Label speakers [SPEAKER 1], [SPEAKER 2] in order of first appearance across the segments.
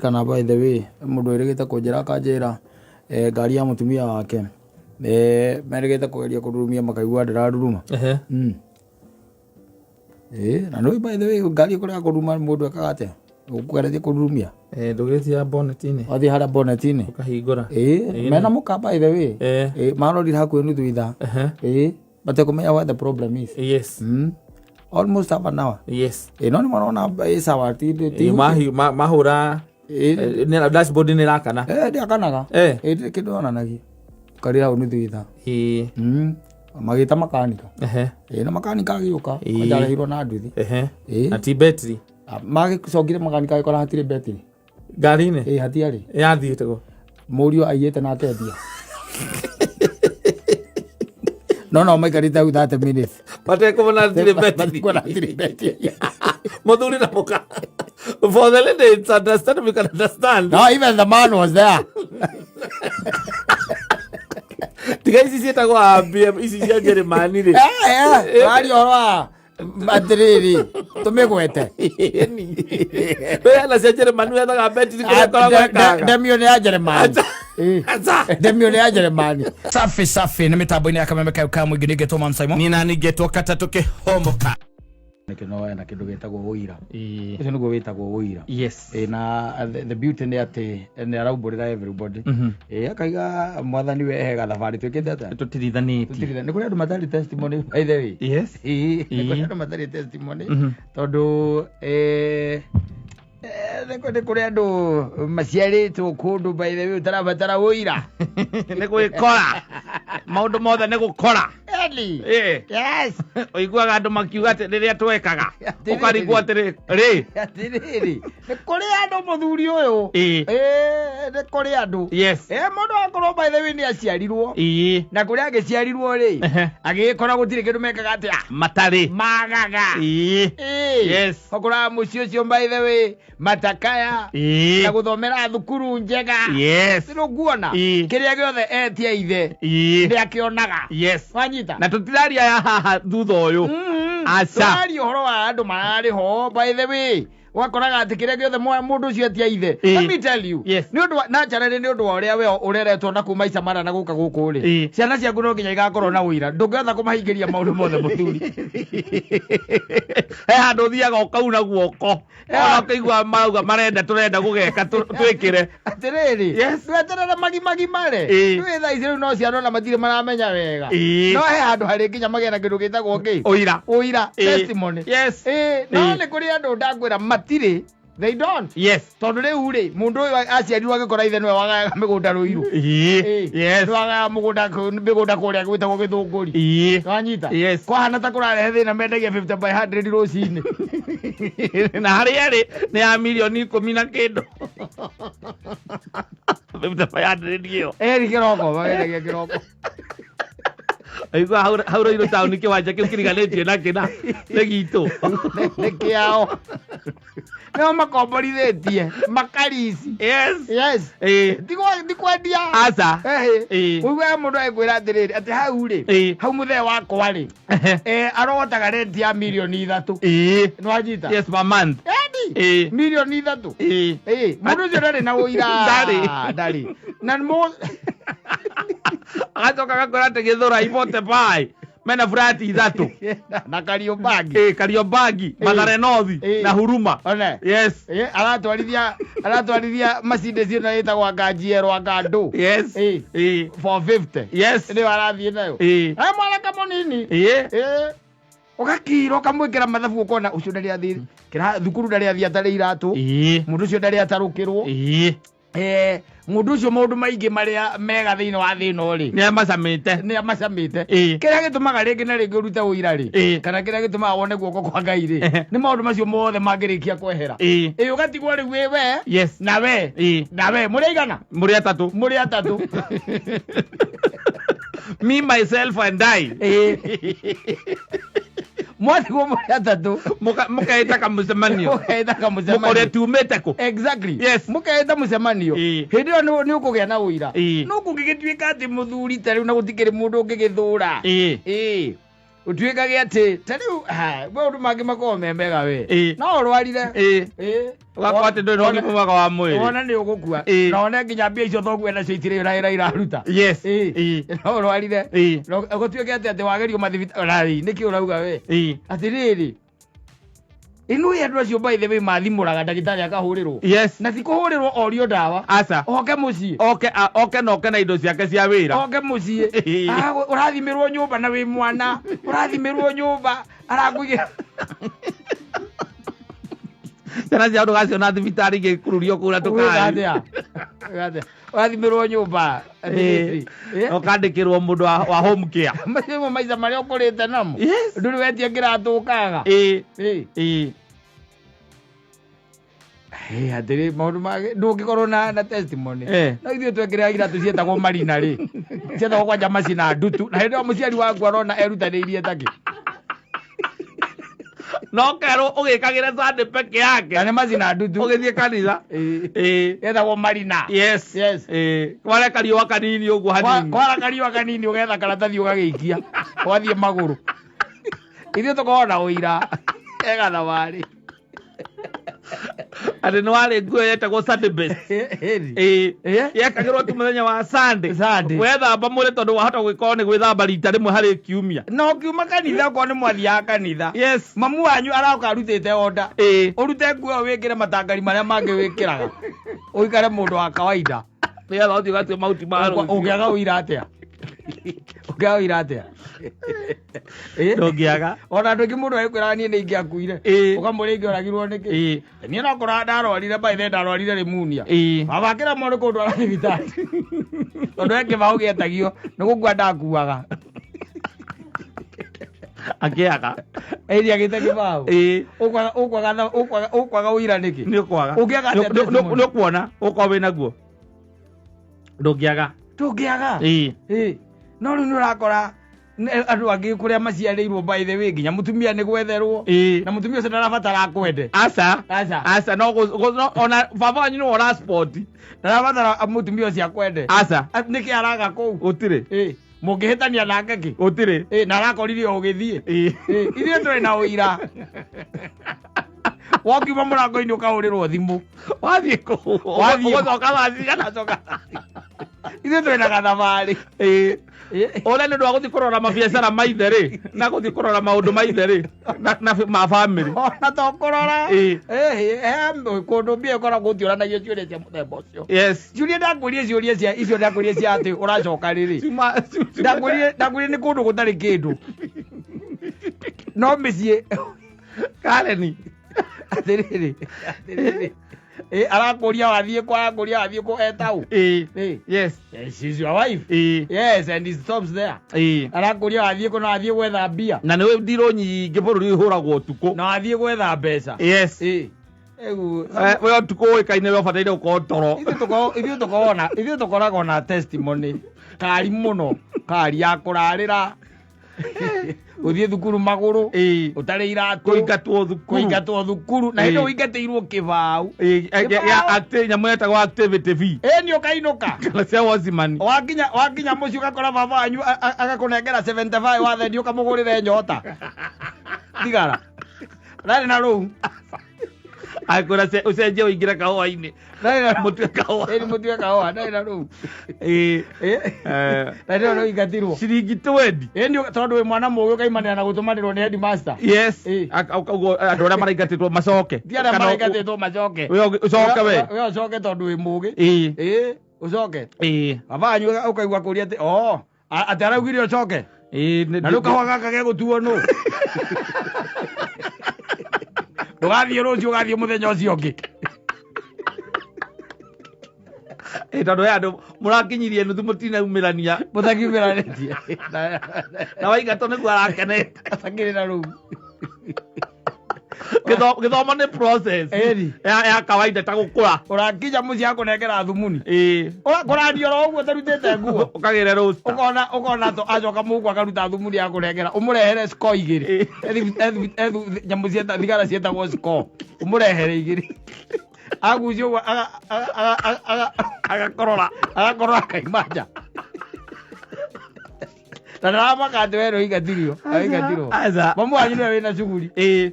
[SPEAKER 1] Kana by the way, mũndũ erĩgĩte kũnjĩra akanjĩra ngari ya mũtumia wake merĩgĩte kũgeria kũrurumia makaigua ndĩraruruma. Ĩĩ, na nĩ by the way ngari ĩkũrega kũruruma mũndũ ekaga atĩa? Ũkũgeretie kũrurumia?
[SPEAKER 2] Ndũgĩthiaga bonnet-inĩ.
[SPEAKER 1] Wathiĩ harĩa bonnet-inĩ.
[SPEAKER 2] Ũkahingũra.
[SPEAKER 1] Ĩĩ, mena mũka by the way. Ĩĩ, marorire hakuhĩ nuthu ithaa. Ĩĩ, matekũmenya what the problem is. Almost half an hour. Ĩĩ, no nĩ marona ĩ sawa ti ti.
[SPEAKER 2] Mahũra dashboard nĩ ĩrakana.
[SPEAKER 1] Ndĩakanaga. Ĩĩ, ndĩrĩ kĩndũ yonanagia. Karĩ hau nuthu ithaa. Magĩta makanika. Ĩĩ, na makanika agĩũka, kwanja arehirwo na nduthi. Ĩĩ.
[SPEAKER 2] Na ti betri.
[SPEAKER 1] Magĩcokire makanika agĩkora hatirĩ betri.
[SPEAKER 2] Ngari-inĩ?
[SPEAKER 1] Ĩĩ, hatiarĩ.
[SPEAKER 2] Yathiĩte kũ?
[SPEAKER 1] Mũriũ aiyĩte na akendia. No no maikarĩte hau 30 minutes.
[SPEAKER 2] Matekũmona hatirĩ betri.
[SPEAKER 1] Matekũmona hatirĩ betri.
[SPEAKER 2] Mũthuri na mũka. For the lady, it's understandable, you can understand.
[SPEAKER 1] No, even the man was there.
[SPEAKER 2] Tiga ici ciĩtagwo ABM, ici cia Njĩrĩmani rĩ.
[SPEAKER 1] Waria ũhoro wa atĩrĩrĩ, tũmĩgwete.
[SPEAKER 2] Wĩ na cia Njĩrĩmani wethaga betri kũrĩa ĩkoragwo ĩkaga.
[SPEAKER 1] Ndemio nĩ ya Njĩrĩmani.
[SPEAKER 2] Aca.
[SPEAKER 1] Ndemio nĩ ya Njĩrĩmani. Safi safi nĩ mĩtambo-inĩ ya kameme kayo ka mũingĩ ningĩtwo Man Simon.
[SPEAKER 2] Niĩ nani ngetwo katatũ kĩhomoka.
[SPEAKER 1] Nĩkĩo no ena kĩndũ gĩtagwo ũira. Ũcio nĩguo wĩtagwo ũira.
[SPEAKER 2] Yes.
[SPEAKER 1] Ĩ, na the beauty nĩ atĩ nĩ araumbũrĩra everybody. Ĩ, akaiga mwathani we hega thabarĩ twĩkĩte atĩa?
[SPEAKER 2] Tũtirithanĩtie.
[SPEAKER 1] Tũtirithania. Nĩ kũrĩ andũ matarĩ testimony by the way.
[SPEAKER 2] Yes.
[SPEAKER 1] Ĩ, nĩ kũrĩ andũ matarĩ testimony tondũ nĩ kũrĩ andũ maciarĩtwo kũndũ by the way ũtarabatara ũira.
[SPEAKER 2] Nĩ gwĩkora. Maũndũ mothe nĩ gũkora.
[SPEAKER 1] Eli.
[SPEAKER 2] Yes. Ũiguaga andũ makiuga atĩ rĩrĩa twekaga. Ũkarigwo atĩrĩ, rĩ.
[SPEAKER 1] Atĩrĩrĩ, nĩ kũrĩ andũ mũthuri ũyũ. Nĩ kũrĩ andũ.
[SPEAKER 2] Yes.
[SPEAKER 1] Mũndũ akorwo by the way nĩ aciarirwo. Na kũrĩa agĩciarirwo rĩ, agĩgĩkora gũtirĩ kĩndũ mekaga atĩa?
[SPEAKER 2] Matarĩ.
[SPEAKER 1] Magaga.
[SPEAKER 2] Yes.
[SPEAKER 1] Ũkoraga mũciĩ ũcio by the way matakaya. Na gũthomera thukuru njega.
[SPEAKER 2] Yes.
[SPEAKER 1] Nĩ ũkuona? Kĩrĩa gĩothe etia ithe. Nĩ akĩonaga.
[SPEAKER 2] Yes.
[SPEAKER 1] Wanyita?
[SPEAKER 2] Na tũtiraria ya haha thutha ũyũ. Aca.
[SPEAKER 1] Tũraria ũhoro wa andũ mararĩ ho by the way. Wakoraga atĩ kĩrĩa gĩothe mũndũ ũcio etia ithe. Let me tell you.
[SPEAKER 2] Yes.
[SPEAKER 1] Nĩ ũndũ wa naturally nĩ ũndũ wa ũrĩa we ũreretwo na kuma Isamara na gũka gũkũ rĩ. Ciana ciaku no nginya igakorwo na ũira. Ndũngĩhota kũmahingĩria maũndũ mothe mũthuri.
[SPEAKER 2] He handũ ũthiaga ũkauna guoko. Ona ũkaigua marauga marenda tũrenda gũgeka twĩkĩre.
[SPEAKER 1] Atĩrĩrĩ,
[SPEAKER 2] Yes.
[SPEAKER 1] ndweterere magimagimare. Rĩu thaa ici rĩu no ciana ona matirĩ maramenya wega. No he handũ harĩ nginya magĩe na kĩndũ gĩtagwo kĩ?
[SPEAKER 2] Ũira.
[SPEAKER 1] Ũira, testimony.
[SPEAKER 2] Yes.
[SPEAKER 1] No nĩ kũrĩ andũ ndakwĩra matirĩ. They don't.
[SPEAKER 2] Yes.
[SPEAKER 1] Tondũ rĩu rĩ, mũndũ ũyũ aciarirwo agĩkora ithe nĩwe wagayaga mĩgũnda Rũirũ.
[SPEAKER 2] Yes.
[SPEAKER 1] Nĩwe wagayaga mĩgũnda kũrĩa gwĩtagwo Gĩthũngũri. Nĩwanyita?
[SPEAKER 2] Yes.
[SPEAKER 1] Kwahana ta kũrarehe thĩna mendagia 50 by 100 rũcinĩ.
[SPEAKER 2] Na harĩa ĩrĩ nĩ ya mirioni ikũmi na kĩndũ. 50 by 100 ĩyo.
[SPEAKER 1] Eri kĩroko, magendagia kĩroko.
[SPEAKER 2] Aigua hau Rũirũ taũni kĩwanja kĩu kĩriganĩtie na kĩna nĩ gitũ.
[SPEAKER 1] Nĩ kĩao. Nĩo makomborithĩtie makarici.
[SPEAKER 2] Yes.
[SPEAKER 1] Yes. Ti kwendia.
[SPEAKER 2] Aca.
[SPEAKER 1] Ũiguaga mũndũ agĩkwĩra atĩrĩrĩ, atĩ hau rĩ, hau mũthee wakwa rĩ, arogotaga rent ya mirioni 3. Nĩwanyita?
[SPEAKER 2] Yes, per month.
[SPEAKER 1] Edi. Mirioni 3. Mũndũ ũcio ndarĩ na ũira.
[SPEAKER 2] Ndarĩ.
[SPEAKER 1] Ndarĩ. Na mũ-
[SPEAKER 2] Agacoka agakora atĩ Gĩthũrai bote bai mena furati 3.
[SPEAKER 1] Na Kariobangi.
[SPEAKER 2] Kariobangi, Mathare North na Huruma.
[SPEAKER 1] One.
[SPEAKER 2] Yes.
[SPEAKER 1] Aratwarithia Mercedes ĩno ĩtagwo anga GL anga ndũ.
[SPEAKER 2] Yes.
[SPEAKER 1] 450.
[SPEAKER 2] Yes.
[SPEAKER 1] Nĩyo arathiĩ nayo. Mwanake mũnini. Ũgakira ũkamwĩkĩra mathabu ũkona ũcio ndarĩ athiĩ thukuru ndarĩ athiĩ atarĩ iratũ. Mũndũ ũcio ndarĩ atarũkĩrwo. Mũndũ ũcio maũndũ maingĩ marĩa mega thĩinĩ wa thĩ ĩno rĩ,
[SPEAKER 2] Nĩ amacamĩte.
[SPEAKER 1] Nĩ amacamĩte. Kĩrĩa gĩtũmaga rĩngĩ na rĩngĩ ũrute ũira rĩ, kana kĩrĩa gĩtũmaga wone guoko kwa Ngai rĩ, nĩ maũndũ macio mothe mangĩrĩkia kwehera. Ũgatigwo rĩu wĩ we,
[SPEAKER 2] Yes.
[SPEAKER 1] na we, na we, mũrĩ aigana?
[SPEAKER 2] Mũrĩ atatũ.
[SPEAKER 1] Mũrĩ atatũ.
[SPEAKER 2] Me, myself and I.
[SPEAKER 1] Mwatigwo mũrĩ atatũ.
[SPEAKER 2] Mũkeĩta kamũcemanio.
[SPEAKER 1] Mũkeĩta kamũcemanio.
[SPEAKER 2] Mũkorĩa tumĩte kũ?
[SPEAKER 1] Exactly.
[SPEAKER 2] Yes.
[SPEAKER 1] Mũkeĩta mũcemanio. Hĩndĩ ĩyo nĩ ũkũgĩa na ũira. No kũngĩgĩtuĩka atĩ mũthuri ta rĩu na gũtikĩrĩ mũndũ ũngĩgĩthũra. Ũtuĩkage atĩ ta rĩu ha, maũndũ mangĩ makoragwo me mega we.
[SPEAKER 2] Ĩĩ.
[SPEAKER 1] No ũrwarire.
[SPEAKER 2] Ĩĩ.
[SPEAKER 1] Ĩĩ.
[SPEAKER 2] Ũgakorwo atĩ ndũrĩ na ũgima mwega wa mwĩrĩ.
[SPEAKER 1] Wona nĩ ũgũkua.
[SPEAKER 2] Ĩĩ.
[SPEAKER 1] Na one nginya mbia icio thoguo nacio itirĩ wĩra iraruta.
[SPEAKER 2] Yes.
[SPEAKER 1] Ĩĩ.
[SPEAKER 2] Ĩĩ.
[SPEAKER 1] No ũrwarire.
[SPEAKER 2] Ĩĩ.
[SPEAKER 1] No gũtuĩke atĩ wagerio mathibitarĩ nĩkĩ ũrauga we?
[SPEAKER 2] Ĩĩ.
[SPEAKER 1] Atĩrĩrĩ, ĩno andũ acio by the way mathimũraga ndagĩtarĩ akahũrĩrwo.
[SPEAKER 2] Yes.
[SPEAKER 1] Na ti kũhũrĩrwo orio ndawa.
[SPEAKER 2] Aca.
[SPEAKER 1] Oke mũciĩ.
[SPEAKER 2] Oke na oke na indo ciake cia wĩra.
[SPEAKER 1] Oke mũciĩ.
[SPEAKER 2] Ĩĩ.
[SPEAKER 1] Ah, ũrathimĩrwo nyũmba na wĩ mwana, ũrathimĩrwo nyũmba arakũigĩra.
[SPEAKER 2] Ciana cia ndũgaciona thibitarĩ igĩkururio kũu na
[SPEAKER 1] Ũgwĩka
[SPEAKER 2] tũkari.
[SPEAKER 1] atĩa? Ũgwĩka atĩa? Ũrathimĩrwo nyũmba.
[SPEAKER 2] Ĩĩ.
[SPEAKER 1] Ĩĩ.
[SPEAKER 2] Ũkandĩkĩrwo mũndũ wa home care.
[SPEAKER 1] Macio nĩmo maica marĩa ũkũrĩte namo.
[SPEAKER 2] Yes.
[SPEAKER 1] Ndũrĩ wetia kĩratũ ũkaga.
[SPEAKER 2] Ĩĩ.
[SPEAKER 1] Ĩĩ.
[SPEAKER 2] Ĩĩ.
[SPEAKER 1] Ĩĩ, atĩrĩ maũndũ mangĩ ndũngĩkorwo na testimony.
[SPEAKER 2] Eh.
[SPEAKER 1] No ithuĩ twekĩraga iratũ cietagwo marina rĩ, cietagwo kwanja macina ndutu, na hĩndĩ ĩyo mũciari waku arona erutanĩirie takĩ.
[SPEAKER 2] No kerwo ũgĩkagĩre Sunday peke yake.
[SPEAKER 1] Na nĩ macina ndutu.
[SPEAKER 2] Ũgĩthiĩ kanitha.
[SPEAKER 1] Ĩĩ.
[SPEAKER 2] Ĩĩ.
[SPEAKER 1] Yetagwo marina.
[SPEAKER 2] Yes.
[SPEAKER 1] Yes.
[SPEAKER 2] Ĩĩ. Kware kariũa kanini ũguo hanini.
[SPEAKER 1] Kwara kariũa kanini ũgetha karatathi ũgagĩikia ũgathiĩ magũrũ. Ithuĩ tũkoragwo na ũira ega thabarĩ.
[SPEAKER 2] Atĩ nĩ warĩ nguo yetagwo Sunday best.
[SPEAKER 1] Ĩĩ.
[SPEAKER 2] Ĩĩ.
[SPEAKER 1] Ĩĩ.
[SPEAKER 2] Yekagĩrwo tu mũthenya wa Sunday.
[SPEAKER 1] Sunday.
[SPEAKER 2] Wethamba mwĩrĩ tondũ wahota gũgĩkorwo nĩ gwĩthamba rita rĩmwe harĩ kiumia.
[SPEAKER 1] Na ũkiuma kanitha okorwo nĩ mwathiaga kanitha.
[SPEAKER 2] Yes.
[SPEAKER 1] Mamu wanyu aroka arutĩte order.
[SPEAKER 2] Ĩĩ.
[SPEAKER 1] Ũrute nguo ĩyo wĩkĩre matangari marĩa mangĩ wĩkĩraga. Ũikare mũndũ wa kawaida.
[SPEAKER 2] Nĩgetha ũthiĩ ũgatue mahuti ma rũciũ.
[SPEAKER 1] Ũngĩaga ũira atĩa? Ũngĩaga ũira atĩa? Ĩĩ.
[SPEAKER 2] Ndũngĩaga.
[SPEAKER 1] Ona andũ aingĩ mũndũ agĩkwĩraga niĩ nĩ ingĩakuire.
[SPEAKER 2] Ĩĩ.
[SPEAKER 1] Ũkamũria ingĩoragirwo nĩkĩ?
[SPEAKER 2] Ĩĩ.
[SPEAKER 1] Niĩ no kũra ndarwarire by the way ndarwarire rimunia.
[SPEAKER 2] Ĩĩ.
[SPEAKER 1] Baba akĩremwo nĩ kũndwara thibitarĩ. Tondũ he kĩbaũ gĩetagio nĩ gũkua ndakuaga.
[SPEAKER 2] Akĩaga.
[SPEAKER 1] Ĩri agĩte kĩbaũ.
[SPEAKER 2] Ĩĩ.
[SPEAKER 1] Ũkwaga ũira nĩkĩ?
[SPEAKER 2] Nĩ ũkwaga.
[SPEAKER 1] Ũngĩaga atĩa testimony?
[SPEAKER 2] Nĩ ũkuona ũkorwo wĩ naguo. Ndũngĩaga.
[SPEAKER 1] Ndũngĩaga.
[SPEAKER 2] Ĩĩ.
[SPEAKER 1] Ĩĩ. No rĩu nĩ ũrakora andũ angĩ kũrĩa maciarĩirwo by the way nginya mũtumia nĩ gwetherwo.
[SPEAKER 2] Ĩĩ.
[SPEAKER 1] Na mũtumia ũcio ndarabatara akwende.
[SPEAKER 2] Aca.
[SPEAKER 1] Aca.
[SPEAKER 2] Aca no ona baba wanyu nĩwe ũra sport.
[SPEAKER 1] Ndarabatara mũtumia ũcio akwende.
[SPEAKER 2] Aca.
[SPEAKER 1] Nĩkĩ araga kũu?
[SPEAKER 2] Gũtirĩ.
[SPEAKER 1] Ĩĩ. Mũngĩhĩtania nake kĩ?
[SPEAKER 2] Gũtirĩ.
[SPEAKER 1] Ĩĩ, na arakorire o ũgĩthiĩ.
[SPEAKER 2] Ĩĩ.
[SPEAKER 1] Ĩĩ, ithuĩ tũrĩ na ũira. Wakiuma mũrango-inĩ ũkahũrĩrwo thimũ.
[SPEAKER 2] Wathiĩ kũu.
[SPEAKER 1] Wathiĩ.
[SPEAKER 2] Ũgũcoka thaa cigana?
[SPEAKER 1] Ithuĩ twĩ na gathabarĩ.
[SPEAKER 2] Ĩĩ.
[SPEAKER 1] Ĩĩ.
[SPEAKER 2] Ũrĩa nĩ ũndũ wa gũthiĩ kũrora mabiacara ma ithe rĩ, na gũthiĩ kũrora maũndũ ma ithe rĩ, na ma bamĩrĩ.
[SPEAKER 1] Ona to kũrora.
[SPEAKER 2] Ĩĩ.
[SPEAKER 1] Ĩĩ, he kũndũ mbia ĩkoragwo gũtiũranagia ciũria cia mũthemba ũcio.
[SPEAKER 2] Yes.
[SPEAKER 1] Ciũria ndakwĩrie ciũria cia icio ndakwĩrie cia atĩ ũracoka rĩrĩ. Ndakwĩrie nĩ kũndũ gũtarĩ kĩndũ. No mĩciĩ
[SPEAKER 2] Kareni.
[SPEAKER 1] Atĩrĩrĩ, atĩrĩrĩ. Ĩĩ, arakũria wathiĩ kũ, arakũria wathiĩ kũ etau.
[SPEAKER 2] Ĩĩ.
[SPEAKER 1] Ĩĩ.
[SPEAKER 2] Yes.
[SPEAKER 1] Yes, she's your wife.
[SPEAKER 2] Ĩĩ.
[SPEAKER 1] Yes, and he stops there.
[SPEAKER 2] Ĩĩ.
[SPEAKER 1] Arakũria wathiĩ kũ na wathiĩ gwetha mbia.
[SPEAKER 2] Na nĩ ndirũ nyingĩ bũrũri ũhũragwo ũtukũ.
[SPEAKER 1] Na wathiĩ gwetha mbeca.
[SPEAKER 2] Yes.
[SPEAKER 1] Ĩĩ. Rĩu
[SPEAKER 2] We ũtukũ ũĩkaine we ũbataire gũkorwo toro.
[SPEAKER 1] Ithuĩ tũkoragwo na testimony kari mũno, kari ya kũrarĩra, gũthiĩ thukuru magũrũ,
[SPEAKER 2] Ĩĩ.
[SPEAKER 1] ũtarĩ iratũ,
[SPEAKER 2] Kũingatwo thukuru.
[SPEAKER 1] kũingatwo thukuru, na hĩndĩ
[SPEAKER 2] Ĩĩ.
[SPEAKER 1] ũingatĩirwo kĩbaũ.
[SPEAKER 2] Ĩĩ, ya nyamũ yetagwo activity fee.
[SPEAKER 1] Ĩĩ, nĩ ũkainũka.
[SPEAKER 2] Kana cia wocimani.
[SPEAKER 1] Wakinya mũciĩ ũgakora baba wanyu agakũnengera 75 wathendi ũkamũgũrĩre nyota. Thigara. Ndarĩ na rũu.
[SPEAKER 2] Akwĩra ũcenjie ũingĩre kahũa-inĩ.
[SPEAKER 1] Ndarĩ na
[SPEAKER 2] Mũtue kahũa.
[SPEAKER 1] Ĩĩ, mũtue kahũa, ndarĩ na rũu.
[SPEAKER 2] Ĩĩ.
[SPEAKER 1] Ĩĩ. Na ndio no ingatirwo.
[SPEAKER 2] Ciringi 20.
[SPEAKER 1] Ĩĩ, nĩ tondũ wĩ mwana mũũgĩ ũkaimanĩra na gũtũmanĩrwo nĩ headmaster.
[SPEAKER 2] Yes.
[SPEAKER 1] Ĩĩ.
[SPEAKER 2] Ũguo andũ arĩa maraingatĩtwo macoke.
[SPEAKER 1] Ti arĩa maraingatĩtwo macoke.
[SPEAKER 2] We ũcoke we.
[SPEAKER 1] We ũcoke tondũ wĩ mũũgĩ.
[SPEAKER 2] Ĩĩ.
[SPEAKER 1] Ĩĩ, ũcoke.
[SPEAKER 2] Ĩĩ.
[SPEAKER 1] Baba wanyu ũkaigua kũria atĩ, oh, atĩ araugire ũcoke.
[SPEAKER 2] Ĩĩ.
[SPEAKER 1] Na rĩu kahũa gaka gegũtuo nũ? Ndũgathiĩ rũciũ, ũgathiĩ mũthenya ũcio ũngĩ.
[SPEAKER 2] Ĩĩ, tondũ he andũ mũrakinyirie nuthu mũtinaumĩrania.
[SPEAKER 1] Mũtakiumĩranĩtie.
[SPEAKER 2] Na waingatwo nĩguo arakenete.
[SPEAKER 1] Atakĩrĩ na rũu.
[SPEAKER 2] Gĩthomo nĩ process.
[SPEAKER 1] Ĩni.
[SPEAKER 2] Ya kawaida ta gũkũra.
[SPEAKER 1] Ũrakinya mũciĩ akũnengera thumuni.
[SPEAKER 2] Ĩĩ.
[SPEAKER 1] Ũrakũranio oro ũguo ũtarutĩte nguo.
[SPEAKER 2] Ũkagĩre roaster.
[SPEAKER 1] Ũkona to acoka mũhuko akaruta thumuni akũnengera. Ũmũrehere score igĩrĩ.
[SPEAKER 2] Ĩĩ.
[SPEAKER 1] Nyamũ cieta thigara ciĩtagwo score. Ũmũrehere igĩrĩ. Agucia ũguo
[SPEAKER 2] Agakorora.
[SPEAKER 1] Agakorora akaima nja. Na ndaramaka atĩ we nĩũingatirwo. Aingatirwo.
[SPEAKER 2] Aca.
[SPEAKER 1] Mamu wanyu nĩwe wĩna cuguri.
[SPEAKER 2] Ĩĩ,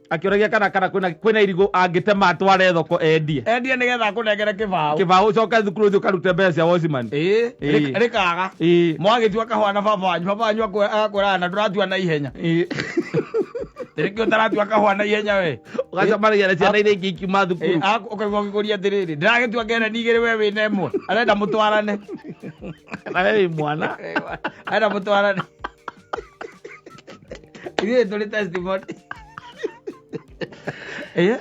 [SPEAKER 2] akĩũragia kana kwĩna irigũ angĩtema atware thoko endie.
[SPEAKER 1] Endie nĩgetha akũnengere kĩbaũ.
[SPEAKER 2] Kĩbaũ ũcoke thukuru ũthiĩ ũkarute mbeca cia watchman.
[SPEAKER 1] Ĩĩ.
[SPEAKER 2] Ĩĩ.
[SPEAKER 1] Rĩkaga.
[SPEAKER 2] Ĩĩ.
[SPEAKER 1] Mwagĩtua kahũa na baba wanyu, baba wanyu agakwĩraga na ndũratua na ihenya.
[SPEAKER 2] Ĩĩ.
[SPEAKER 1] Rĩngĩ ũtaratua kahũa na ihenya we.
[SPEAKER 2] Ũgacemanagia na ciana iria ingĩ ikiuma thukuru.
[SPEAKER 1] Ũkaigua ũkĩkũria atĩrĩrĩ, ndĩragĩtua ngereni igĩrĩ we wĩna ĩmwe. Arenda mũtwarane.
[SPEAKER 2] Na we wĩ mwana.
[SPEAKER 1] Arenda mũtwarane. Ithuĩ tũrĩ testimony. Ĩĩ,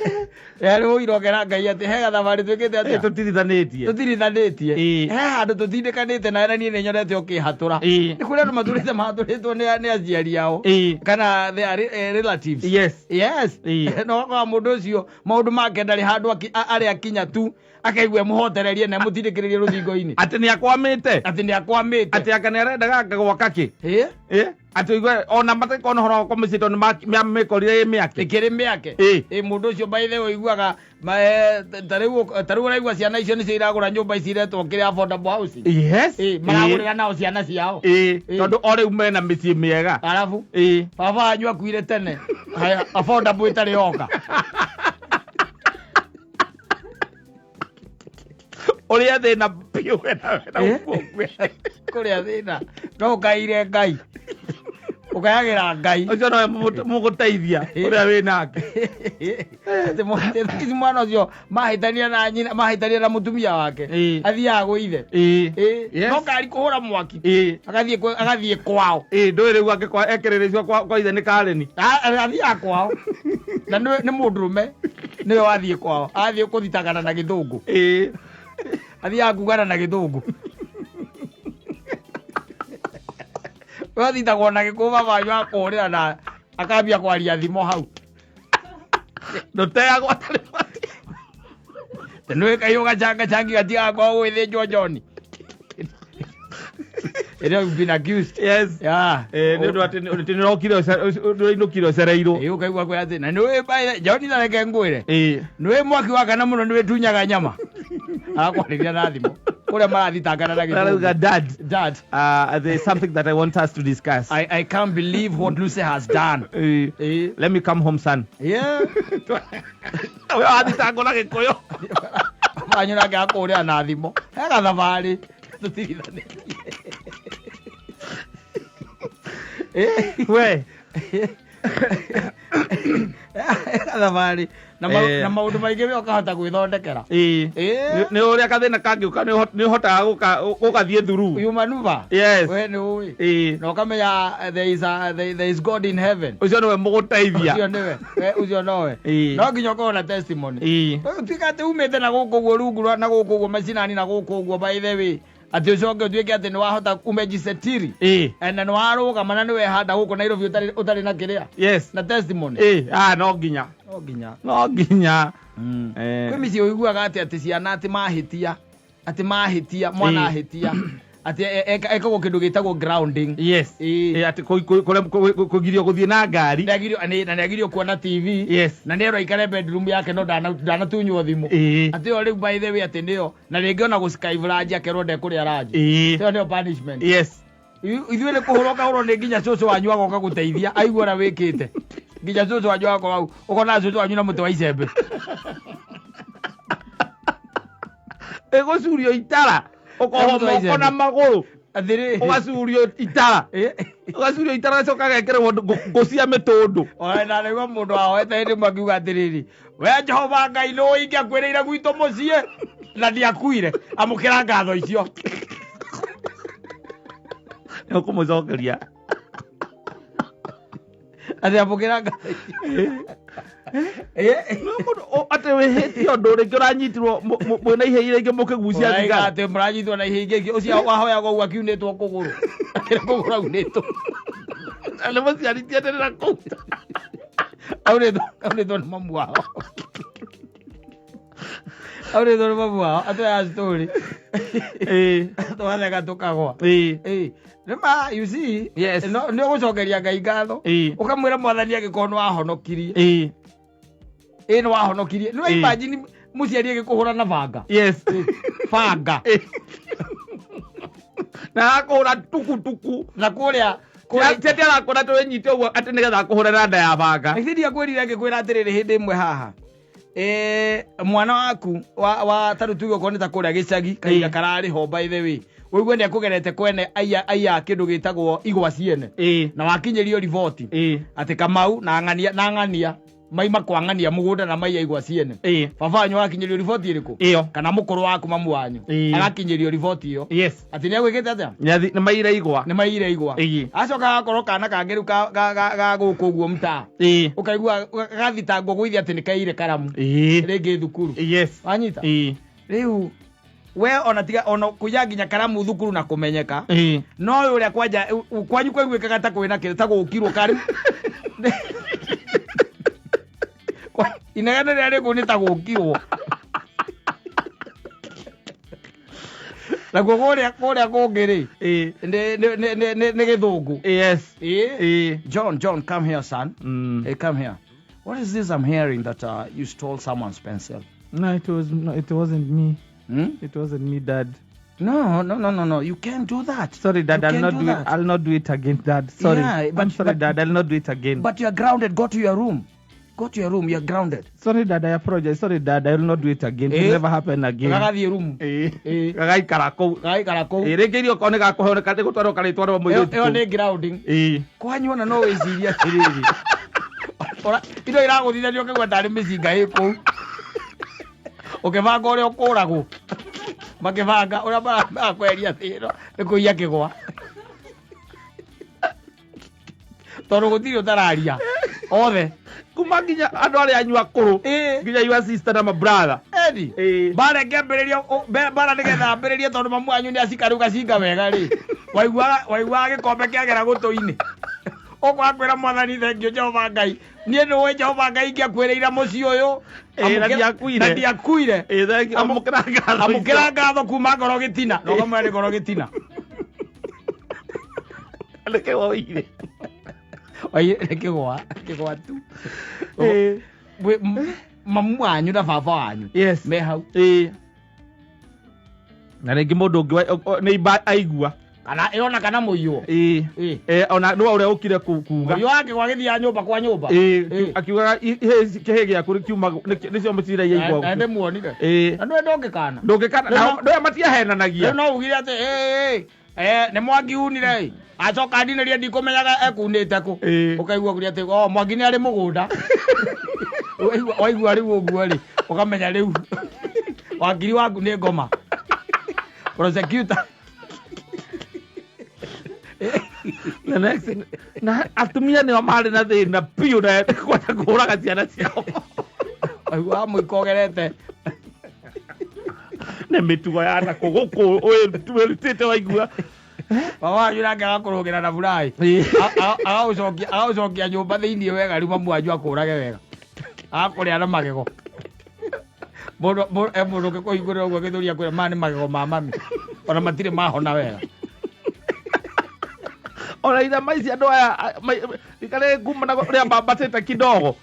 [SPEAKER 1] rĩu ũirokera Ngai atĩ he gathabarĩ twĩkĩte atĩa?
[SPEAKER 2] Tũtirithanĩtie.
[SPEAKER 1] Tũtirithanĩtie.
[SPEAKER 2] Ĩĩ.
[SPEAKER 1] He handũ tũtindĩkanĩte nawe na niĩ nĩ nyonete ũkĩhatũra.
[SPEAKER 2] Ĩĩ.
[SPEAKER 1] Nĩ kũrĩ andũ matũrĩte mahatũrĩtwo nĩ aciari ao.
[SPEAKER 2] Ĩĩ.
[SPEAKER 1] Kana their relatives.
[SPEAKER 2] Yes.
[SPEAKER 1] Yes.
[SPEAKER 2] Ĩĩ.
[SPEAKER 1] Na ũgakora mũndũ ũcio maũndũ make ndarĩ handũ arĩ akinya tu akaigua mũhotererie na mũtindĩkĩrĩrie rũthingo-inĩ.
[SPEAKER 2] Atĩ nĩ akwamĩte.
[SPEAKER 1] Atĩ nĩ akwamĩte.
[SPEAKER 2] Atĩ anga nĩ arendaga anga gwaka kĩ.
[SPEAKER 1] Ĩĩ.
[SPEAKER 2] Ĩĩ. Atĩ ũigue ona matekona ũhoro wa mũciĩ tondũ nĩmamĩkorire ĩ mĩake.
[SPEAKER 1] Ĩkĩrĩ mĩake.
[SPEAKER 2] Ĩĩ.
[SPEAKER 1] Ĩĩ, mũndũ ũcio by the way ũiguaga ta rĩu ũraigua ciana icio nĩcio iragũra nyũmba ici iretwo kĩrĩa affordable housing.
[SPEAKER 2] Yes.
[SPEAKER 1] Ĩĩ, maragũrĩra nao ciana ciao.
[SPEAKER 2] Ĩĩ.
[SPEAKER 1] Ĩĩ.
[SPEAKER 2] Tondũ o rĩu mena mĩciĩ mĩega.
[SPEAKER 1] Arabu
[SPEAKER 2] Ĩĩ.
[SPEAKER 1] baba wanyu akuire tene. Haya, affordable ĩtarĩ yoka.
[SPEAKER 2] Ũrĩa thĩna biũ wena
[SPEAKER 1] Ĩĩ.
[SPEAKER 2] ũkue.
[SPEAKER 1] Kũrĩa thĩna no ũkaire Ngai. Ũkayagĩra Ngai.
[SPEAKER 2] Ũcio nowe mũgũteithia ũrĩa wĩ nake.
[SPEAKER 1] Atĩ ici mwana ũcio mahĩtania na nyina, mahĩtania na mũtumia wake.
[SPEAKER 2] Ĩĩ.
[SPEAKER 1] Athiaga gwĩ ithe.
[SPEAKER 2] Ĩĩ.
[SPEAKER 1] Ĩĩ.
[SPEAKER 2] Yes.
[SPEAKER 1] No kari kũhũra mwaki.
[SPEAKER 2] Ĩĩ.
[SPEAKER 1] Agathiĩ kwao.
[SPEAKER 2] Ĩĩ, ndũĩ rĩu angĩkorwo ekĩrĩrĩcwo kwa ithe nĩ Karen.
[SPEAKER 1] Athiaga kwao. Na nĩ mũndũrũme nĩwe wathiĩ kwao. Athiĩ kũthitangana na gĩthũngũ.
[SPEAKER 2] Ĩĩ.
[SPEAKER 1] Athiaga kugana na gĩthũngũ. We athitagwo na gĩkũyũ baba wanyu akũhũrĩra na akambia kwaria thimo hau.
[SPEAKER 2] Ndũteagwo atarĩ mwaki.
[SPEAKER 1] Nĩũĩ kahiũ gacangacangĩ gatigaga kwaga gwĩthĩnjwo John. You know, you've been accused.
[SPEAKER 2] Yes.
[SPEAKER 1] Yeah.
[SPEAKER 2] Ĩĩ, nĩ ũndũ atĩ nĩũrokire nĩũrainũkire ũcereirwo.
[SPEAKER 1] Ĩĩ, ũkaigua kwĩra atĩ na nĩũĩ by John ta reke ngwĩre.
[SPEAKER 2] Ĩĩ.
[SPEAKER 1] Nĩũĩ mwaki wakana mũno nĩwĩtunyaga nyama. Arakwarĩria na thimũ. Kũrĩa marathitangana na
[SPEAKER 2] Arauga,
[SPEAKER 1] gĩthũngũ.
[SPEAKER 2] Dad,
[SPEAKER 1] Dad,
[SPEAKER 2] there's something that I want us to discuss.
[SPEAKER 1] I can't believe what Lucy has done.
[SPEAKER 2] Ĩĩ.
[SPEAKER 1] Ĩĩ.
[SPEAKER 2] Let me come home, son.
[SPEAKER 1] Yeah.
[SPEAKER 2] Ũyũ athitangwo na gĩkũyũ.
[SPEAKER 1] Wanyu nake akũhũrĩra na thimũ. He gathabarĩ. Tũtigithanĩtie. Ĩĩ.
[SPEAKER 2] We.
[SPEAKER 1] He gathabarĩ. Na
[SPEAKER 2] Eh.
[SPEAKER 1] maũndũ maingĩ we ũkahota gwĩthondekera.
[SPEAKER 2] Ĩĩ.
[SPEAKER 1] Ĩĩ.
[SPEAKER 2] Nĩ ũrĩa gathĩna kangĩũka nĩ ũhotaga gũgathiĩ through.
[SPEAKER 1] You maneuver.
[SPEAKER 2] Yes.
[SPEAKER 1] We nĩ ũĩ.
[SPEAKER 2] Ĩĩ.
[SPEAKER 1] Na ũkamenya there is God in heaven.
[SPEAKER 2] Ũcio nĩwe mũgũteithia.
[SPEAKER 1] Ũcio nĩwe. We ũcio nowe.
[SPEAKER 2] Ĩĩ.
[SPEAKER 1] No nginya ũkorwo na testimony.
[SPEAKER 2] Ĩĩ.
[SPEAKER 1] Ũtuĩke atĩ umĩte na gũkũ ũguo rungu rwa na gũkũ ũguo macinani na gũkũ ũguo by the way. Atĩ ũcoke ũtuĩke atĩ nĩ wahota umejisetiri.
[SPEAKER 2] Ĩĩ.
[SPEAKER 1] Na nĩ warũgama na nĩ wehanda gũkũ Nairobi ũtarĩ na kĩrĩa.
[SPEAKER 2] Yes.
[SPEAKER 1] Na testimony.
[SPEAKER 2] Ĩĩ. Ah, no nginya.
[SPEAKER 1] No nginya.
[SPEAKER 2] No nginya.
[SPEAKER 1] Kwĩ mĩciĩ ũiguaga atĩ ciana atĩ mahĩtia. Atĩ mahĩtia, mwana
[SPEAKER 2] Ĩĩ.
[SPEAKER 1] ahĩtia. Atĩ ekagwo kĩndũ gĩtagwo grounding.
[SPEAKER 2] Yes.
[SPEAKER 1] Ĩĩ.
[SPEAKER 2] Ĩĩ, atĩ kũgirio gũthiĩ na ngari.
[SPEAKER 1] Na nĩagirio kuona TV.
[SPEAKER 2] Yes.
[SPEAKER 1] Na nĩerwo aikare bedroom yake no ndanatunywo thimũ.
[SPEAKER 2] Ĩĩ.
[SPEAKER 1] Atĩ ĩyo rĩu by the way atĩ nĩyo na rĩngĩ ona gũskive ranji akerwo ndekũrĩa ranji.
[SPEAKER 2] Ĩĩ.
[SPEAKER 1] Ĩyo nĩyo punishment.
[SPEAKER 2] Yes.
[SPEAKER 1] Ithuĩ nĩ kũhũrwo kahũrwo nĩ nginya cũcũ wanyu agoka gũteithia aigua ũrĩa wĩkĩte. Nginya cũcũ wanyu agoka hau ũkona cũcũ wanyu na mũtĩ wa icembe.
[SPEAKER 2] Ĩgũcurio itara. Ũkohwo
[SPEAKER 1] Mũtĩ wa
[SPEAKER 2] moko
[SPEAKER 1] icembe.
[SPEAKER 2] na magũrũ.
[SPEAKER 1] Atĩrĩ.
[SPEAKER 2] Ũgacurio itara.
[SPEAKER 1] Ĩĩ.
[SPEAKER 2] Ũgacurio itara gacoka gekerwo ngũ cia mĩtũndũ.
[SPEAKER 1] Ona ndanaigua mũndũ ahoete hĩndĩ ĩmwe akiuga atĩrĩrĩ, we Jehova Ngai nĩũĩ ingĩakuĩrĩire gwitũ mũciĩ na ndiakuire, amũkĩra ngatho icio.
[SPEAKER 2] Nĩ ũkũmũcokeria.
[SPEAKER 1] Atĩ amũkĩra ngatho icio. Ĩĩ.
[SPEAKER 2] No mũndũ atĩ wĩhĩtie ũndũ rĩngĩ ũranyitirwo mwĩna ihĩĩ rĩngĩ mũkĩgucia
[SPEAKER 1] Ũraiga
[SPEAKER 2] thigara.
[SPEAKER 1] atĩ mũranyitwo na ihĩĩ ingĩ ũcio wahoyaga ũguo akiunĩtwo kũgũrũ. Akĩrĩ kũgũrũ aunĩtwo.
[SPEAKER 2] Na nĩ mũciari ti atĩ na kũu.
[SPEAKER 1] Aunĩtwo nĩ mamu wao. Aunĩtwo nĩ mamu wao. Atũheaga story.
[SPEAKER 2] Ĩĩ.
[SPEAKER 1] Twatheka tũkagwa.
[SPEAKER 2] Ĩĩ.
[SPEAKER 1] Ĩĩ. Nĩma, you see,
[SPEAKER 2] Yes.
[SPEAKER 1] nĩ ũgũcokeria Ngai ngatho.
[SPEAKER 2] Ĩĩ.
[SPEAKER 1] Ũkamwĩra mwathani angĩkorwo nĩ wahonokirie.
[SPEAKER 2] Ĩĩ.
[SPEAKER 1] Ĩĩ nĩ wahonokirie. Nĩ
[SPEAKER 2] Ĩĩ.
[SPEAKER 1] imagine mũciari agĩkũhũra na banga.
[SPEAKER 2] Yes.
[SPEAKER 1] Banga.
[SPEAKER 2] Ĩĩ. Na akũhũra tukutuku.
[SPEAKER 1] Na kũrĩa
[SPEAKER 2] Ti atĩ arakũra tũnyite ũguo atĩ nĩgetha akũhũre na nda ya banga.
[SPEAKER 1] Githĩ ndiakwĩrire ngĩkwĩra atĩrĩrĩ hĩndĩ ĩmwe haha, mwana waku wa ta rĩu tuge okorwo nĩ ta kũrĩa gĩcagi kahinda kararĩ ho, by the way, ũigue nĩ akũgerete kwene aiya aiya kĩndũ gĩtagwo igwa ciene, na wakinyĩrio riboti atĩ Kamau na ng'ania na ng'ania maima kwa ng'ania mũgũnda na maiya igwa ciene. Baba wanyu agakinyĩrio riboti ĩrĩkũ?
[SPEAKER 2] Ĩyo.
[SPEAKER 1] Kana mũkũrũ waku, mamu wanyu, agakinyĩrio riboti ĩyo atĩ nĩ agwĩkĩte atĩa?
[SPEAKER 2] Nĩ maire igwa.
[SPEAKER 1] Nĩ maiyire igwa. Acoka agakorwo kana kangĩ rĩu ga gũkũ ũguo mtaa, ũkaigua gathitangwo gũithia atĩ nĩ kaiyire karamu rĩngĩ thukuru. Wanyita? Rĩu we ona tiga ona kuiya nginya karamu thukuru na kũmenyeka, no ũyũ ũrĩa kwanja kwanyu kwaiguĩkaga ta kwĩna kĩndũ ta gũkirwo karĩ inegene rĩrĩa rĩ kũu nĩ ta gũkirwo nakuo kũrĩa kũngĩ rĩ, nĩ gĩthũngũ. John, John, come here, son. Hey, come here. What is this I'm hearing, that you stole someone's pencil?
[SPEAKER 3] No, it was no, it wasn't me. It wasn't me, Dad.
[SPEAKER 1] No, no, no, no, no. You can't do that.
[SPEAKER 3] Sorry, Dad.
[SPEAKER 1] You
[SPEAKER 3] I'll
[SPEAKER 1] can't
[SPEAKER 3] not
[SPEAKER 1] do
[SPEAKER 3] do it.
[SPEAKER 1] that.
[SPEAKER 3] I'll not do it again, Dad. Sorry.
[SPEAKER 1] Yeah,
[SPEAKER 3] I'm sorry, Dad. I'll not do it again.
[SPEAKER 1] But you're grounded. Go to your room. Go to your room. You're grounded.
[SPEAKER 3] Sorry, Dad. I apologize. Sorry, Dad. I will not do it again. It will never happen again.
[SPEAKER 1] Gagathiĩ room.
[SPEAKER 2] Gagaikara kũu.
[SPEAKER 1] Gagaikara kũu.
[SPEAKER 2] Rĩngĩ irio okorwo nĩ gakũheo nĩ gũtwarwo karĩtwarwo
[SPEAKER 1] Ĩyo
[SPEAKER 2] mũirĩtu.
[SPEAKER 1] ĩyo nĩ grounding. Kwanyu ona no wĩcirie atĩrĩrĩ. Indo iragũthithanio ũkaigua tarĩ mĩcinga ĩ kũu. Ũkĩbanga ũrĩa ũkũragwo. Makĩbanga ũrĩa marakweheria thĩ ĩno nĩ kũiya kĩgwa. Tondũ gũtirĩ ũtararia. Othe.
[SPEAKER 2] Kuma nginya andũ arĩa anyu akũrũ, nginya your sister na mabrother.
[SPEAKER 1] Edi. Mbara ĩngĩambĩrĩrio mbara nĩgetha ambĩrĩrie, tondũ mamu wanyu nĩ acika rĩu gacinga wega rĩ. Waiguaga gĩkombe kĩagera gũtũ-inĩ. Ũkwaga kwĩra Mwathani thengiũ Jehova Ngai. Niĩ nĩũĩ Jehova Ngai ingĩakuĩrĩire mũciĩ ũyũ.
[SPEAKER 2] Na ndiakuire.
[SPEAKER 1] Na ndiakuire.
[SPEAKER 2] Thank you. Amũkĩra ngatho.
[SPEAKER 1] Amũkĩra ngatho kuma ngoro gĩtina. Na ũkamwĩra nĩ ngoro gĩtina.
[SPEAKER 2] Nĩkĩ woire?
[SPEAKER 1] Nĩ kĩgwa, kĩgwa tu. Mamu wanyu na baba wanyu me hau.
[SPEAKER 2] Na rĩngĩ mũndũ ũngĩ nĩ imba aigua.
[SPEAKER 1] Kana ĩona kana mũiywo.
[SPEAKER 2] Ona nĩwe ũrĩa ũkire kuga.
[SPEAKER 1] Mũiywo wa kĩgwa gĩthiaga nyũmba kwa nyũmba.
[SPEAKER 2] Akiugaga kĩhĩ gĩaku kiuma nĩcio mũciragia igwa.
[SPEAKER 1] Na ndĩmuonire. Na nĩwe ndũngĩkana.
[SPEAKER 2] Ndũngĩkana.
[SPEAKER 1] Rĩu
[SPEAKER 2] Ndũya matiahenanagia.
[SPEAKER 1] Rĩu no ugire atĩ nĩ Mwangi unire ĩ. Acoka ndinĩrie ndikũmenyaga ekunĩte kũ. Ũkaigua kũrĩa atĩ oh, Mwangi nĩ arĩ mũgũnda. Waigua rĩu ũguo rĩ, ũkamenya rĩu wakiri waku nĩ ngoma. Prosecutor.
[SPEAKER 2] The next thing, na atumia nĩo marĩ na thĩna biũ na kwenda kũhũraga ciana ciao.
[SPEAKER 1] Waigua mũiko ũgerete.
[SPEAKER 2] Nĩ mĩtugo ya nakũ gũkũ wĩrutĩte waigua.
[SPEAKER 1] Baba wanyu nake agakũrũgĩra na burai. Agagũcokia nyũmba thĩinĩ wega, rĩu mamu wanyu akũrage wega. Agakũrĩa na magego. Mũndũ ũngĩkũhingũrĩra ũguo gĩthũri akwĩra maya nĩ magego ma mami. Ona matirĩ mahona wega.
[SPEAKER 2] Ona ithama ici andũ aya ikarĩ nguma na ũrĩa mambatĩte kidogo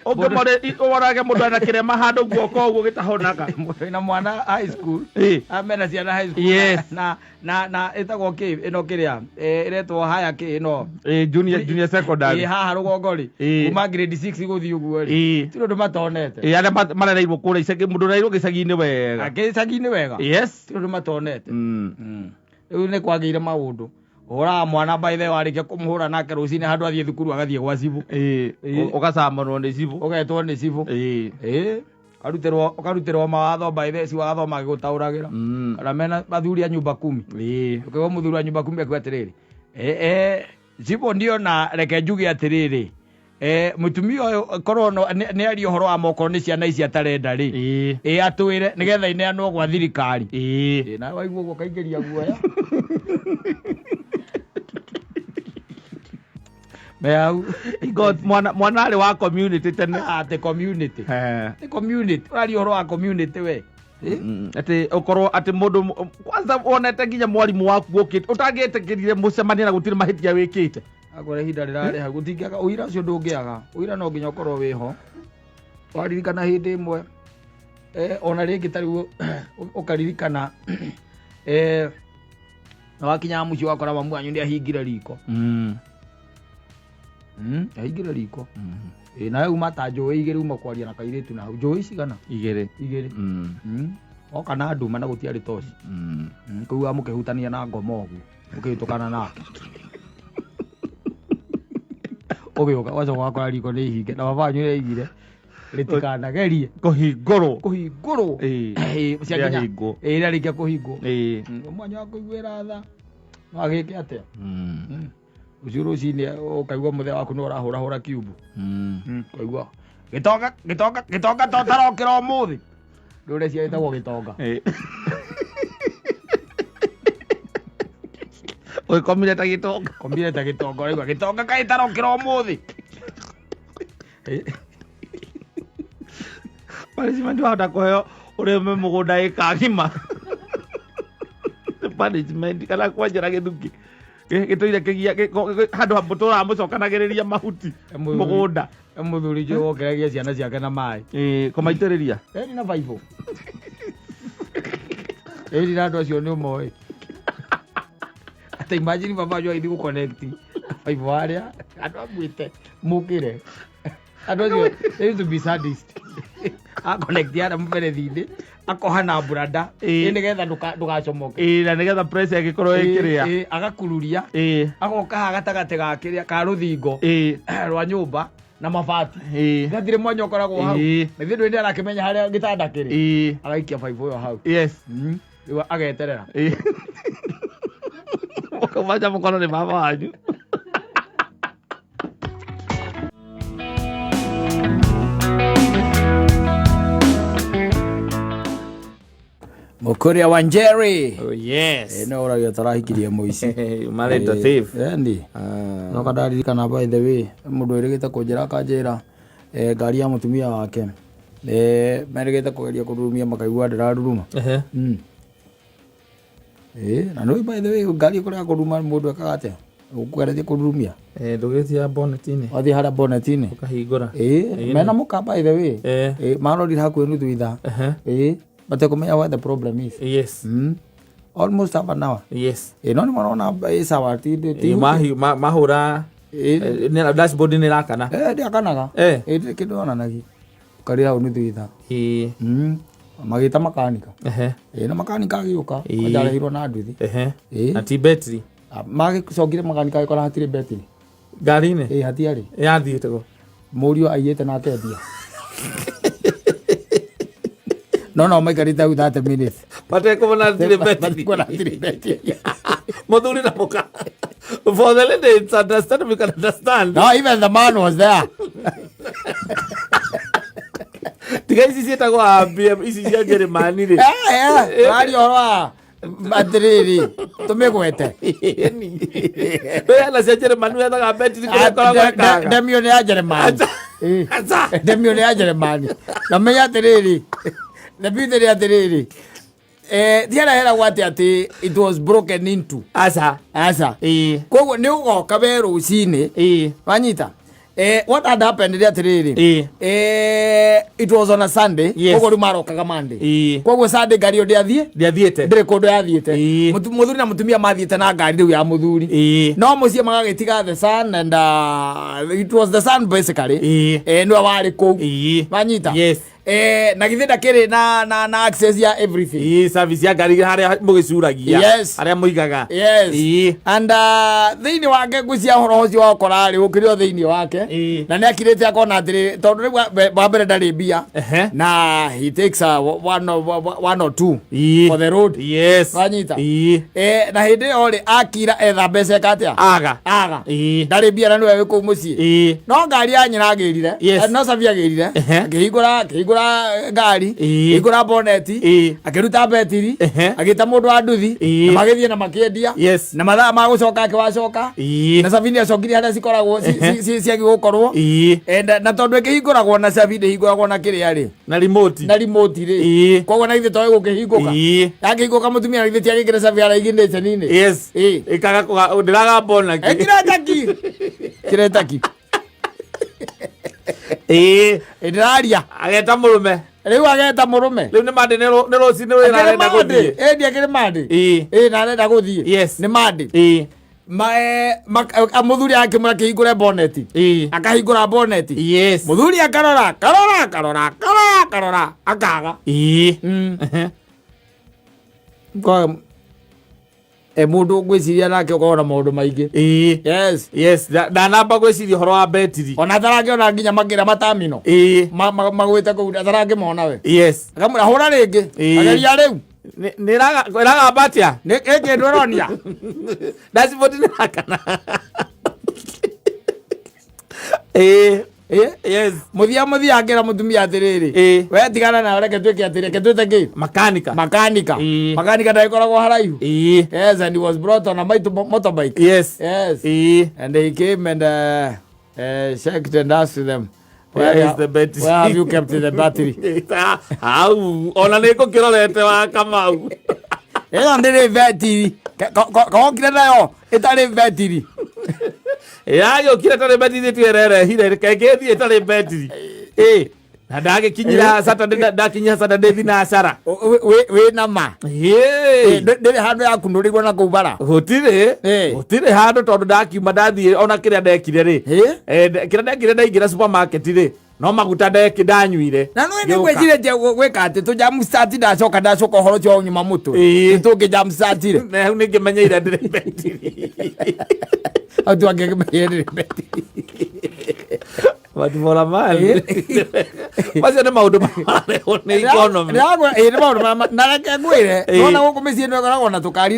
[SPEAKER 2] ũngĩmore ũrage mũndũ ena kĩrema handũ guoko ũguo gĩtahonaga.
[SPEAKER 1] Mũndũ wĩna mwana high school. Amena ciana high school. Na ĩtagwo kĩ ĩno kĩrĩa ĩretwo haya kĩ ĩno?
[SPEAKER 2] Junior secondary.
[SPEAKER 1] Haha rũgongo rĩ. Kuma grade 6 gũthiĩ ũguo rĩ. Ti ũndũ matonete.
[SPEAKER 2] Arĩa marereirwo kũrĩa icagi, mũndũ ũrereirwo gĩcagi-inĩ wega.
[SPEAKER 1] Gĩcagi-inĩ wega. Ti ũndũ matonete. Rĩu nĩ kwagĩire maũndũ. Ũhũraga mwana, by the way, warĩkia kũmũhũra nake rũcinĩ handũ athiĩ thukuru agathiĩ gwa cibũ.
[SPEAKER 2] Ũgacamanwo nĩ cibũ.
[SPEAKER 1] Ũgetwo nĩ cibũ. Ũkarutĩrwo mawatho, by the way, cibũ agathoma agĩgũtaũragĩra. Kana mena athuri a nyumba kumi. Ũkaigua mũthuri wa nyumba kumi akiuga atĩrĩrĩ, cibũ ndiona reke njuge atĩrĩrĩ, mũtumia ũyũ korwo no nĩ aria ũhoro wa moko nĩ ciana ici atarenda rĩ, atwĩre nĩgetha ineanwo gwa thirikari. Na waigua ũguo ũkaingĩria guoya. Me hau.
[SPEAKER 2] God, mwana arĩ wa community tene.
[SPEAKER 1] Atĩ community. Atĩ community. Ũraria ũhoro wa community we.
[SPEAKER 2] Atĩ ũkorwo atĩ mũndũ kwanza wonete nginya mwarimũ waku ũkĩte ũtangĩtĩkĩrire mũcemanie na gũtirĩ mahĩtia wĩkĩte.
[SPEAKER 1] Akorwo ihinda rĩrarĩ hau gũtingĩaga ũira ũcio, ndũngĩaga ũira, no nginya ũkorwo wĩho. Waririkana hĩndĩ ĩmwe, ona rĩngĩ ta rĩu ũkaririkana, Na wakinyaga mũciĩ wakora mamu wanyu nĩ ahingire riko. Ahingire riko. Ĩ nawe uma ta njũĩ igĩrĩ uma kwaria na kairĩtu na hau njũĩ cigana?
[SPEAKER 2] Igĩrĩ.
[SPEAKER 1] Igĩrĩ. Oka na nduma na gũtiarĩ toci. Kũu amũkĩhutania na ngoma ũguo mũkĩhĩtũkana nake ũgĩũka ũgacoka ũgakora riko nĩ ihinge na baba wanyu nĩaigire rĩtikanagerie
[SPEAKER 2] Kũhingũrwo.
[SPEAKER 1] Kũhingũrwo.
[SPEAKER 2] Ĩĩ.
[SPEAKER 1] Ĩĩ, ciakinya-
[SPEAKER 2] Rĩahingwo.
[SPEAKER 1] Ĩĩ, rĩarĩkia kũhingwo.
[SPEAKER 2] Ĩĩ.
[SPEAKER 1] Mwanya wa kũiguĩra tha no agĩke atĩa? Ũcio rũcinĩ ũkaigua mũthee waku nĩ ũrahũrahũra kiumbu. Ũkaigua gĩtonga gĩtonga gĩtonga to tarokĩra ũmũthĩ ndũre cia ĩtagwo gĩtonga.
[SPEAKER 2] Ĩĩ. Ũgĩkomire ta gĩtonga.
[SPEAKER 1] Komire ta gĩtonga ũraigua gĩtonga kaĩ tarokĩra ũmũthĩ.
[SPEAKER 2] Punishment wahota kũheo ũrĩme mũgũnda ĩka ng'ima. Nĩ punishment kana kwenjera gĩthukĩ. Gĩtũire kĩgia handũ mũtũraga mũcokanagĩrĩria mahuti mũgũnda.
[SPEAKER 1] Mũthuri njũĩ wokeragia ciana ciake na maĩ.
[SPEAKER 2] Ĩĩ, kũmaitĩrĩria.
[SPEAKER 1] Eri na baibũ eri na andũ acio nĩ ũmoĩ atĩ imagine baba wanyu agĩthiĩ gũconnect baibũ harĩa andũ amwĩte mũkĩre andũ acio they used to be sadist aconnect harĩa mũberethi-inĩ akoha na buranda.
[SPEAKER 2] Ĩĩ.
[SPEAKER 1] Ĩ nĩgetha ndũgacomoke.
[SPEAKER 2] Ĩĩ, na nĩgetha pressure ĩgĩkorwo ĩkĩrĩa.
[SPEAKER 1] Ĩĩ, agakururia. Agoka haha gatagatĩ ga kĩrĩa ka rũthingo rwa nyũmba na mabati. Gatirĩ mwanya ũkoragwo hau. Na ithuĩ ndũĩ arakĩmenya harĩa gĩtanda kĩrĩ. Agaikia baibũ ĩyo hau. Rĩu ageterera.
[SPEAKER 2] Ĩĩ. Mũkaumanja mũkono nĩ baba wanyu.
[SPEAKER 1] Mũkũrĩa wa Njeri.
[SPEAKER 2] Oh, yes.
[SPEAKER 1] No ũragia tarahikirie mũici.
[SPEAKER 2] You married a thief.
[SPEAKER 1] Endi no kandaririkana by the way mũndũ ĩrĩgĩte kũnjĩra akanjĩra ngari ya mũtumia wake merĩgĩte kũgeria kũrurumia makaigua ndĩraruruma. Ĩĩ, na nĩ by the way ngari ĩkũrega kũruruma mũndũ ekaga atĩa ũkũgeretie kũrurumia?
[SPEAKER 2] Ndũgĩtia bonnet-inĩ.
[SPEAKER 1] Wathiĩ harĩa bonnet-inĩ.
[SPEAKER 2] Ũkahingũra.
[SPEAKER 1] Ĩĩ, mena mũka by the way. Ĩĩ, marorire hakuhĩ nuthu ithaa. Ĩĩ, matekũmenya what the problem is. Almost half an hour. Ĩĩ, no nĩ marona ĩ sawa ti
[SPEAKER 2] Mahũra dashboard nĩ ĩrakana.
[SPEAKER 1] Ndĩakanaga. Ĩĩ, ndĩrĩ kĩndũ yonanagia karĩ hau nuthu ithaa. Magĩta makanika. Ĩĩ, na makanika agĩũka kwanja arehirwo na nduthi. Ĩĩ.
[SPEAKER 2] Na ti betri.
[SPEAKER 1] Ah, magĩcokire makanika agĩkora hatirĩ betri.
[SPEAKER 2] Ngari-inĩ.
[SPEAKER 1] Ĩĩ, hatiarĩ.
[SPEAKER 2] Yathiĩte kũ?
[SPEAKER 1] Mũriũ aiyĩte na akendia no maikarĩte hau 30 minutes.
[SPEAKER 2] Matekũmona hatirĩ betri.
[SPEAKER 1] Matikuona hatirĩ betri.
[SPEAKER 2] Mũthuri na mũka. For the lady, it's understandable, you can understand.
[SPEAKER 1] No, even the man was there.
[SPEAKER 2] Tiga ici ciĩtagwo ABM ici cia Njĩrĩmani rĩ.
[SPEAKER 1] Waria ũhoro wa atĩrĩrĩ tũmĩgwete.
[SPEAKER 2] Wĩna cia Njĩrĩmani wethaga betri kũrĩa ĩkoragwo ĩkaga.
[SPEAKER 1] Ndemio nĩ ya Jeremani. Ĩĩ.
[SPEAKER 2] Aca.
[SPEAKER 1] Ndemio nĩ ya Jeremani na menya atĩrĩrĩ the beauty nĩ atĩrĩrĩ ti harĩa heragwo atĩ it was broken into.
[SPEAKER 2] Aca.
[SPEAKER 1] Aca.
[SPEAKER 2] Ĩĩ.
[SPEAKER 1] Koguo nĩ ũgoka we rũcinĩ. Wanyita what had happened nĩ atĩrĩrĩ it was on a Sunday. Koguo rĩu marokaga Monday. Koguo Sunday ngari ĩyo ndĩathiĩ.
[SPEAKER 2] Ndiathiĩte.
[SPEAKER 1] Ndĩrĩ kũndũ yathiĩte. Mũthuri na mũtumia mathiĩte na ngari rĩu ya mũthuri. No mũciĩ magagĩtiga the son and it was the son basically. Nĩwe warĩ kũu. Wanyita?
[SPEAKER 2] Yes.
[SPEAKER 1] Na githĩ ndakĩrĩ na access ya everything.
[SPEAKER 2] Ĩĩ, service ya ngari harĩa mũgĩcuragia.
[SPEAKER 1] Yes.
[SPEAKER 2] Harĩa mũigaga.
[SPEAKER 1] Yes. And thĩinĩ wake ngwĩciria ũhoro ũcio wa ũkora rĩ ũkĩrĩ o thĩinĩ wake. Na nĩ akirĩte akona atĩrĩ tondũ rĩu wa mbere ndarĩ mbia. Na he takes a one or two for the road. Wanyita? Na hĩndĩ ĩyo rĩ akira etha mbeca eka atĩa?
[SPEAKER 2] Aga.
[SPEAKER 1] Aga. Ndarĩ mbia na nĩwe wĩ kũu mũciĩ. No ngari ya nyina agĩrire. No cabi agĩrire. Akĩhingũra ngari. Akĩhingũra boneti. Akĩruta betiri. Agĩta mũndũ wa nduthi. Na magĩthiĩ na makĩendia. Na mathaa ma gũcoka akĩwacoka. Na cabi nĩ acokirie harĩa cikoragwo ciagĩ gũkorwo. Na tondũ ĩkĩhingũragwo na cabi ndĩhingũragwo na kĩrĩa rĩ.
[SPEAKER 2] Na remote.
[SPEAKER 1] Na remote rĩ. Koguo na ithuĩ toĩ gũkĩhingũka. Yakĩhingũka mũtumia na ithuĩ tiagĩkĩre cabi harĩa ignition-inĩ.
[SPEAKER 2] Ĩkaga ndĩraga bona kĩ.
[SPEAKER 1] Ĩkĩretaki. Kĩretaki. Ndĩraria.
[SPEAKER 2] Ageta mũrũme.
[SPEAKER 1] Rĩu ageta mũrũme.
[SPEAKER 2] Rĩu nĩ Monday, nĩ rũcinĩ wĩra
[SPEAKER 1] Akĩrĩ
[SPEAKER 2] arenda
[SPEAKER 1] Monday.
[SPEAKER 2] gũthiĩ.
[SPEAKER 1] Ĩndi akĩrĩ Monday.
[SPEAKER 2] Ĩĩ.
[SPEAKER 1] Ĩĩ, na arenda gũthiĩ.
[SPEAKER 2] Yes.
[SPEAKER 1] Nĩ Monday.
[SPEAKER 2] Ĩĩ.
[SPEAKER 1] Mũthuri akĩmwĩra akĩhingũre boneti.
[SPEAKER 2] Ĩĩ.
[SPEAKER 1] Akahingũra boneti.
[SPEAKER 2] Yes.
[SPEAKER 1] Mũthuri akarora, karora, karora, karora, karora, akaga.
[SPEAKER 2] Ĩĩ.
[SPEAKER 1] Mm. Kwa e mũndũ ngwĩciria nake ũkorwo na maũndũ maingĩ.
[SPEAKER 2] Ĩĩ.
[SPEAKER 1] Yes.
[SPEAKER 2] Yes, ndanamba gwĩciria ũhoro wa betiri.
[SPEAKER 1] Ona atarakĩona nginya makĩra matamino.
[SPEAKER 2] Ĩĩ.
[SPEAKER 1] Magwĩte kũu atarakĩmona we.
[SPEAKER 2] Yes.
[SPEAKER 1] Akamwĩra hũra rĩngĩ.
[SPEAKER 2] Ĩĩ.
[SPEAKER 1] Ageria rĩu.
[SPEAKER 2] Nĩ ĩragamba atĩa?
[SPEAKER 1] Nĩ kĩndũ ĩronia.
[SPEAKER 2] Dashboard nĩ rakana. Ĩĩ.
[SPEAKER 1] Ĩĩ.
[SPEAKER 2] Yes.
[SPEAKER 1] Mũthia mũthia akĩra mũtumia atĩrĩrĩ.
[SPEAKER 2] Ĩĩ.
[SPEAKER 1] We tigana nawe, reke twĩke atĩrĩ, reke twĩte kĩ?
[SPEAKER 2] Makanika.
[SPEAKER 1] Makanika.
[SPEAKER 2] Ĩĩ.
[SPEAKER 1] Makanika ndagĩkoragwo haraihu.
[SPEAKER 2] Ĩĩ.
[SPEAKER 1] Yes, and he was brought on a motorbike.
[SPEAKER 2] Yes.
[SPEAKER 1] Yes.
[SPEAKER 2] Ĩĩ.
[SPEAKER 1] And he came and checked and asked them,
[SPEAKER 2] Where is the battery?
[SPEAKER 1] Where have you kept the battery?
[SPEAKER 2] Hau ona nĩ ngũkĩrorete wa Kamau.
[SPEAKER 1] Ĩno ndĩrĩ betiri. Kokire nayo ĩtarĩ betiri.
[SPEAKER 2] Yagĩũkire tarĩ betiri ĩtwererehire reke ĩgĩthiĩ ĩtarĩ betiri. Ĩĩ. Na ndagĩkinyira Saturday, ndakinyia Saturday thinacara.
[SPEAKER 1] Wĩna ma.
[SPEAKER 2] Ĩĩ.
[SPEAKER 1] Ndĩrĩ handũ yakunũrĩirwo na kũu bara.
[SPEAKER 2] Gũtirĩ.
[SPEAKER 1] Ĩĩ.
[SPEAKER 2] Gũtirĩ handũ tondũ ndakiuma ndathiĩ ona kĩrĩa ndekire rĩ.
[SPEAKER 1] Ĩĩ.
[SPEAKER 2] Kĩrĩa ndekire ndaingĩra supermarket rĩ, no maguta ndeki ndanyuire.
[SPEAKER 1] Na nĩ
[SPEAKER 2] Ngĩũka.
[SPEAKER 1] ngwĩcirĩtie gwĩka atĩ tũ jam start ndacoka ũhoro ũcio waũnyuma mũtwe.
[SPEAKER 2] Ĩĩ.
[SPEAKER 1] Nĩ tũngĩ jam startire.
[SPEAKER 2] Na hau nĩngĩmenyeire ndĩrĩ betiri.
[SPEAKER 1] Hau twangĩkĩmenyire ndĩrĩ betiri.
[SPEAKER 2] Matibora mali. Macio nĩ maũndũ mararehwo nĩ economy.
[SPEAKER 1] Ĩĩ, nĩ maũndũ na reke ngwĩre,
[SPEAKER 2] Ĩĩ.
[SPEAKER 1] nona gũkũ mĩciĩ ĩno ĩkoragwo na tũkari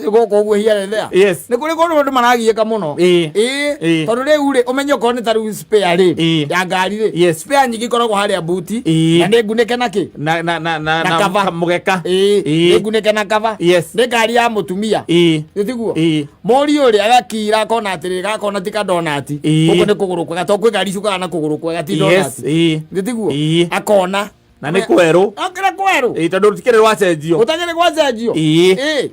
[SPEAKER 1] gũkũ ũguo here there.
[SPEAKER 2] Yes.
[SPEAKER 1] Nĩ kũrĩ kũndũ andũ maragiĩka mũno.
[SPEAKER 2] Ĩĩ.
[SPEAKER 1] Ĩĩ.
[SPEAKER 2] Ĩĩ.
[SPEAKER 1] Tondũ rĩu rĩ, ũmenye okorwo nĩ ta rĩu spare rĩ,
[SPEAKER 2] Ĩĩ.
[SPEAKER 1] ya ngari rĩ,
[SPEAKER 2] Yes.
[SPEAKER 1] spare nyingĩ ikoragwo harĩa buti,
[SPEAKER 2] Ĩĩ.
[SPEAKER 1] na nĩ ngunĩke na kĩ?
[SPEAKER 2] Na na na na
[SPEAKER 1] Na cover.
[SPEAKER 2] mũgeka.
[SPEAKER 1] Ĩĩ.
[SPEAKER 2] Ĩĩ.
[SPEAKER 1] Nĩ ngunĩke na cover.
[SPEAKER 2] Yes.
[SPEAKER 1] Nĩ ngari ya mũtumia.
[SPEAKER 2] Ĩĩ.
[SPEAKER 1] Nĩ tiguo?
[SPEAKER 2] Ĩĩ.
[SPEAKER 1] Mũriũ rĩ, agakira akona atĩrĩrĩ, gakona ti kadonati.
[SPEAKER 2] Ĩĩ.
[SPEAKER 1] Gũkũ nĩ kũgũrũ kwega, tondũ kwĩ ngari icukaga na kũgũrũ kwega ti
[SPEAKER 2] Yes.
[SPEAKER 1] donati.
[SPEAKER 2] Ĩĩ.
[SPEAKER 1] Nĩ tiguo?
[SPEAKER 2] Ĩĩ.
[SPEAKER 1] Akona.
[SPEAKER 2] Na nĩ kwerũ.
[SPEAKER 1] Akĩra kwerũ.
[SPEAKER 2] Ĩĩ, tondũ rũtikĩrĩ rwacenjio.
[SPEAKER 1] Gũtagĩrĩ gwacenjio.
[SPEAKER 2] Ĩĩ.
[SPEAKER 1] Ĩĩ.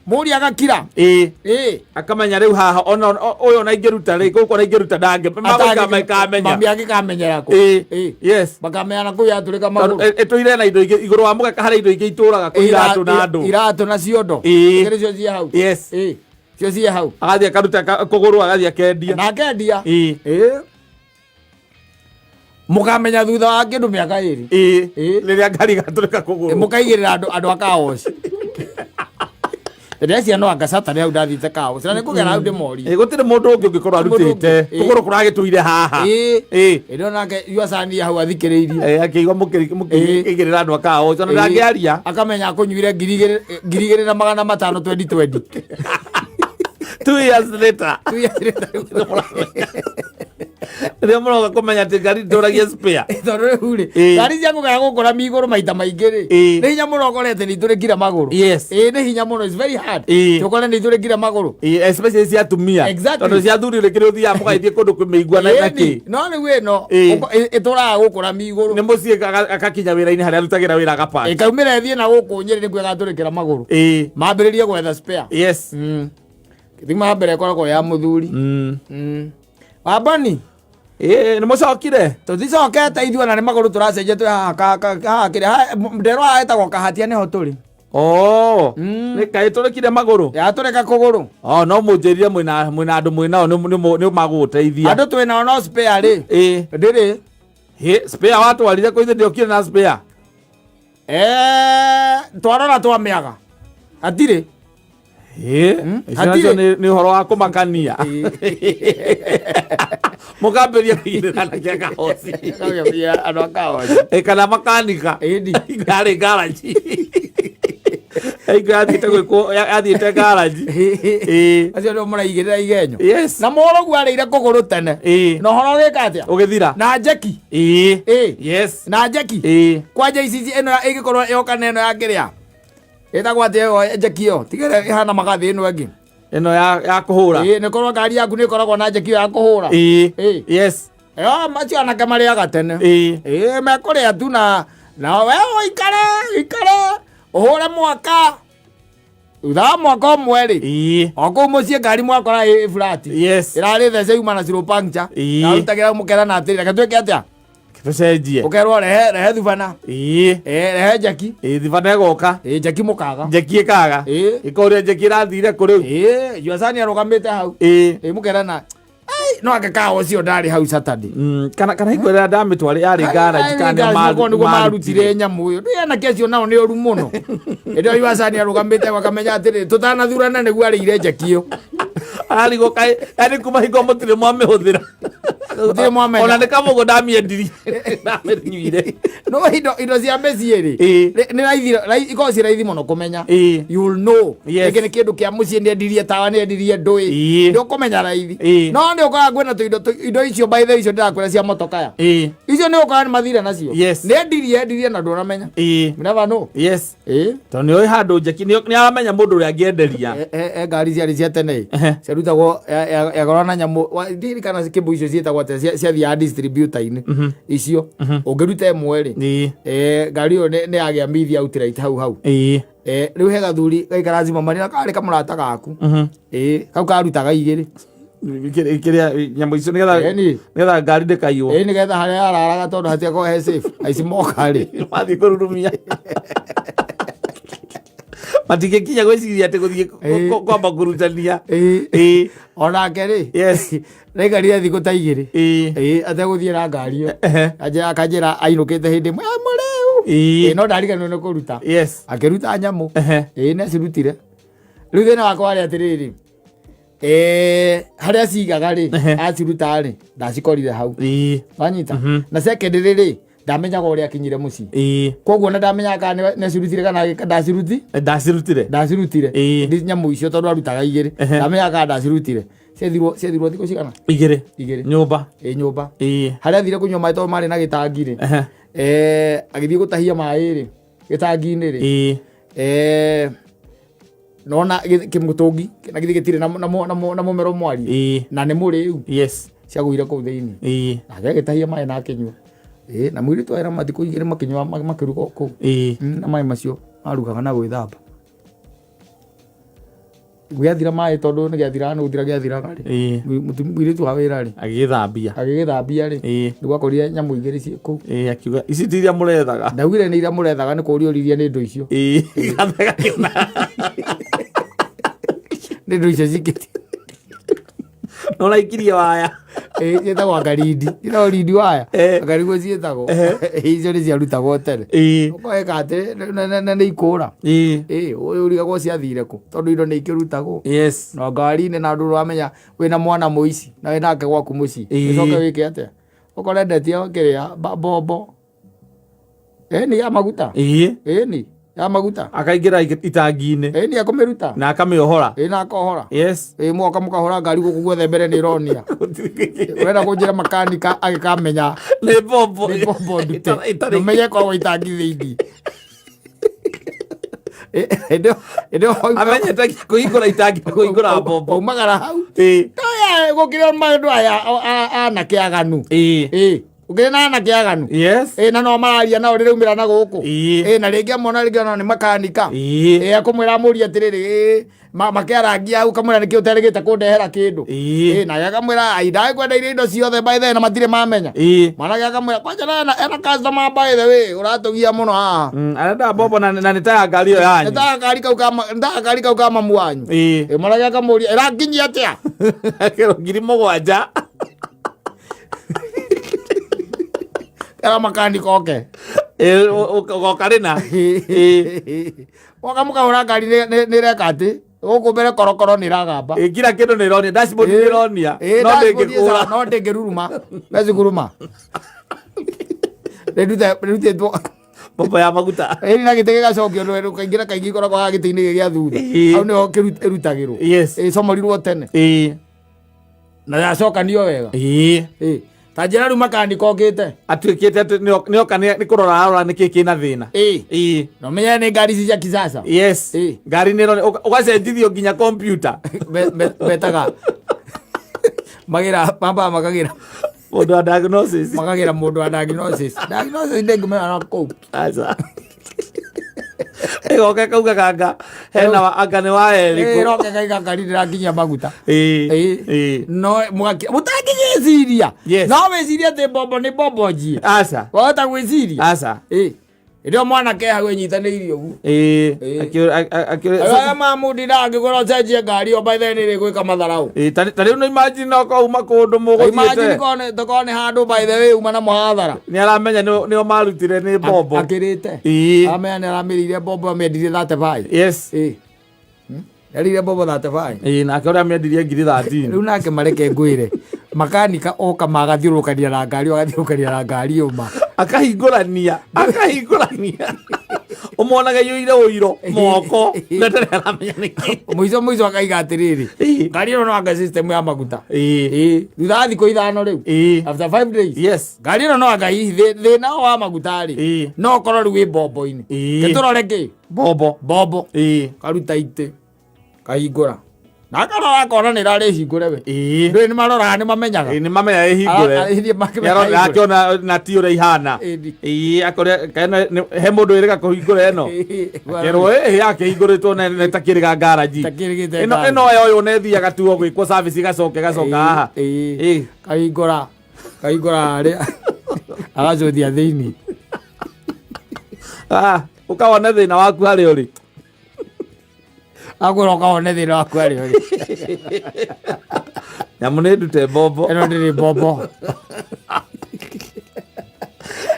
[SPEAKER 1] Mũriũ agakira.
[SPEAKER 2] Ĩĩ.
[SPEAKER 1] Ĩĩ.
[SPEAKER 2] Akamenya rĩu haha ona ũyũ ona ingĩruta rĩ, gũkũ ona ingĩruta ndangĩ makamenya.
[SPEAKER 1] Mami angĩkamenyera kũ.
[SPEAKER 2] Ĩĩ.
[SPEAKER 1] Ĩĩ.
[SPEAKER 2] Yes.
[SPEAKER 1] Makamenya na kũu yatũrĩka
[SPEAKER 2] Tondũ
[SPEAKER 1] magũrũ.
[SPEAKER 2] ĩtũire na indo ingĩ igũrũ wa mũgeka harĩ indo ingĩ itũraga kũ iratũ na andũ.
[SPEAKER 1] Iratũ na ciondo.
[SPEAKER 2] Ĩĩ.
[SPEAKER 1] Igĩrĩ cio ciĩ hau.
[SPEAKER 2] Yes.
[SPEAKER 1] Ĩĩ. Cio ciĩ hau.
[SPEAKER 2] Agathiĩ akaruta kũgũrũ agathiĩ akendia.
[SPEAKER 1] Na akendia.
[SPEAKER 2] Ĩĩ.
[SPEAKER 1] Ĩĩ. Mũkamenya thutha wa kĩndũ mĩaka ĩrĩ.
[SPEAKER 2] Ĩĩ.
[SPEAKER 1] Ĩĩ.
[SPEAKER 2] Rĩrĩa ngari ĩgatũrĩka kũgũrũ.
[SPEAKER 1] Mũkaigĩrĩra andũ a kaoci. Ndĩreciria no anga Saturday hau ndathiĩte kaoci. Na nĩngũgera hau ndĩmorie.
[SPEAKER 2] Ĩĩ, gũtirĩ mũndũ ũngĩ ũngĩkorwo
[SPEAKER 1] Mũndũ ũngĩ.
[SPEAKER 2] arutĩte.
[SPEAKER 1] Ĩĩ.
[SPEAKER 2] Kũgũrũ kũragĩtũire haha.
[SPEAKER 1] Ĩĩ.
[SPEAKER 2] Ĩĩ.
[SPEAKER 1] Ĩrĩ onake yuacania hau athikĩrĩirie.
[SPEAKER 2] Ĩĩ, akĩigua
[SPEAKER 1] Ĩĩ.
[SPEAKER 2] mũkĩigĩrĩra andũ a kaoci ona ndangĩaria.
[SPEAKER 1] Akamenya akũnyuire 2500 2020.
[SPEAKER 2] 2 years later.
[SPEAKER 1] 2 years later.
[SPEAKER 2] Rĩrĩa mũroka kũmenya atĩ ngari ndũragia spare.
[SPEAKER 1] Tondũ rĩu rĩ,
[SPEAKER 2] Ĩĩ.
[SPEAKER 1] ngari cia kũgera gũkũra migũrũ maita maingĩ rĩ,
[SPEAKER 2] Ĩĩ.
[SPEAKER 1] nĩ hinya mũno ũkorete nĩ itũrĩkire magũrũ.
[SPEAKER 2] Yes.
[SPEAKER 1] Ĩĩ, nĩ hinya mũno, it's very hard.
[SPEAKER 2] Ĩĩ.
[SPEAKER 1] Ũkore nĩ itũrĩkire magũrũ.
[SPEAKER 2] Ĩĩ, especially cia atumia.
[SPEAKER 1] Exactly.
[SPEAKER 2] Tondũ cia athuri rĩkĩrĩ ũthiaga mũgagĩthiĩ kũndũ kũmĩigua na
[SPEAKER 1] Ĩni,
[SPEAKER 2] kĩ.
[SPEAKER 1] no rĩu ĩno
[SPEAKER 2] Ĩĩ.
[SPEAKER 1] ĩtũraga gũkũra migũrũ.
[SPEAKER 2] Nĩ mũciĩ akakinya wĩra-inĩ harĩa arutagĩra wĩra agapaki.
[SPEAKER 1] Ĩkaumĩra ĩthiĩ na gũkũ Nyĩrĩ nĩkuo ĩgatũrĩkĩra magũrũ.
[SPEAKER 2] Ĩĩ.
[SPEAKER 1] Mambĩrĩrie gwetha spare.
[SPEAKER 2] Yes.
[SPEAKER 1] Gĩthima ya mbere ĩkoragwo ya mũthuri. Wambani.
[SPEAKER 2] Ĩĩ, nĩ mũcokire?
[SPEAKER 1] Tũticokete ithuĩ ona nĩ magũrũ tũracenjia twĩ haha haha kĩrĩa nderwa haha ĩtagwo Kahatia nĩho tũrĩ.
[SPEAKER 2] Oh, nĩ kaĩ tũrĩkire magũrũ?
[SPEAKER 1] Yatũrĩka kũgũrũ.
[SPEAKER 2] Oh, no mũnjĩrire mwĩna andũ mwĩnao nĩ magũgũteithia.
[SPEAKER 1] Andũ twĩnao no spare rĩ.
[SPEAKER 2] Ĩĩ.
[SPEAKER 1] Ndĩrĩ.
[SPEAKER 2] Hĩ, spare watwarire kũ ithe ndĩokire na spare?
[SPEAKER 1] Twarora twamĩaga. Hatirĩ.
[SPEAKER 2] Hĩ, icio
[SPEAKER 1] Hatirĩ.
[SPEAKER 2] nacio nĩ ũhoro wa kũmakania. Mũkambĩrĩria kũigĩrĩra na kĩa kahoci.
[SPEAKER 1] Andũ a kahoci.
[SPEAKER 2] Ĩ, kana makanika.
[SPEAKER 1] Ĩni.
[SPEAKER 2] Yarĩ garaji. Hingo yathiĩte gwĩkwo yathiĩte garaji. Ĩĩ.
[SPEAKER 1] Acio nĩo mũraigĩrĩra igenyo.
[SPEAKER 2] Yes.
[SPEAKER 1] Na mũrũgu arĩire kũgũrũ tene.
[SPEAKER 2] Ĩĩ.
[SPEAKER 1] Na ũhoro ũgĩka atĩa?
[SPEAKER 2] Ũgĩthira.
[SPEAKER 1] Na njeki.
[SPEAKER 2] Ĩĩ.
[SPEAKER 1] Ĩĩ.
[SPEAKER 2] Yes.
[SPEAKER 1] Na njeki.
[SPEAKER 2] Ĩĩ.
[SPEAKER 1] Kwanja ici ĩno ĩngĩkorwo yoka na ĩno ya kĩrĩa. Ĩtagwo atĩa ĩyo njeki ĩyo? Tiga ĩrĩa ĩhana magathĩ ĩno ĩngĩ.
[SPEAKER 2] Ĩno ya kũhũra.
[SPEAKER 1] Ĩĩ, nĩ korwo ngari yaku nĩ ĩkoragwo na njeki ĩyo ya kũhũra.
[SPEAKER 2] Ĩĩ.
[SPEAKER 1] Ĩĩ.
[SPEAKER 2] Yes.
[SPEAKER 1] Ĩyo macio anake marĩaga tene.
[SPEAKER 2] Ĩĩ.
[SPEAKER 1] Ĩĩ, mekũrĩa tu na we ũikare ũikare ũhũre mwaka. Thutha wa mwaka ũmwe rĩ,
[SPEAKER 2] Ĩĩ.
[SPEAKER 1] o kũu mũciĩ ngari mwakora ĩ flat.
[SPEAKER 2] Yes.
[SPEAKER 1] Ĩrarĩ thece yuma na zero puncture.
[SPEAKER 2] Ĩĩ.
[SPEAKER 1] Narutagĩra mũkerana atĩrĩ, reke twĩke atĩa?
[SPEAKER 2] Tũcenjie.
[SPEAKER 1] Ũkerwo rehe rehe thubana.
[SPEAKER 2] Ĩĩ.
[SPEAKER 1] Eh, rehe njaki.
[SPEAKER 2] Ĩĩ, thibana ĩgoka.
[SPEAKER 1] Ĩĩ, njaki mũkaga.
[SPEAKER 2] Njeki ĩkaga.
[SPEAKER 1] Ĩĩ.
[SPEAKER 2] Ĩkoria njeki ĩrathire kũ rĩu.
[SPEAKER 1] Ĩĩ, Juacani arũgamĩte hau.
[SPEAKER 2] Ĩĩ.
[SPEAKER 1] Ĩĩ, mũkerana "Ai, no angĩkaga ũcio ndarĩ hau Saturday."
[SPEAKER 2] Kana hingo ĩrĩa ndamĩtwarĩ yarĩ garage kana nĩo
[SPEAKER 1] nĩguo marutire nyamũ ĩyo. Ndĩ anake acio nao nĩ ũru mũno. Hĩndĩ ĩyo Juacani arũgamĩte hau akamenya atĩrĩ, tũtanathurana nĩguo arĩire njeki ĩyo.
[SPEAKER 2] Ararigwo kaĩ yani kuma hingo mũtirĩ mwamĩhũthĩra.
[SPEAKER 1] Mũtirĩ mwamenya.
[SPEAKER 2] Ona nĩ kamũgũ ndamĩendirie. Ndamĩnyuire.
[SPEAKER 1] No indo cia mĩciĩ rĩ,
[SPEAKER 2] Ĩĩ.
[SPEAKER 1] nĩ raithi ikoragwo ciĩ raithi mũno kũmenya.
[SPEAKER 2] Ĩĩ.
[SPEAKER 1] You will know.
[SPEAKER 2] Yes.
[SPEAKER 1] Rĩngĩ nĩ kĩndũ kĩa mũciĩ nĩ endirie tawa, nĩ endirie ndũĩ.
[SPEAKER 2] Ĩĩ.
[SPEAKER 1] Nĩ ũkũmenya raithi.
[SPEAKER 2] Ĩĩ.
[SPEAKER 1] No nĩ ũkoraga kwĩna tũindo indo icio, by the way, icio ndĩrakwĩra cia motokaya.
[SPEAKER 2] Ĩĩ.
[SPEAKER 1] Icio nĩ ũkoraga nĩ mathire nacio.
[SPEAKER 2] Yes.
[SPEAKER 1] Nĩ endirie na ndũramenya.
[SPEAKER 2] Ĩĩ.
[SPEAKER 1] You never know.
[SPEAKER 2] Yes.
[SPEAKER 1] Ĩĩ.
[SPEAKER 2] Tondũ nĩ ũĩ handũ njeki nĩ aramenya mũndũ ũrĩa angĩenderia.
[SPEAKER 1] Ngari ciarĩ cia tene
[SPEAKER 2] Ehe.
[SPEAKER 1] ciarutagwo yagorwo na nyamũ ndirikana kĩmbu icio ciĩtagwo atĩa ciathiaga distributor-inĩ icio ũngĩruta ĩmwe rĩ,
[SPEAKER 2] Ĩĩ.
[SPEAKER 1] ngari ĩyo nĩ yagĩa mithi outright hau hau.
[SPEAKER 2] Ĩĩ.
[SPEAKER 1] Rĩu he gathuri gaikara Zimmerman na karĩ kamũrata gaku. Ĩĩ, kau karutaga igĩrĩ.
[SPEAKER 2] Kĩrĩa nyamũ icio nĩgetha
[SPEAKER 1] Ĩni.
[SPEAKER 2] nĩgetha ngari ndĩkaiywo.
[SPEAKER 1] Ĩĩ, nĩgetha harĩa yararaga tondũ hatiakorwo he safe aici moka rĩ.
[SPEAKER 2] Mathiĩ kũrurumia matingĩkinya gwĩciria atĩ gũthiĩ
[SPEAKER 1] Ĩĩ.
[SPEAKER 2] kwamba kũrutania.
[SPEAKER 1] Ĩĩ.
[SPEAKER 2] Ĩĩ.
[SPEAKER 1] Onake rĩ,
[SPEAKER 2] Yes.
[SPEAKER 1] raikarire thikũ ta igĩrĩ.
[SPEAKER 2] Ĩĩ.
[SPEAKER 1] Ĩĩ, ategũthiĩ na ngari ĩyo.
[SPEAKER 2] Ehe.
[SPEAKER 1] Akanjĩra ainũkĩte hĩndĩ ĩmwe, "Ah, mũrĩu."
[SPEAKER 2] Ĩĩ.
[SPEAKER 1] Ĩĩ, no ndariganĩrwo nĩ kũruta.
[SPEAKER 2] Yes.
[SPEAKER 1] Akĩruta nyamũ.
[SPEAKER 2] Ehe.
[SPEAKER 1] Ĩĩ, nĩ acirutire. Rĩu thĩna wakwa warĩ atĩrĩrĩ, harĩa cigaga rĩ,
[SPEAKER 2] Ehe.
[SPEAKER 1] aciruta rĩ, ndacikorire hau.
[SPEAKER 2] Ĩĩ.
[SPEAKER 1] Wanyita? Na second rĩ, ndamenyaga ũrĩa akinyire mũciĩ.
[SPEAKER 2] Ĩĩ.
[SPEAKER 1] Koguo na ndamenyaga kana nĩ acirutire kana ndaciruti.
[SPEAKER 2] Ndacirutire.
[SPEAKER 1] Ndacirutire.
[SPEAKER 2] Ĩĩ.
[SPEAKER 1] Nĩ nyamũ icio tondũ arutaga igĩrĩ.
[SPEAKER 2] Ehe.
[SPEAKER 1] Ndamenyaga kana ndacirutire. Ciethirwo thikũ cigana?
[SPEAKER 2] Igĩrĩ.
[SPEAKER 1] Igĩrĩ.
[SPEAKER 2] Nyũmba.
[SPEAKER 1] Ĩ, nyũmba.
[SPEAKER 2] Ĩĩ.
[SPEAKER 1] Harĩa athire kũnyua maĩ tondũ marĩ na gĩtangi rĩ,
[SPEAKER 2] Ehe.
[SPEAKER 1] agĩthiĩ gũtahia maĩ rĩ gĩtangi-inĩ rĩ,
[SPEAKER 2] Ĩĩ.
[SPEAKER 1] Nona kĩmũtũngi na gĩthĩ gĩtirĩ na mũmero mwariĩ
[SPEAKER 2] Ĩĩ.
[SPEAKER 1] na nĩ mũrĩu,
[SPEAKER 2] Yes.
[SPEAKER 1] ciagũire kũu thĩinĩ.
[SPEAKER 2] Ĩĩ.
[SPEAKER 1] Nake agĩtahia maĩ na akĩnyua. Ĩĩ, na mũirĩtu aera mathikũ igĩrĩ makĩnyua makĩruga kũu.
[SPEAKER 2] Ĩĩ.
[SPEAKER 1] Na maĩ macio marugaga na gwĩthamba gĩathira maĩ tondũ nĩ gĩathiraga nĩ gũthira gĩathiraga rĩ.
[SPEAKER 2] Ĩĩ.
[SPEAKER 1] Mũirĩtu wa wĩra rĩ,
[SPEAKER 2] Agĩgĩthambia.
[SPEAKER 1] agĩgĩthambia rĩ,
[SPEAKER 2] Ĩĩ.
[SPEAKER 1] nĩguo akorire nyamũ igĩrĩ ciĩ kũu.
[SPEAKER 2] Ĩĩ, akiuga ici ti iria mũrethaga.
[SPEAKER 1] Ndaugire nĩ iria mũrethaga, nĩ kũũria ũririe nĩ indo icio.
[SPEAKER 2] Ĩĩ. Gakĩona.
[SPEAKER 1] Nĩ indo icio cikĩtie.
[SPEAKER 2] Nĩũraikirie waya.
[SPEAKER 1] Ĩĩ, ciĩtagwo angarindi, ciĩtagwo rindi waya.
[SPEAKER 2] Eh.
[SPEAKER 1] Angariguo ciĩtagwo. Icio nĩ ciarutagwo tene.
[SPEAKER 2] Ĩĩ.
[SPEAKER 1] Ũkoeka atĩ na nĩ ikũra.
[SPEAKER 2] Ĩĩ.
[SPEAKER 1] Ĩĩ, ũrigagwo ciathire kũ tondũ indo nĩ ikĩrutagwo
[SPEAKER 2] Yes.
[SPEAKER 1] na ngari-inĩ na ndũ ũramenya wĩna mwana mũici na wĩnake gwaku mũciĩ.
[SPEAKER 2] Ĩĩ.
[SPEAKER 1] Ũcoke wĩke atĩa ũkore ndetie kĩrĩa mbombo ĩni ya maguta.
[SPEAKER 2] Ĩĩ.
[SPEAKER 1] Ĩni ya maguta.
[SPEAKER 2] Akaingĩra itangi-inĩ.
[SPEAKER 1] Ĩni akũmĩruta.
[SPEAKER 2] Na akamĩohora.
[SPEAKER 1] Ĩĩ, na akohora.
[SPEAKER 2] Yes.
[SPEAKER 1] Ĩĩ, mwoka mũkahũra ngari gũkũ guothe mbere nĩ ĩronia. Ũrenda kũnjĩra makanika agĩkamenya
[SPEAKER 2] Nĩ mbombo.
[SPEAKER 1] Nĩ mbombo ndute.
[SPEAKER 2] Ĩtarĩ.
[SPEAKER 1] Ndũmenye korwo itangi thĩinĩ. Hĩndĩ ĩyo
[SPEAKER 2] Amenyete kũhingũra itangi na kũhingũra mbombo.
[SPEAKER 1] Waumagara hau.
[SPEAKER 2] Ĩĩ.
[SPEAKER 1] Toya gũkĩrĩ maũndũ aya anake aganu.
[SPEAKER 2] Ĩĩ.
[SPEAKER 1] Ĩĩ, gũkĩrĩ na anake aganu.
[SPEAKER 2] Yes.
[SPEAKER 1] Ĩĩ, na no mararia nao rĩraumĩra na gũkũ.
[SPEAKER 2] Ĩĩ.
[SPEAKER 1] Ĩĩ, na rĩngĩ amona rĩngĩ ona nĩ makanika.
[SPEAKER 2] Ĩĩ.
[SPEAKER 1] Ĩĩ, akũmwĩra amũrie atĩrĩrĩ, ĩĩ, makĩarangia hau kamwĩra nĩkĩ ũterĩgĩte kũndehera kĩndũ.
[SPEAKER 2] Ĩĩ.
[SPEAKER 1] Ĩĩ, nake akamwĩra ai ndakwenda indo ciothe by the way, na matirĩ mamenya.
[SPEAKER 2] Ĩĩ.
[SPEAKER 1] Mwanake akamwĩra kwanja na ena customer by the way ũratũgia mũno haha.
[SPEAKER 2] Arenda mbombo na nĩ ta ya ngari ĩyo yanyu.
[SPEAKER 1] Nĩtagakari kau ka mamu wanyu.
[SPEAKER 2] Ĩĩ.
[SPEAKER 1] Ĩĩ, mwanake akamũria ĩrakinyia atĩa.
[SPEAKER 2] Kĩro 7,000.
[SPEAKER 1] Era makanika oke.
[SPEAKER 2] Ĩĩ, ũgoka rĩna. Ĩĩ.
[SPEAKER 1] Woka mũkahũra ngari nĩ ĩreka atĩ gũkũ mbere korokoro nĩ ĩragamba.
[SPEAKER 2] Ĩĩ, kila kĩndũ nĩ ĩronia, dashboard nĩ ĩronia.
[SPEAKER 1] Ĩĩ,
[SPEAKER 2] No
[SPEAKER 1] dashboard ĩ sawa,
[SPEAKER 2] ndĩngĩkũra.
[SPEAKER 1] no ndĩngĩruruma meciguruma rĩrutĩtwo.
[SPEAKER 2] Mbombo ya maguta.
[SPEAKER 1] Ĩni na gĩtĩ gĩgacokio kaingĩ na kaingĩ ikoragwo haha gĩtĩ-inĩ gĩ gĩa thutha.
[SPEAKER 2] Ĩĩ.
[SPEAKER 1] Hau nĩho ĩrutagĩrwo.
[SPEAKER 2] Yes.
[SPEAKER 1] Ĩcomorirwo tene
[SPEAKER 2] Ĩĩ.
[SPEAKER 1] Na yacokanio wega.
[SPEAKER 2] Ĩĩ.
[SPEAKER 1] Ĩĩ. Ta njĩra rĩu makanika okĩte.
[SPEAKER 2] Atuĩkĩte atĩ nĩoka nĩ kũrora arora nĩkĩ kĩna thĩna.
[SPEAKER 1] Ĩĩ.
[SPEAKER 2] Ĩĩ.
[SPEAKER 1] Na ũmenye nĩ ngari ici cia kisasa.
[SPEAKER 2] Yes.
[SPEAKER 1] Ĩĩ.
[SPEAKER 2] Ngari nĩ ĩronia ũgacenjithio nginya kompiuta.
[SPEAKER 1] Metaga magĩra mambaga makagĩra
[SPEAKER 2] Mũndũ wa diagnosis.
[SPEAKER 1] Makagĩra mũndũ wa diagnosis. Diagnosis ndĩngĩmenya na kũu.
[SPEAKER 2] Aca. Ĩgoka ĩkauga ganga hena wa anga nĩ wa erĩkũ.
[SPEAKER 1] Ĩroka ĩkauga ngari ndĩrakinyia maguta.
[SPEAKER 2] Ĩĩ.
[SPEAKER 1] Ĩĩ.
[SPEAKER 2] Ĩĩ.
[SPEAKER 1] No mwaki mũtangĩgĩciria.
[SPEAKER 2] Yes.
[SPEAKER 1] No wĩcirie atĩ mbombo nĩ mbombo njie.
[SPEAKER 2] Aca.
[SPEAKER 1] Wahota gwĩciria.
[SPEAKER 2] Aca.
[SPEAKER 1] Ĩĩ. Hĩndĩ ĩyo mwanake hau ĩnyitanĩirie ũguo.
[SPEAKER 2] Ĩĩ.
[SPEAKER 1] Ĩĩ.
[SPEAKER 2] Akĩũra
[SPEAKER 1] Aya mamundi ndangĩkwĩra ũcenjie ngari ĩyo by the way nĩ ĩrĩgwĩka matharau.
[SPEAKER 2] Ĩĩ, ta rĩu no imagine no korwo uma kũndũ
[SPEAKER 1] Imagine
[SPEAKER 2] mũgũthiĩte.
[SPEAKER 1] tokorwo nĩ handũ by the way uma na mũhathara.
[SPEAKER 2] Nĩ aramenya nĩo marutire nĩ mbombo.
[SPEAKER 1] Akĩrĩte.
[SPEAKER 2] Ĩĩ.
[SPEAKER 1] Amenya nĩ aramĩrĩire mbombo amĩendirie 35.
[SPEAKER 2] Yes.
[SPEAKER 1] Ĩĩ. Erĩire mbombo 35.
[SPEAKER 2] Ĩĩ, nake ũrĩa amĩendirie ngiri 13.
[SPEAKER 1] Rĩu nake mareke ngwĩre makanika oka magathiũrũkania na ngari agathiũrũkania na ngari ũma.
[SPEAKER 2] Akahingũrania akahingũrania ũmonaga iyũire ũiro moko na ndarĩ aramenya nĩkĩ.
[SPEAKER 1] Mũico mũico akaiga atĩrĩrĩ
[SPEAKER 2] Ĩĩ.
[SPEAKER 1] ngari ĩno no anga system ya maguta.
[SPEAKER 2] Ĩĩ.
[SPEAKER 1] Ĩĩ. Thutha wa thikũ ithano rĩu.
[SPEAKER 2] Ĩĩ.
[SPEAKER 1] After 5 days.
[SPEAKER 2] Yes.
[SPEAKER 1] Ngari ĩno no anga hihi thĩna wa maguta rĩ
[SPEAKER 2] Ĩĩ.
[SPEAKER 1] no ũkorwo rĩu wĩ mbombo-inĩ.
[SPEAKER 2] Ĩĩ.
[SPEAKER 1] Gĩtũrore kĩ
[SPEAKER 2] Mbombo.
[SPEAKER 1] mbombo
[SPEAKER 2] Ĩĩ.
[SPEAKER 1] karuta itĩ kahingũra na akarora akona nĩ ĩrarĩ hingũre we.
[SPEAKER 2] Ĩĩ.
[SPEAKER 1] Ndũĩ nĩ maroraga nĩ mamenyaga.
[SPEAKER 2] Ĩĩ, nĩ mamenya ĩhingũre.
[SPEAKER 1] Thiĩ makĩmenya
[SPEAKER 2] Nĩarona-
[SPEAKER 1] ĩhingũre.
[SPEAKER 2] akĩona nati ũrĩa ihana.
[SPEAKER 1] Ĩni.
[SPEAKER 2] Ĩĩ, akore kana he mũndũ wĩrĩga kũhingũra ĩno. Kerwo ĩĩ yakĩhingũrĩtwo na nĩ ta kĩrĩga ngaraji.
[SPEAKER 1] Takĩrĩgĩte
[SPEAKER 2] Ĩno
[SPEAKER 1] ngaraji.
[SPEAKER 2] ĩno yoywo na ĩthiaga tu o gwĩkwo service ĩgacoka ĩgacoka haha.
[SPEAKER 1] Ĩĩ.
[SPEAKER 2] Ĩĩ.
[SPEAKER 1] Kahingũra kahingũra harĩa agacũthia thĩinĩ.
[SPEAKER 2] Ah, ũkawona thĩna waku harĩa ũrĩ.
[SPEAKER 1] Akwĩra ũkawone thĩna waku harĩa ũrĩ.
[SPEAKER 2] Nyamũ nĩ ndute mbombo.
[SPEAKER 1] Ĩno ndĩrĩ mbombo.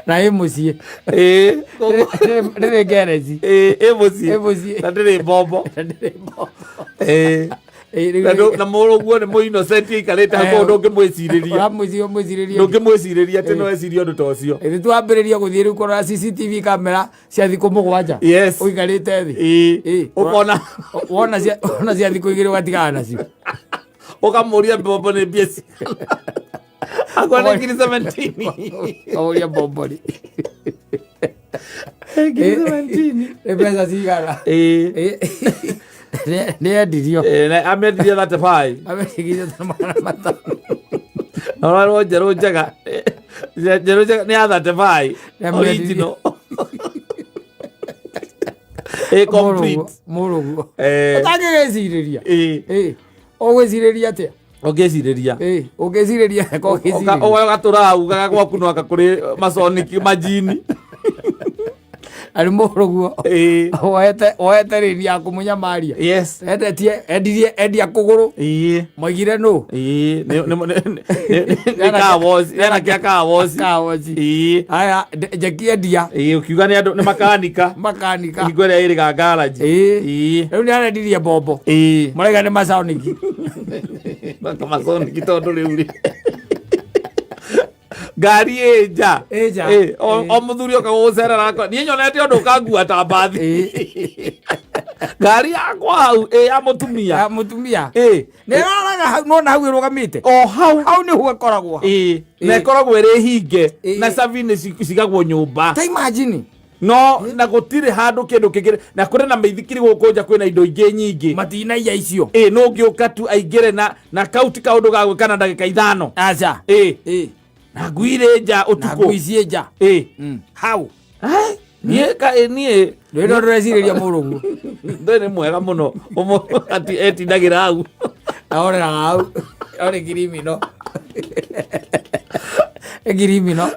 [SPEAKER 1] Na ĩ mũciĩ.
[SPEAKER 2] Ĩĩ.
[SPEAKER 1] Ndĩrĩ ngereji.
[SPEAKER 2] Ĩĩ, ĩ mũciĩ.
[SPEAKER 1] Ĩ mũciĩ.
[SPEAKER 2] Na ndĩrĩ mbombo.
[SPEAKER 1] Na ndĩrĩ mbombo.
[SPEAKER 2] Ĩĩ.
[SPEAKER 1] Ĩĩ, rĩu
[SPEAKER 2] Na na mũrũguo nĩ mũ innocent aikarĩte hau koguo ndũngĩmwĩcirĩria.
[SPEAKER 1] Ũramwĩciria ũmwĩcirĩrie.
[SPEAKER 2] Ndũngĩmwĩcirĩria atĩ no ecirie ũndũ ta ũcio.
[SPEAKER 1] Ĩthĩ twambĩrĩria gũthiĩ rĩu kũrora CCTV kamera cia thikũ mũgwanja.
[SPEAKER 2] Yes.
[SPEAKER 1] Ũikarĩte thĩ.
[SPEAKER 2] Ĩĩ.
[SPEAKER 1] Ĩĩ.
[SPEAKER 2] Ũkona
[SPEAKER 1] Wona cia wona cia thikũ igĩrĩ ũgatigana nacio.
[SPEAKER 2] ũkamũria mbombo nĩ mbia cigana. Akona ngiri 17.
[SPEAKER 1] Ũria mbombo rĩ.
[SPEAKER 2] Ngiri 17.
[SPEAKER 1] Nĩ mbeca cigana.
[SPEAKER 2] Ĩĩ.
[SPEAKER 1] Ĩĩ. Nĩ endirio.
[SPEAKER 2] Ĩĩ, na amĩendirie 35.
[SPEAKER 1] Amendiririe ta 500.
[SPEAKER 2] Na ũrarwo njerũ njega. Njerũ njega nĩ ya 35.
[SPEAKER 1] Nĩamĩendirie.
[SPEAKER 2] Original. Ĩ complete.
[SPEAKER 1] Mũrũguo.
[SPEAKER 2] Eh.
[SPEAKER 1] Ũtangĩgĩcirĩria.
[SPEAKER 2] Ĩĩ.
[SPEAKER 1] Ĩĩ. Ũgwĩcirĩria atĩa?
[SPEAKER 2] Ũngĩcirĩria.
[SPEAKER 1] Ĩĩ. Ũngĩcirĩria ko ũgĩcirĩria.
[SPEAKER 2] Ũgatũra ugaga gwaku no anga kũrĩ masoniki majini.
[SPEAKER 1] Arĩ mũrũguo.
[SPEAKER 2] Ĩĩ.
[SPEAKER 1] Woete woete rĩni ya kũmũnyamaria.
[SPEAKER 2] Yes.
[SPEAKER 1] Endetie endirie endia kũgũrũ.
[SPEAKER 2] Ĩĩ.
[SPEAKER 1] Moigire nũ?
[SPEAKER 2] Ĩĩ. Nĩ nĩ nĩ nĩ kawoci. Nĩ kĩa kawoci.
[SPEAKER 1] Kawoci.
[SPEAKER 2] Ĩĩ.
[SPEAKER 1] Aya njeki endia.
[SPEAKER 2] Ĩĩ ũkiuga nĩ andũ nĩ makanika.
[SPEAKER 1] Makanika.
[SPEAKER 2] Hingo ĩrĩa ĩrĩga ngaraji.
[SPEAKER 1] Ĩĩ.
[SPEAKER 2] Ĩĩ.
[SPEAKER 1] Rĩu nĩ arendirie mbombo.
[SPEAKER 2] Ĩĩ.
[SPEAKER 1] Maraiga nĩ macaoniki.
[SPEAKER 2] Masoniki tondũ rĩu rĩ. Ngari ĩ nja.
[SPEAKER 1] Ĩ nja.
[SPEAKER 2] Ĩ, o
[SPEAKER 1] Ĩ.
[SPEAKER 2] o mũthuri oka gũgũcerera akwa. Niĩ nyonete ũndũ ũkangua ta mbathi. Ngari yakwa hau ĩ ya mũtumia.
[SPEAKER 1] Ya mũtumia.
[SPEAKER 2] Ĩ.
[SPEAKER 1] Nĩ ĩraraga hau nona hau ĩrũgamĩte.
[SPEAKER 2] O hau.
[SPEAKER 1] Hau nĩho ĩkoragwo.
[SPEAKER 2] Ĩ. Na
[SPEAKER 1] Ĩ.
[SPEAKER 2] ĩkoragwo ĩrĩ hinge.
[SPEAKER 1] Ĩ.
[SPEAKER 2] Na cabi nĩ cigagwo nyũmba.
[SPEAKER 1] Ta imagine.
[SPEAKER 2] No na gũtirĩ handũ kĩndũ kĩngĩ na kũrĩ na mĩithikiri gũkũ nja kwĩna indo ingĩ nyingĩ.
[SPEAKER 1] Matinaiya icio.
[SPEAKER 2] Ĩ no ũngĩũka tu aingĩre na na kau ti kaũndũ ga gwĩka na ndagĩka ithano.
[SPEAKER 1] Aca.
[SPEAKER 2] Ĩ.
[SPEAKER 1] Ĩ.
[SPEAKER 2] Na ngui irĩ nja
[SPEAKER 1] Na
[SPEAKER 2] ũtukũ.
[SPEAKER 1] ngui ciĩ nja.
[SPEAKER 2] Ĩ.
[SPEAKER 1] Hau.
[SPEAKER 2] Ai, niĩ ka ĩ, niĩ
[SPEAKER 1] Rĩu no ndĩrecirĩria mũrũguo.
[SPEAKER 2] ndũĩ nĩ mwega mũno Ũmũ ati etindagĩra hau.
[SPEAKER 1] Ahoreraga hau. Arĩ kirimino. Kirimino.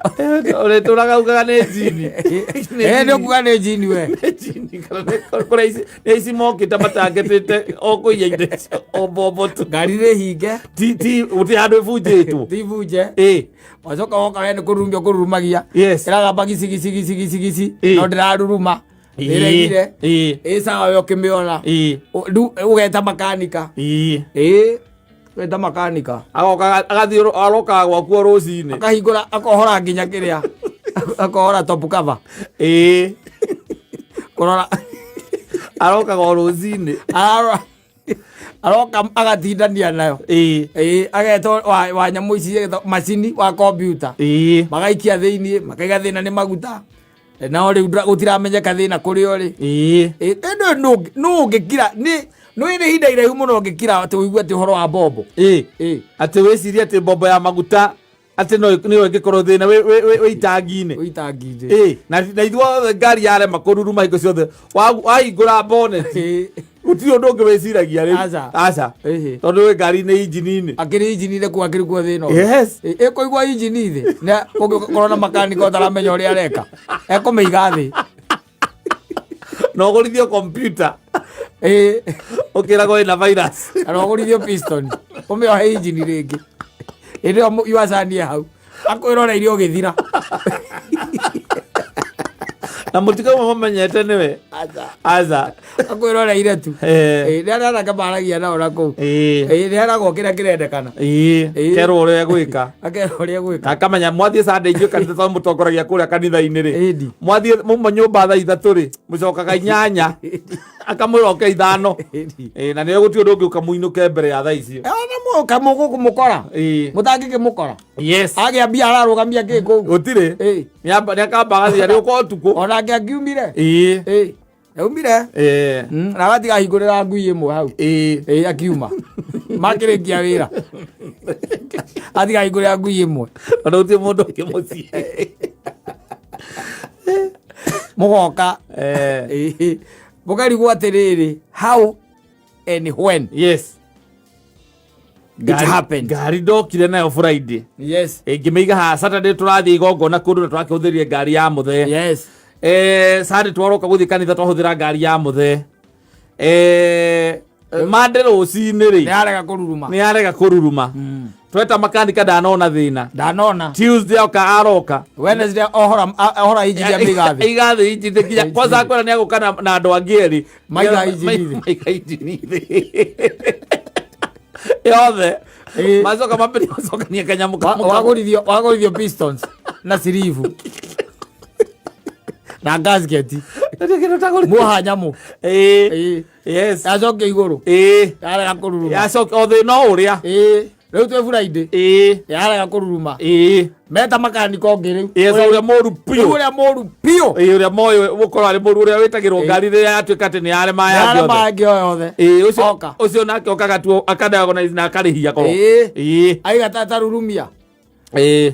[SPEAKER 2] Ũrĩtũraga ugaga nĩ njini.
[SPEAKER 1] Ĩ nĩ ũkuga nĩ njini we.
[SPEAKER 2] Nĩ njini kana nĩ kũrĩa ici nĩ ici mokĩte matangĩtĩte o kũiya indo icio o mbombo tu.
[SPEAKER 1] Ngari nĩ hinge.
[SPEAKER 2] Ti ti gũtirĩ handũ ĩbunjĩtwo.
[SPEAKER 1] Ti bunje.
[SPEAKER 2] Ĩ.
[SPEAKER 1] Wacoka woka we nĩ kũrurumia kũrurumagia.
[SPEAKER 2] Yes.
[SPEAKER 1] Ĩragamba gici gici gici gici gici.
[SPEAKER 2] Ĩ.
[SPEAKER 1] No ndĩraruruma. Ĩregire.
[SPEAKER 2] Ĩ.
[SPEAKER 1] Ĩ sawa we ũkĩmĩona.
[SPEAKER 2] Ĩ.
[SPEAKER 1] Rĩu ũgeta makanika.
[SPEAKER 2] Ĩ.
[SPEAKER 1] Ĩ. Ũgeta makanika.
[SPEAKER 2] Agoka agathiĩ arokaga gwaku o rũcinĩ.
[SPEAKER 1] Akahingũra akohora nginya kĩrĩa. Akohora top cover.
[SPEAKER 2] Ĩ.
[SPEAKER 1] Kũrora.
[SPEAKER 2] Arokaga o rũcinĩ.
[SPEAKER 1] Ararora. Aroka agatindania nayo.
[SPEAKER 2] Ĩ.
[SPEAKER 1] Ĩ agetwo wa nyamũ ici agetwo macini wa kompiuta.
[SPEAKER 2] Ĩ.
[SPEAKER 1] Magaikia thĩiniĩ makaiga thĩna nĩ maguta. Nao rĩu gũtiramenyeka thĩna kũrĩa ũrĩ.
[SPEAKER 2] Ĩ.
[SPEAKER 1] Ĩ nũ nũ ũngĩkira nĩ nĩ nĩ ihinda iraihu mũno ũngĩkira atĩ ũigue atĩ ũhoro wa mbombo.
[SPEAKER 2] Ĩ.
[SPEAKER 1] Ĩ.
[SPEAKER 2] Atĩ wĩcirie atĩ mbombo ya maguta Atĩ no nĩyo ĩngĩkorwo thĩna wĩ itangi-inĩ.
[SPEAKER 1] Wĩ itangi-inĩ.
[SPEAKER 2] Ĩ, na ithuothe ngari yarema kũruruma hingo ciothe wahingũra bonnet, gũtirĩ ũndũ ũngĩ wĩciragia rĩu.
[SPEAKER 1] Aca.
[SPEAKER 2] Aca.
[SPEAKER 1] Ĩhĩ.
[SPEAKER 2] Tondũ wĩ ngari-inĩ, injini-inĩ.
[SPEAKER 1] Akĩrĩ injini-inĩ kũu, akĩrĩ kuo thĩna ũyũ. Ĩkũigua injini thĩ na ũngĩkorwo na makanika ũtaramenya ũrĩa areka, ekũmĩiga thĩ.
[SPEAKER 2] Na ũgũrithio kompyuta, ũkĩragwo ĩna virus.
[SPEAKER 1] Kana ũgũrithio piston, ũmĩohe injini rĩngĩ, hĩndĩ ĩyo yuacanie hau akwĩroreire ũgĩthira.
[SPEAKER 2] Na mũtikauma mamenyete nĩwe, aca.
[SPEAKER 1] Akwĩroreire tu. Nĩ arĩa anake maragia nao na kũu. Nĩ eragwo kĩrĩa kĩrendekana.
[SPEAKER 2] Kerwo ũrĩa egwĩka.
[SPEAKER 1] Akerwo ũrĩa egwĩka.
[SPEAKER 2] Na akamenya mwathiĩ Sunday, ithuĩ kanitha tondũ mũtongoragia kũrĩa kanitha-inĩ rĩ,
[SPEAKER 1] Ĩndi.
[SPEAKER 2] mwathiĩ mauma nyũmba thaa 3 rĩ, mũcokaga 8, akamwĩra oke 5.
[SPEAKER 1] Ĩndi.
[SPEAKER 2] Na nĩwe gũtirĩ ũndũ ũngĩ ũkamũinũke mbere ya thaa icio.
[SPEAKER 1] Ona mũgũkũmũkora, mũtangĩkĩmũkora. Agĩa mbia ararũgamia kĩ kũu?
[SPEAKER 2] Gũtirĩ. Nĩakamba agathiĩ arĩ ũka ũtukũ.
[SPEAKER 1] Onake akiumire. Aumire. Na agatigahingũrĩra ngui ĩmwe hau. Akiuma makĩrĩkia wĩra atigahingũrĩra ngui ĩmwe.
[SPEAKER 2] Tondũ gũtirĩ mũndũ ũngĩ mũciĩ.
[SPEAKER 1] Mũgoka. Mũkarigwo atĩrĩrĩ, how and when it happened.
[SPEAKER 2] Ngari ndokire nayo Friday, ĩngĩmĩiga haha Saturday, tũrathiĩ igongona kũndũ na tũrakĩhũthĩrire ngari ya mũthee. Sunday twaroka gũthiĩ kanitha, twahũthĩra ngari ya mũthee. Monday rũcinĩ rĩ,
[SPEAKER 1] nĩ arega kũruruma.
[SPEAKER 2] Nĩ arega kũruruma. Tweta makanika, ndanona thĩna.
[SPEAKER 1] Ndanona.
[SPEAKER 2] Tuesday oka aroka.
[SPEAKER 1] Wednesday ohora ohora injini amĩiga thĩ.
[SPEAKER 2] Aiga thĩ injini nginya kwanza akwĩra nĩ agũka na andũ angĩ erĩ.
[SPEAKER 1] Maiga injini thĩ.
[SPEAKER 2] Maiga injini thĩ yothe. Macoka mambĩrĩria gũcokania kanyamũ
[SPEAKER 1] Wagũrithio pistons na siribu na gasket, muoha nyamũ. Yacokia igũrũ, yarega kũruruma.
[SPEAKER 2] Yacoka o thĩna o ũrĩa.
[SPEAKER 1] Rĩu twĩ Friday, yarega kũruruma. Meta makanika ũngĩ rĩu.
[SPEAKER 2] Yes, ũrĩa mũru
[SPEAKER 1] Rĩu
[SPEAKER 2] biũ.
[SPEAKER 1] Ũrĩa mũru biũ.
[SPEAKER 2] Ũrĩa moĩ gũkorwo arĩ mũru, ũrĩa wĩtagĩrwo ngari rĩrĩa yatuĩka atĩ nĩ yarema yangĩ
[SPEAKER 1] yarema
[SPEAKER 2] othe.
[SPEAKER 1] yangĩ o yothe.
[SPEAKER 2] Ũcio
[SPEAKER 1] Oka.
[SPEAKER 2] Ũcio nake okaga tu akadiagonise na akarĩhia korwo.
[SPEAKER 1] Aiga tarurumia.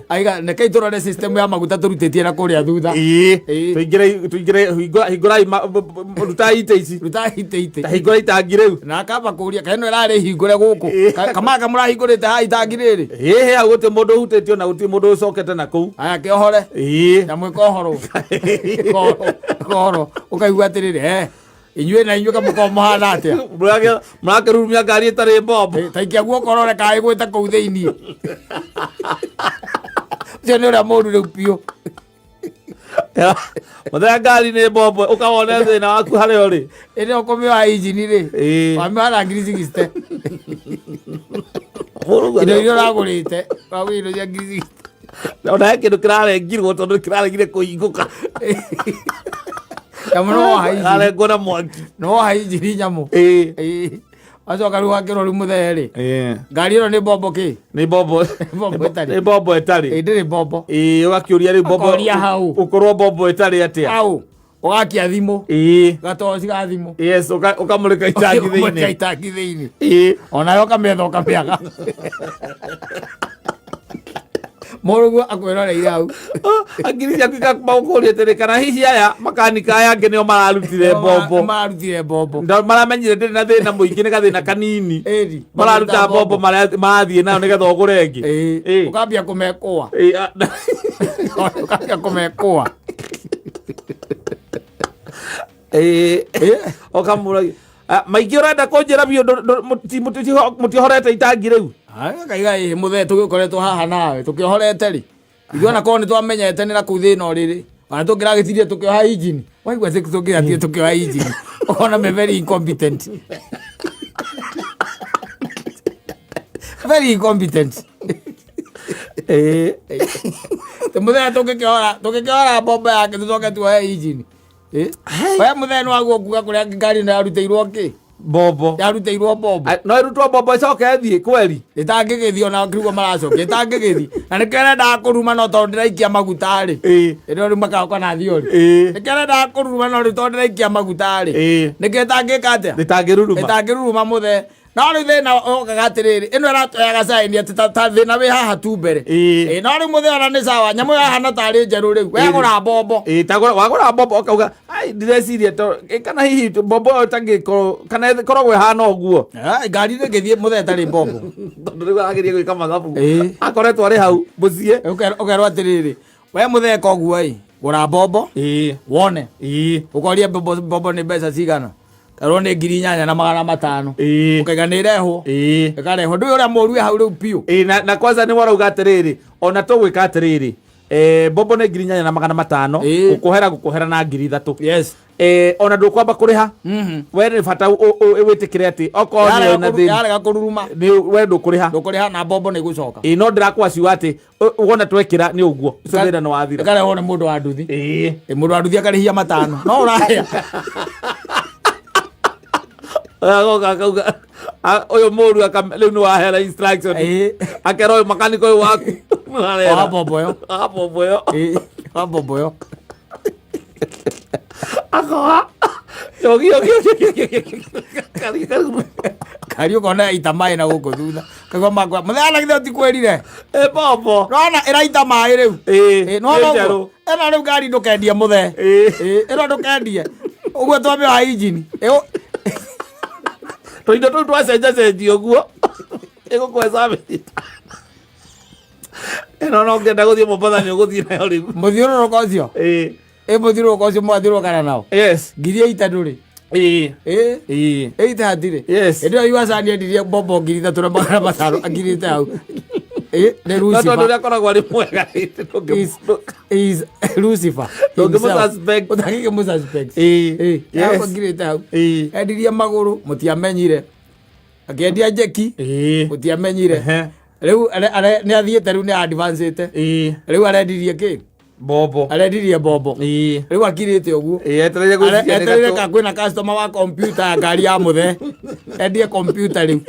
[SPEAKER 1] Aiga rekei tũrore system ya maguta tũrutĩtie na kũrĩa thutha.
[SPEAKER 2] Tũingĩre tũingĩre, hingũrai rutai ite ici.
[SPEAKER 1] Rutai ite ite.
[SPEAKER 2] Ta hingũra itangi rĩu.
[SPEAKER 1] Na akamba kũria kana ĩno ĩrarĩ hingũre gũkũ. Kamanga mũrahingũrĩte haha itangi rĩrĩ?
[SPEAKER 2] Ĩhĩ, hau gũtirĩ mũndũ ũhutĩtio na gũtirĩ mũndũ ũcokete na kũu.
[SPEAKER 1] Aya kĩohore. Nyamũ ĩkohorwo. Ĩkohorwo ũkaigua atĩrĩrĩ, inyuĩ na inyuĩ kamũkorwo mũhana atĩa?
[SPEAKER 2] Mũrakĩrurumia ngari ĩtarĩ mbombo.
[SPEAKER 1] Ta ikia guoko ũrore kana ĩgwĩte kũu thĩiniĩ. Ũcio nĩ ũrĩa mũru rĩu biũ.
[SPEAKER 2] Mũthenya ngari nĩ mbombo, ũkawone thĩna waku harĩa ũrĩ.
[SPEAKER 1] Ĩrĩa ũkũmĩoha injini rĩ, wamĩoha na ngiri 60, indo iria ũragũrĩte, ũragũrĩte indo cia ngiri 60.
[SPEAKER 2] Ona he kĩndũ kĩrarengirwo tondũ kĩraregire kũhingũka.
[SPEAKER 1] Nyamũ no woha injini.
[SPEAKER 2] Arengwo na mwaki.
[SPEAKER 1] No woha injini nyamũ. Wacoka rĩu wakĩrwo rĩu mũthee rĩ, ngari ĩno nĩ mbombo kĩ?
[SPEAKER 2] Nĩ mbombo.
[SPEAKER 1] Mbombo ĩtarĩ.
[SPEAKER 2] Nĩ mbombo ĩtarĩ.
[SPEAKER 1] Ĩ, ndĩrĩ mbombo.
[SPEAKER 2] Ũgakĩũria rĩu mbombo
[SPEAKER 1] Ũkoria hau.
[SPEAKER 2] Ũkorwo mbombo ĩtarĩ atĩa?
[SPEAKER 1] Au ũgakia thimũ, gatoci ga thimũ.
[SPEAKER 2] Yes, ũkamũrĩka itangi
[SPEAKER 1] Ũkamũrĩka
[SPEAKER 2] thĩinĩ.
[SPEAKER 1] itangi thĩinĩ. Onawe ũkamĩetha ũkamĩaga, mũrũguo akwĩroreire hau.
[SPEAKER 2] Akiri ciaku ikakũria atĩrĩ, kana hihi aya makanika aya angĩ nĩo mararutire mbombo?
[SPEAKER 1] Mararutire mbombo.
[SPEAKER 2] Maramenyire ndĩrĩ na thĩna mũingĩ, nĩ gathĩna kanini.
[SPEAKER 1] Ĩni.
[SPEAKER 2] Mararuta mbombo marathiĩ nayo nĩgetha ũgũre ĩngĩ.
[SPEAKER 1] Ũkambia kũmekũa. Ũkambia kũmekũa.
[SPEAKER 2] Ũkamũragia maingĩ ũrenda kũnjĩra biũ mũtihorete itangi rĩu.
[SPEAKER 1] Kaiga ĩ mũthee, tũgĩkoretwo haha nawe tũkĩohorete rĩ, ithuĩ ona korwo nĩ twamenyete nĩ na kũu thĩna ũrĩrĩ, ona tũngĩragĩtirie tũkĩoha injini, waigua atĩ tũngĩratire tũkĩoha injini, ũkona me very incompetent, very incompetent. Tĩ mũthee, tũngĩkĩhora mbombo yake tũcoke tuohe injini. We mũthee nĩ waguo kuga kũrĩa ngari ĩno yarutĩirwo kĩ?
[SPEAKER 2] Mbombo.
[SPEAKER 1] Yarutĩirwo mbombo.
[SPEAKER 2] No ĩrutwo mbombo ĩcoke ĩthiĩ kweri?
[SPEAKER 1] Ĩtangĩgĩthiĩ, ona kiugo maracokia ĩtangĩgĩthiĩ, na nĩkĩo ĩrendaga kũruma, no tondũ ndĩraikia maguta rĩ, ĩno rĩu magoka na thiori. Nĩkĩo ĩrendaga kũruma, no rĩu tondũ ndĩraikia maguta rĩ, nĩkĩo ĩtangĩka atĩa?
[SPEAKER 2] Ĩtangĩruruma.
[SPEAKER 1] Ĩtangĩruruma mũthee. No rĩu thĩna ũkaga atĩrĩrĩ, ĩno ĩratũheaga sign atĩ ta thĩna wĩ haha tu mbere.
[SPEAKER 2] Ĩĩ.
[SPEAKER 1] Ĩĩ, no rĩu mũthĩ ona nĩ sawa, nyamũ ĩyo yahana tarĩ njerũ rĩu. Wegũra mbombo.
[SPEAKER 2] Ĩĩ, tagũra wagũra mbombo ũkauga ai ndireciria to kana hihi mbombo ĩyo ĩtangĩkorwo kana ĩkoragwo ĩhana ũguo.
[SPEAKER 1] Ah, ngari ndĩngĩthiĩ mũthee ĩtarĩ mbombo.
[SPEAKER 2] Tondũ rĩu arageria gwĩka mathabu.
[SPEAKER 1] Ĩĩ.
[SPEAKER 2] Akoretwo arĩ hau mũciĩ.
[SPEAKER 1] Ũkerwo atĩrĩrĩ, we mũthee koguo ĩ, gũra mbombo
[SPEAKER 2] Ĩĩ.
[SPEAKER 1] wone.
[SPEAKER 2] Ĩĩ.
[SPEAKER 1] Ũkoria mbombo mbombo nĩ mbeca cigana. Karwo nĩ 8500.
[SPEAKER 2] Ĩĩ.
[SPEAKER 1] Ũkaiga nĩ ĩrehwo.
[SPEAKER 2] Ĩĩ.
[SPEAKER 1] Ĩkarehwo. Ndũĩ ũrĩa mũru wĩ hau rĩu biũ.
[SPEAKER 2] Ĩĩ, na kwanza nĩ warauga atĩrĩrĩ ona tũgwĩka atĩrĩrĩ mbombo nĩ 8500.
[SPEAKER 1] Ĩĩ.
[SPEAKER 2] Gũkũhera gũkũhera na 3000.
[SPEAKER 1] Yes.
[SPEAKER 2] Ona ndũkwamba kũrĩha.
[SPEAKER 1] Mhm.
[SPEAKER 2] We nĩ bata wĩtĩkĩre atĩ okorwo nĩ
[SPEAKER 1] Yarega
[SPEAKER 2] na thĩna
[SPEAKER 1] yarega kũruruma.
[SPEAKER 2] nĩ we ndũkũrĩha.
[SPEAKER 1] Ndũkũrĩha na mbombo nĩ ĩgũcoka.
[SPEAKER 2] Ĩĩ, no ndĩrakwaciwa atĩ wona twekĩra nĩ ũguo ũcio thĩna nĩ wathira.
[SPEAKER 1] Ĩkarehwo nĩ mũndũ wa nduthi.
[SPEAKER 2] Ĩĩ.
[SPEAKER 1] Ĩ, mũndũ wa nduthi akarĩhia matano. No ũrahĩa.
[SPEAKER 2] Agoka akauga ũyũ mũru rĩu nĩ wahera instruction.
[SPEAKER 1] Ĩĩ.
[SPEAKER 2] Akera ũyũ makaniko ũyũ waku. Nĩwarera.
[SPEAKER 1] Wa mbombo ĩyo.
[SPEAKER 2] Wa mbombo ĩyo.
[SPEAKER 1] Ĩĩ, wa mbombo ĩyo.
[SPEAKER 2] Akoha. Yogi yogi yogi.
[SPEAKER 1] Kari ũkona ita maĩ na gũkũ thutha. Kaigua makwa. Mũthee na githĩ ũtikwĩrire.
[SPEAKER 2] Ĩ mbombo.
[SPEAKER 1] Nona ĩraita maĩ rĩu.
[SPEAKER 2] Ĩĩ.
[SPEAKER 1] Ĩĩ, nĩwona
[SPEAKER 2] Nĩ
[SPEAKER 1] ũguo?
[SPEAKER 2] njerũ.
[SPEAKER 1] Ĩno rĩu ngari ndũkendie mũthee.
[SPEAKER 2] Ĩĩ.
[SPEAKER 1] Ĩĩ, ĩno ndũkendie. Ũguo twamĩoha injini. Ĩũ-
[SPEAKER 2] Tũindo tũu twacenjacenjia ũguo. Ĩgũkũhe service. Ĩno no ngĩenda gũthiĩ Mombatha nĩ ũgũthiĩ nayo rĩu.
[SPEAKER 1] Mũthiũrũrũko ũcio.
[SPEAKER 2] Ĩĩ.
[SPEAKER 1] Ĩ mũthiũrũrũko ũcio mwathiũrũrũkana nao.
[SPEAKER 2] Yes.
[SPEAKER 1] Ngiri ĩita ndũrĩ.
[SPEAKER 2] Ĩĩ.
[SPEAKER 1] Ĩĩ.
[SPEAKER 2] Ĩĩ.
[SPEAKER 1] Ĩita hatirĩ.
[SPEAKER 2] Yes.
[SPEAKER 1] Hĩndĩ ĩyo Iwasani endirie mbombo 3500 akirĩte hau. Ĩĩ, nĩ
[SPEAKER 2] No tondũ
[SPEAKER 1] Lucifer.
[SPEAKER 2] ũrĩa akoragwo arĩ mwega
[SPEAKER 1] Is Lucifer.
[SPEAKER 2] Ndũngĩmũ-suspect.
[SPEAKER 1] Ũtangĩkĩmũ-suspect.
[SPEAKER 2] Ĩĩ.
[SPEAKER 1] Ĩĩ,
[SPEAKER 2] Yes.
[SPEAKER 1] akirĩte hau.
[SPEAKER 2] Ĩĩ.
[SPEAKER 1] Endirie magũrũ mũtiamenyire. Akĩendia njeki
[SPEAKER 2] Ĩĩ.
[SPEAKER 1] mũtiamenyire.
[SPEAKER 2] Ehe.
[SPEAKER 1] Rĩu nĩ athiĩte rĩu nĩ advancĩte.
[SPEAKER 2] Ĩĩ.
[SPEAKER 1] Rĩu arendirie kĩ?
[SPEAKER 2] Mbombo.
[SPEAKER 1] Arendirie mbombo.
[SPEAKER 2] Ĩĩ.
[SPEAKER 1] Rĩu akirĩte ũguo.
[SPEAKER 2] Ĩĩ, etereire gwĩciria nĩ
[SPEAKER 1] Etereire
[SPEAKER 2] gatũ.
[SPEAKER 1] ka kwĩna customer wa kompiuta ya ngari ya mũthee. Endie kompiuta rĩu.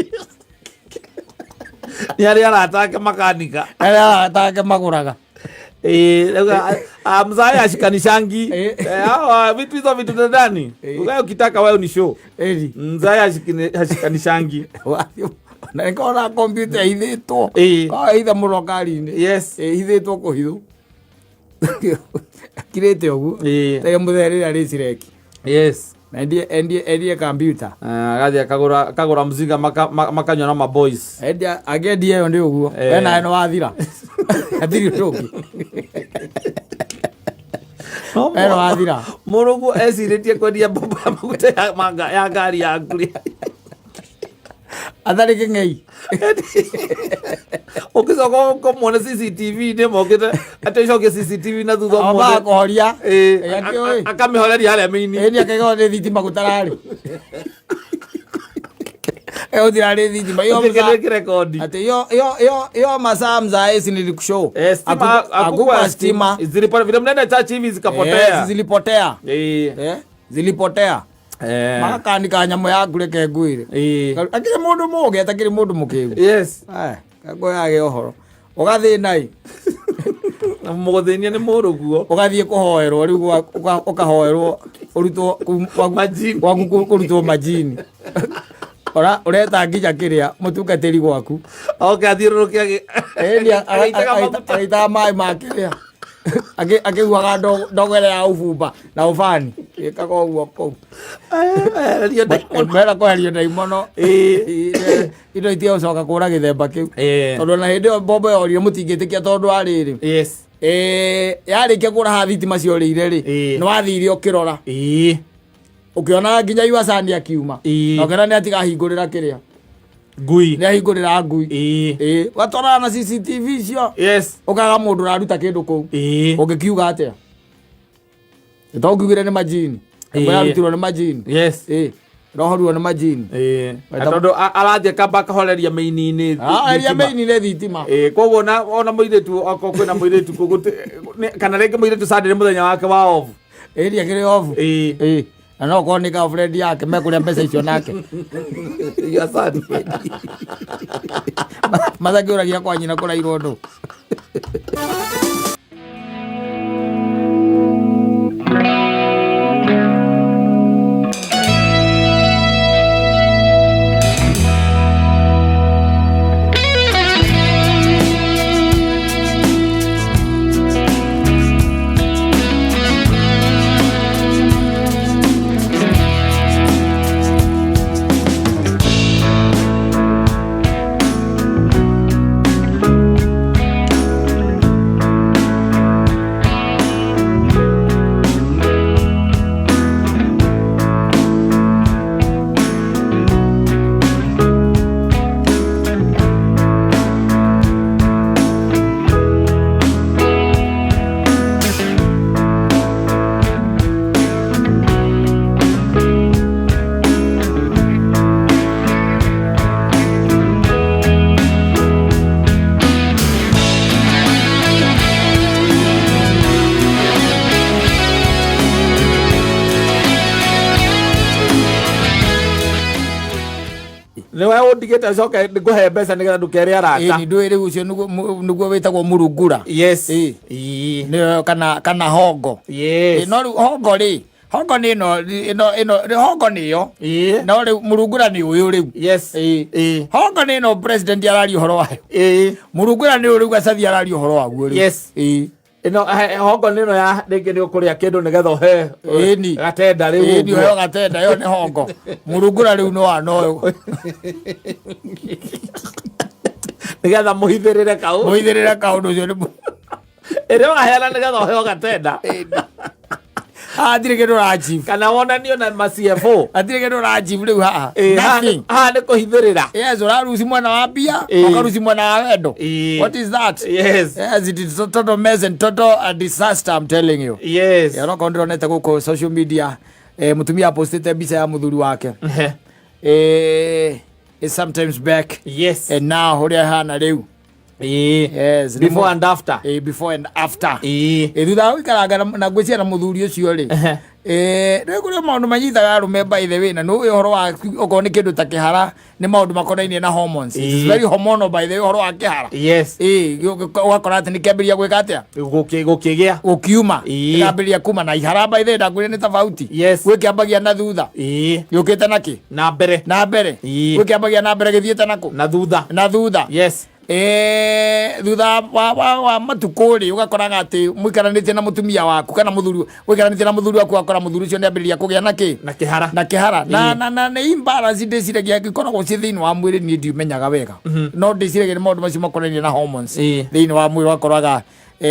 [SPEAKER 2] Nĩ arĩ arata ake makanika.
[SPEAKER 1] Arĩa arata ake magũraga.
[SPEAKER 2] Ĩĩ, rĩu, mzae ashikanishangi.
[SPEAKER 1] Ĩĩ.
[SPEAKER 2] Hawa vitu hizo vitu vya ndani.
[SPEAKER 1] Ĩĩ.
[SPEAKER 2] Wewe ukitaka wewe ni show.
[SPEAKER 1] Ĩri.
[SPEAKER 2] Mzae ashikanishangi.
[SPEAKER 1] Na nĩkona kompiuta ĩhithĩtwo.
[SPEAKER 2] Ĩĩ.
[SPEAKER 1] Ĩhithe mũno ngari-inĩ.
[SPEAKER 2] Yes.
[SPEAKER 1] Ĩhithĩtwo kũhithwo. Akirĩte ũguo.
[SPEAKER 2] Ĩĩ.
[SPEAKER 1] Tege mũthee rĩrĩa rĩ cireki.
[SPEAKER 2] Yes.
[SPEAKER 1] Na endie endie kompiuta.
[SPEAKER 2] Agathiĩ akagũra mzinga makanyua na maboys.
[SPEAKER 1] Endia angĩendia ĩyo nĩ ũguo.
[SPEAKER 2] Eh.
[SPEAKER 1] We nawe nĩ wathira. Hatirĩ ũndũ ũngĩ.
[SPEAKER 2] No
[SPEAKER 1] We nĩ wathira.
[SPEAKER 2] Mũrũguo ecirĩtie kwendia mbombo ya maguta ya manga ya ngari yaku rĩ.
[SPEAKER 1] Atarĩ kĩng'ei.
[SPEAKER 2] Ũngĩcoka ũkamwona CCTV-inĩ mokĩte atĩ ũcokie CCTV na thutha
[SPEAKER 1] Ambaga
[SPEAKER 2] ũmũthĩ.
[SPEAKER 1] kũhoria.
[SPEAKER 2] Ĩĩ,
[SPEAKER 1] Ĩ, akĩũĩ.
[SPEAKER 2] akamĩhoreria harĩa mĩini.
[SPEAKER 1] Ĩni akaiga nĩ thitima gũtararĩ. Ĩyo gũtirarĩ thitima. Iyo
[SPEAKER 2] Gũtirĩ
[SPEAKER 1] mza-
[SPEAKER 2] kĩndũ kĩrekondi.
[SPEAKER 1] Ati iyo iyo iyo iyo masaa mzae si nilikushow.
[SPEAKER 2] Eh, stima
[SPEAKER 1] Hakukuwa stima.
[SPEAKER 2] Zilipo vile mnaenda church hivi zikapotea.
[SPEAKER 1] Eh, zilipotea.
[SPEAKER 2] Eh.
[SPEAKER 1] Eh, zilipotea.
[SPEAKER 2] Eh.
[SPEAKER 1] Makandika nyamũ yaku reke ngwĩre.
[SPEAKER 2] Eh.
[SPEAKER 1] Akĩrĩ mũndũ mũũgĩ atakĩrĩ mũndũ mũkĩgu.
[SPEAKER 2] Yes.
[SPEAKER 1] Eh, kagoyage ũhoro. Ũgathĩna ĩ,
[SPEAKER 2] Mũgũthĩnia nĩ mũrũguo.
[SPEAKER 1] ũgathiĩ kũhoerwo rĩu ũkahoerwo ũrutwo
[SPEAKER 2] Majini.
[SPEAKER 1] gwaku kũrutwo majini. Ora ũreta nginya kĩrĩa mũtungatĩri gwaku.
[SPEAKER 2] Oke athiũrũrũke
[SPEAKER 1] Ĩni
[SPEAKER 2] agĩitaga maguta.
[SPEAKER 1] agĩitaga maĩ ma kĩrĩa akĩhuhaga ndogo ĩrĩa ya ũbumba na ũbani ĩkaga ũguo kũu.
[SPEAKER 2] Ehererio ndaimono.
[SPEAKER 1] Mera kweherio ndaimono.
[SPEAKER 2] Ĩĩ.
[SPEAKER 1] Indo itigũcoka kũra gĩthemba kĩu.
[SPEAKER 2] Ĩĩ.
[SPEAKER 1] Tondũ ona hĩndĩ ĩyo mbombo yorire mũtingĩtĩkia tondũ wa rĩrĩ.
[SPEAKER 2] Yes.
[SPEAKER 1] Yarĩkia kũra haha thitima ciorĩire rĩ,
[SPEAKER 2] Ĩĩ.
[SPEAKER 1] nĩ wathire ũkĩrora.
[SPEAKER 2] Ĩĩ.
[SPEAKER 1] Ũkĩona nginya Iwasani akiuma.
[SPEAKER 2] Ĩĩ.
[SPEAKER 1] Na ũkĩona nĩ atigahingũrĩra kĩrĩa.
[SPEAKER 2] Ngui.
[SPEAKER 1] Nĩ ahingũrĩra ngui.
[SPEAKER 2] Ĩĩ.
[SPEAKER 1] Ĩĩ. Ũgatwarana na CCTV icio.
[SPEAKER 2] Yes.
[SPEAKER 1] Ũkaga mũndũ ũraruta kĩndũ kũu.
[SPEAKER 2] Ĩĩ.
[SPEAKER 1] Ũngĩkiuga atĩa? To ũngiugire nĩ majini.
[SPEAKER 2] Ĩĩ.
[SPEAKER 1] Ĩmwe yarutirwo nĩ majini.
[SPEAKER 2] Yes.
[SPEAKER 1] Ĩĩ. Ĩrohorirwo nĩ majini.
[SPEAKER 2] Ĩĩ. Na tondũ arathiĩ akamba akahoreria mĩini-inĩ.
[SPEAKER 1] Aria
[SPEAKER 2] thitima.
[SPEAKER 1] mĩini nĩ thitima.
[SPEAKER 2] Ĩĩ, koguo ona mũirĩtu okorwo kwĩna mũirĩtu kũu kana rĩngĩ mũirĩtu Sunday nĩ mũthenya wake wa off.
[SPEAKER 1] Ĩĩ akĩrĩ off.
[SPEAKER 2] Ĩĩ.
[SPEAKER 1] Ĩĩ. Na no okorwo nĩ girlfriend yake mekũrĩa mbeca icio nake.
[SPEAKER 2] Ya Sunday.
[SPEAKER 1] Mathakĩũragia kwa nyina kũrairwo ndũ.
[SPEAKER 2] Nĩwe ũndigĩte coke ngũhe mbeca nĩgetha ndũkere arata.
[SPEAKER 1] Ĩni ndũĩ rĩu ũcio nĩguo wĩtagwo mũrungura.
[SPEAKER 2] Yes.
[SPEAKER 1] Ĩĩ.
[SPEAKER 2] Ĩĩ.
[SPEAKER 1] Nĩyo kana hongo.
[SPEAKER 2] Yes.
[SPEAKER 1] Ĩ, no rĩu hongo rĩ, hongo nĩ ĩno hongo nĩyo.
[SPEAKER 2] Ĩĩ.
[SPEAKER 1] No rĩu mũrungura nĩ ũyũ rĩu.
[SPEAKER 2] Yes.
[SPEAKER 1] Ĩĩ.
[SPEAKER 2] Ĩĩ.
[SPEAKER 1] Hongo nĩ ĩno president araria ũhoro wayo.
[SPEAKER 2] Ĩĩ.
[SPEAKER 1] Mũrungura nĩ ũyũ rĩu Gacathi araria ũhoro waguo rĩu.
[SPEAKER 2] Yes.
[SPEAKER 1] Ĩĩ.
[SPEAKER 2] Ĩno hongo nĩ ĩno ya rĩngĩ nĩ ũkũrĩa kĩndũ nĩgetha ũhe
[SPEAKER 1] Ĩni.
[SPEAKER 2] gatenda rĩu
[SPEAKER 1] Ĩni
[SPEAKER 2] ũguo.
[SPEAKER 1] ũheo gatenda ĩyo nĩ hongo. Mũrungura rĩu no wa no
[SPEAKER 2] Nĩgetha mũhithĩrĩre kau.
[SPEAKER 1] mũithĩrĩre kaũndũ ũcio nĩ
[SPEAKER 2] Ĩrĩa ũraheana nĩgetha ũheo gatenda.
[SPEAKER 1] Hatirĩ kĩndũ ũrachieve.
[SPEAKER 2] Kana wonanio na ma CFO.
[SPEAKER 1] Hatirĩ kĩndũ ũrachieve rĩu haha.
[SPEAKER 2] Ĩĩ, haha
[SPEAKER 1] Nothing.
[SPEAKER 2] haha nĩ kũhithĩrĩra.
[SPEAKER 1] Yes, ũraruci mwena wa mbia,
[SPEAKER 2] Ĩĩ.
[SPEAKER 1] ũkaruci mwena wa wendo.
[SPEAKER 2] Ĩĩ.
[SPEAKER 1] What is that?
[SPEAKER 2] Yes.
[SPEAKER 1] Yes, it is a total mess and total a disaster, I'm telling you.
[SPEAKER 2] Yes.
[SPEAKER 1] Yeah, onokorwo ndĩronete gũkũ social media, mũtumia apostĩte mbica ya mũthuri wake.
[SPEAKER 2] Ehe.
[SPEAKER 1] It's sometimes back.
[SPEAKER 2] Yes.
[SPEAKER 1] And now ũrĩa hana rĩu.
[SPEAKER 2] Ĩĩ.
[SPEAKER 1] Yes,
[SPEAKER 2] Before and after.
[SPEAKER 1] Before and after.
[SPEAKER 2] Ĩĩ.
[SPEAKER 1] Thutha wa gũikaranga na ngwĩciria na mũthuri ũcio rĩ.
[SPEAKER 2] Ehe.
[SPEAKER 1] Rĩu kũrĩ maũndũ manyitaga arũme by the way, na nĩ ũhoro wa okorwo nĩ kĩndũ ta kĩhara nĩ maũndũ makonainie na hormones. It is
[SPEAKER 2] Ĩĩ.
[SPEAKER 1] very hormonal by the way ũhoro wa kĩhara.
[SPEAKER 2] Yes.
[SPEAKER 1] Ĩĩ, ũgakora atĩ nĩ kĩambĩrĩria gwĩka atĩa?
[SPEAKER 2] Gũkĩgĩa.
[SPEAKER 1] Gũkiuma.
[SPEAKER 2] Ĩĩ.
[SPEAKER 1] Gĩkambĩrĩria kuma na ihara by the way ndakwĩrire nĩ tofauti.
[SPEAKER 2] Yes.
[SPEAKER 1] Gwĩ kĩambagia na thutha.
[SPEAKER 2] Ĩĩ.
[SPEAKER 1] Gĩũkĩte na kĩ?
[SPEAKER 2] Na mbere.
[SPEAKER 1] Na mbere.
[SPEAKER 2] Ĩĩ.
[SPEAKER 1] Gwĩ kĩambagia na mbere gĩthiĩte na kũ?
[SPEAKER 2] Na thutha.
[SPEAKER 1] Na thutha.
[SPEAKER 2] Yes.
[SPEAKER 1] Thutha wa matukũ rĩ ũgakoraga atĩ mũikaranĩtie na mũtumia waku kana mũthuri ũikaranĩtie na mũthuri waku ũgakora mũthuri ũcio nĩambĩrĩria kũgĩa na kĩ?
[SPEAKER 2] Na kĩhara.
[SPEAKER 1] Na kĩhara. Na nĩ imbalance ndĩciragia ĩkoragwo ciĩ thĩinĩ wa mwĩrĩ niĩ ndiumenyaga wega. No ndĩciragia nĩ maũndũ macio makonainie na hormones
[SPEAKER 2] Ĩĩ.
[SPEAKER 1] thĩinĩ wa mwĩrĩ ũgakoraga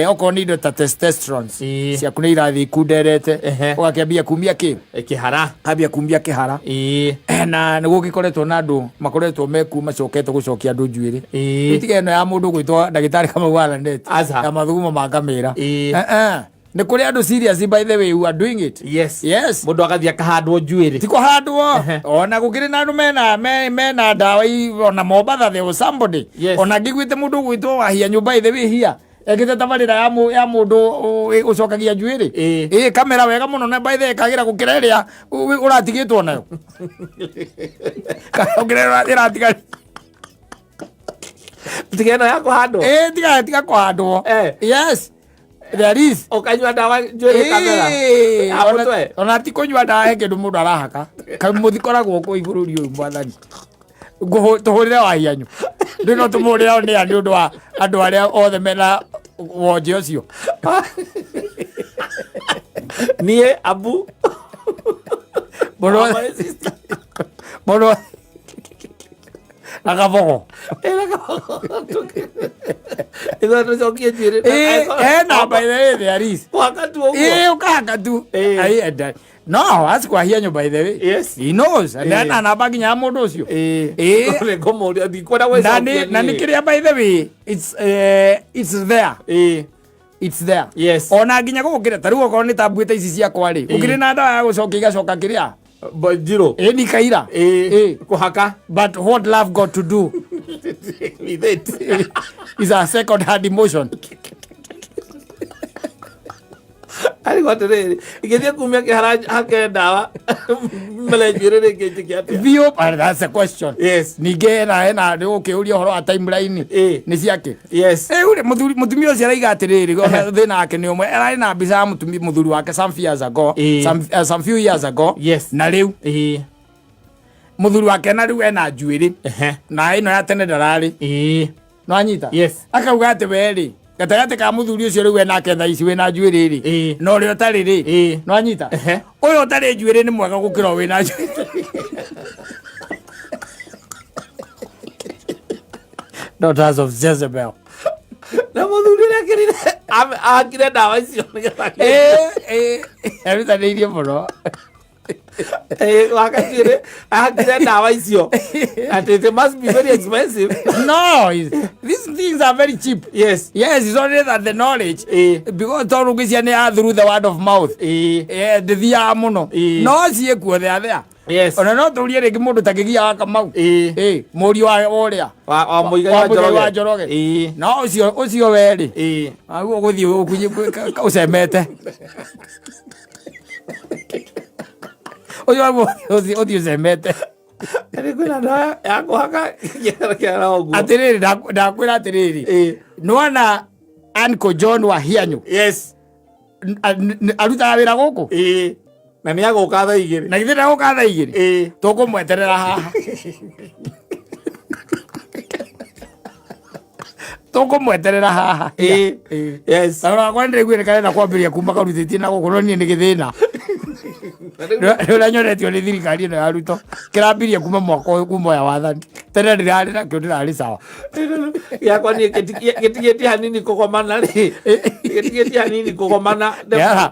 [SPEAKER 1] okorwo nĩ indo ta testosterone
[SPEAKER 2] Ĩĩ.
[SPEAKER 1] ciaku nĩ irathiĩ ikunderete
[SPEAKER 2] Ehe.
[SPEAKER 1] ũgakĩambia kumia kĩ?
[SPEAKER 2] Kĩhara.
[SPEAKER 1] Ambia kumia kĩhara.
[SPEAKER 2] Ĩĩ.
[SPEAKER 1] Na nĩ gũgĩkoretwo na andũ makoretwo mekuo macokete gũcokia andũ njuĩrĩ.
[SPEAKER 2] Ĩĩ.
[SPEAKER 1] Tiga ĩno ya mũndũ gwĩtwo ndagĩtarĩ Kamau wa Lanet
[SPEAKER 2] Aca.
[SPEAKER 1] ya mathugumo ma ngamĩra.
[SPEAKER 2] Ĩĩ.
[SPEAKER 1] Nĩ kũrĩ andũ serious by the way who are doing it.
[SPEAKER 2] Yes.
[SPEAKER 1] Yes.
[SPEAKER 2] Mũndũ agathiĩ akahandwo njuĩrĩ.
[SPEAKER 1] Ti kũhandwo
[SPEAKER 2] Ehe.
[SPEAKER 1] ona gũkĩrĩ na andũ mena ndawa ona Mombatha there was somebody.
[SPEAKER 2] Yes.
[SPEAKER 1] Ona ngĩguĩte mũndũ ũgwĩtwo wahia nyũmba by the way here ekĩte tabarĩra ya mũndũ ũcokagia njuĩrĩ.
[SPEAKER 2] Ĩĩ.
[SPEAKER 1] Ĩĩ, kamera wega mũno na by the way ĩkagĩra gũkĩra ĩrĩa ũratigĩtwo nayo. Kana gũkĩra ĩrĩa ĩratigarĩte.
[SPEAKER 2] Tiga ĩno ya kũhandwo.
[SPEAKER 1] Ĩĩ, tiga kũhandwo.
[SPEAKER 2] Eh.
[SPEAKER 1] Yes. There is.
[SPEAKER 2] Ũkanyua ndawa njuĩrĩ kamera.
[SPEAKER 1] Ĩĩ,
[SPEAKER 2] Ya mũtwe.
[SPEAKER 1] ona ti kũnyua ndawa he kĩndũ mũndũ arahaka. Kaĩ mũthikoragwo kũu bũrũri ũyũ mwathani. Tũhũrĩre wahianyu. Rĩu no tũmũhũrĩre nĩ nĩ ũndũ wa andũ arĩa othe mena wonje ũcio.
[SPEAKER 2] Niĩ Abu.
[SPEAKER 1] Mũndũ
[SPEAKER 2] My sister.
[SPEAKER 1] mũndũ na Kabogo.
[SPEAKER 2] Ithuĩ tũcokie njuĩrĩ.
[SPEAKER 1] Ĩĩ, hena by the way there is.
[SPEAKER 2] Kũhaka tu ũguo.
[SPEAKER 1] Ĩĩ, ũkahaka tu.
[SPEAKER 2] Ĩĩ.
[SPEAKER 1] Ai, and, no, ask Wahianyu by the way.
[SPEAKER 2] Yes.
[SPEAKER 1] He knows. And
[SPEAKER 2] Ĩĩ.
[SPEAKER 1] then namba nginya ya mũndũ ũcio.
[SPEAKER 2] Ĩĩ.
[SPEAKER 1] Ĩĩ.
[SPEAKER 2] Nĩngũmũria ndikwenda
[SPEAKER 1] Na
[SPEAKER 2] gwĩcokia
[SPEAKER 1] nĩ na nĩ
[SPEAKER 2] niĩ.
[SPEAKER 1] kĩrĩa by the way it's there.
[SPEAKER 2] Ĩĩ.
[SPEAKER 1] It's there.
[SPEAKER 2] Yes.
[SPEAKER 1] Ona nginya gũkĩra ta rĩu okorwo nĩ ta mbuĩta ici ciakwa rĩ. Gũkĩrĩ na ndawa ya gũcokia igacoka kĩrĩa.
[SPEAKER 2] Njirũ.
[SPEAKER 1] Ĩĩ ni kaira.
[SPEAKER 2] Ĩĩ.
[SPEAKER 1] Ĩĩ.
[SPEAKER 2] Kũhaka.
[SPEAKER 1] But what love got to do
[SPEAKER 2] With it.
[SPEAKER 1] is a second hand emotion.
[SPEAKER 2] Arigwo atĩrĩrĩ, ingĩthiĩ kumia kĩhara hake ndawa mere njuĩrĩ rĩngĩ njĩke atĩa?
[SPEAKER 1] Biũ, but that's a question.
[SPEAKER 2] Yes.
[SPEAKER 1] Ningĩ hena nĩ ũkĩũria ũhoro wa timeline.
[SPEAKER 2] Ĩĩ.
[SPEAKER 1] Nĩ ciake.
[SPEAKER 2] Yes.
[SPEAKER 1] Rĩu rĩ, mũtumia ũcio araiga atĩrĩrĩ, ona thĩna wake nĩ ũmwe. Ararĩ na mbica ya mũthuri wake some few years ago.
[SPEAKER 2] Ĩĩ.
[SPEAKER 1] Some few years ago.
[SPEAKER 2] Yes.
[SPEAKER 1] Na rĩu
[SPEAKER 2] Ĩĩ.
[SPEAKER 1] mũthuri wake na rĩu ena njuĩrĩ.
[SPEAKER 2] Ehe.
[SPEAKER 1] Na ĩno ya tene ndararĩ.
[SPEAKER 2] Ĩĩ.
[SPEAKER 1] Nĩwanyita?
[SPEAKER 2] Yes.
[SPEAKER 1] Akauga atĩ we rĩ, gatagatĩ ka mũthuri ũcio rĩu enake thaa ici wĩna njuĩrĩ rĩ.
[SPEAKER 2] Ĩĩ.
[SPEAKER 1] Na ũrĩa ũtarĩ rĩ.
[SPEAKER 2] Ĩĩ.
[SPEAKER 1] Nĩwanyita?
[SPEAKER 2] Ehe.
[SPEAKER 1] Ũyũ ũtarĩ njuĩrĩ nĩ mwega gũkĩra ũyũ wĩna njuĩrĩ. Daughters of Jezebel.
[SPEAKER 2] Na mũthuri ũrĩa akĩrire ahakire ndawa icio nĩgetha
[SPEAKER 1] Ĩĩ, ĩĩ, erutanĩirie mũno.
[SPEAKER 2] Waka njuĩrĩ ahakire ndawa icio atĩ it must be very expensive.
[SPEAKER 1] No, these things are very cheap.
[SPEAKER 2] Yes.
[SPEAKER 1] Yes, it's only that the knowledge.
[SPEAKER 2] Ĩĩ.
[SPEAKER 1] Because tondũ ngwĩciria nĩ ya through the word of mouth.
[SPEAKER 2] Ĩĩ.
[SPEAKER 1] Ndĩthiaga mũno.
[SPEAKER 2] Ĩĩ.
[SPEAKER 1] No ciĩkuo there there.
[SPEAKER 2] Yes.
[SPEAKER 1] Ona no tũrie rĩngĩ mũndũ ta Kĩgia wa Kamau.
[SPEAKER 2] Ĩĩ.
[SPEAKER 1] Ĩĩ, mũriũ wa ũrĩa.
[SPEAKER 2] Wa Mũigai
[SPEAKER 1] Wa
[SPEAKER 2] wa
[SPEAKER 1] Mũigai wa
[SPEAKER 2] Njoroge.
[SPEAKER 1] Njoroge.
[SPEAKER 2] Ĩĩ.
[SPEAKER 1] No ũcio we rĩ.
[SPEAKER 2] Ĩĩ.
[SPEAKER 1] Aguo ũgũthiĩ ũcemete. Ũcio waguo ũthiĩ ũcemete.
[SPEAKER 2] Nĩ kwĩna ndawa ya kũhaka kĩara ũguo.
[SPEAKER 1] Atĩrĩrĩ, ndakwĩra atĩrĩrĩ, nĩwona Uncle John wa Hianyu?
[SPEAKER 2] Yes.
[SPEAKER 1] Arutaga wĩra gũkũ.
[SPEAKER 2] Ĩĩ, na nĩ agũka thaa 2.
[SPEAKER 1] Na githĩ ndagũka thaa 2?
[SPEAKER 2] Ĩĩ.
[SPEAKER 1] Tũkũmweterera haha, tũkũmweterera haha.
[SPEAKER 2] Ĩĩ.
[SPEAKER 1] Ĩĩ.
[SPEAKER 2] Yes.
[SPEAKER 1] Tarora wakwa nĩndĩraiguire karenda kwambĩrĩria kuma karutĩtie na gũkũ, no niĩ nĩ gĩthĩna nĩ ũrĩa nyonetio nĩ thirikari ĩno ya Ruto kĩrambirie kuma mwaka ũyũ, kuma ũya wathani. Tene ndĩrarĩ nakĩo, ndĩrarĩ sawa.
[SPEAKER 2] Gĩakwa niĩ gĩtigĩtie hanini kũgomana rĩ, gĩtigĩtie hanini kũgomana.
[SPEAKER 1] Yeah.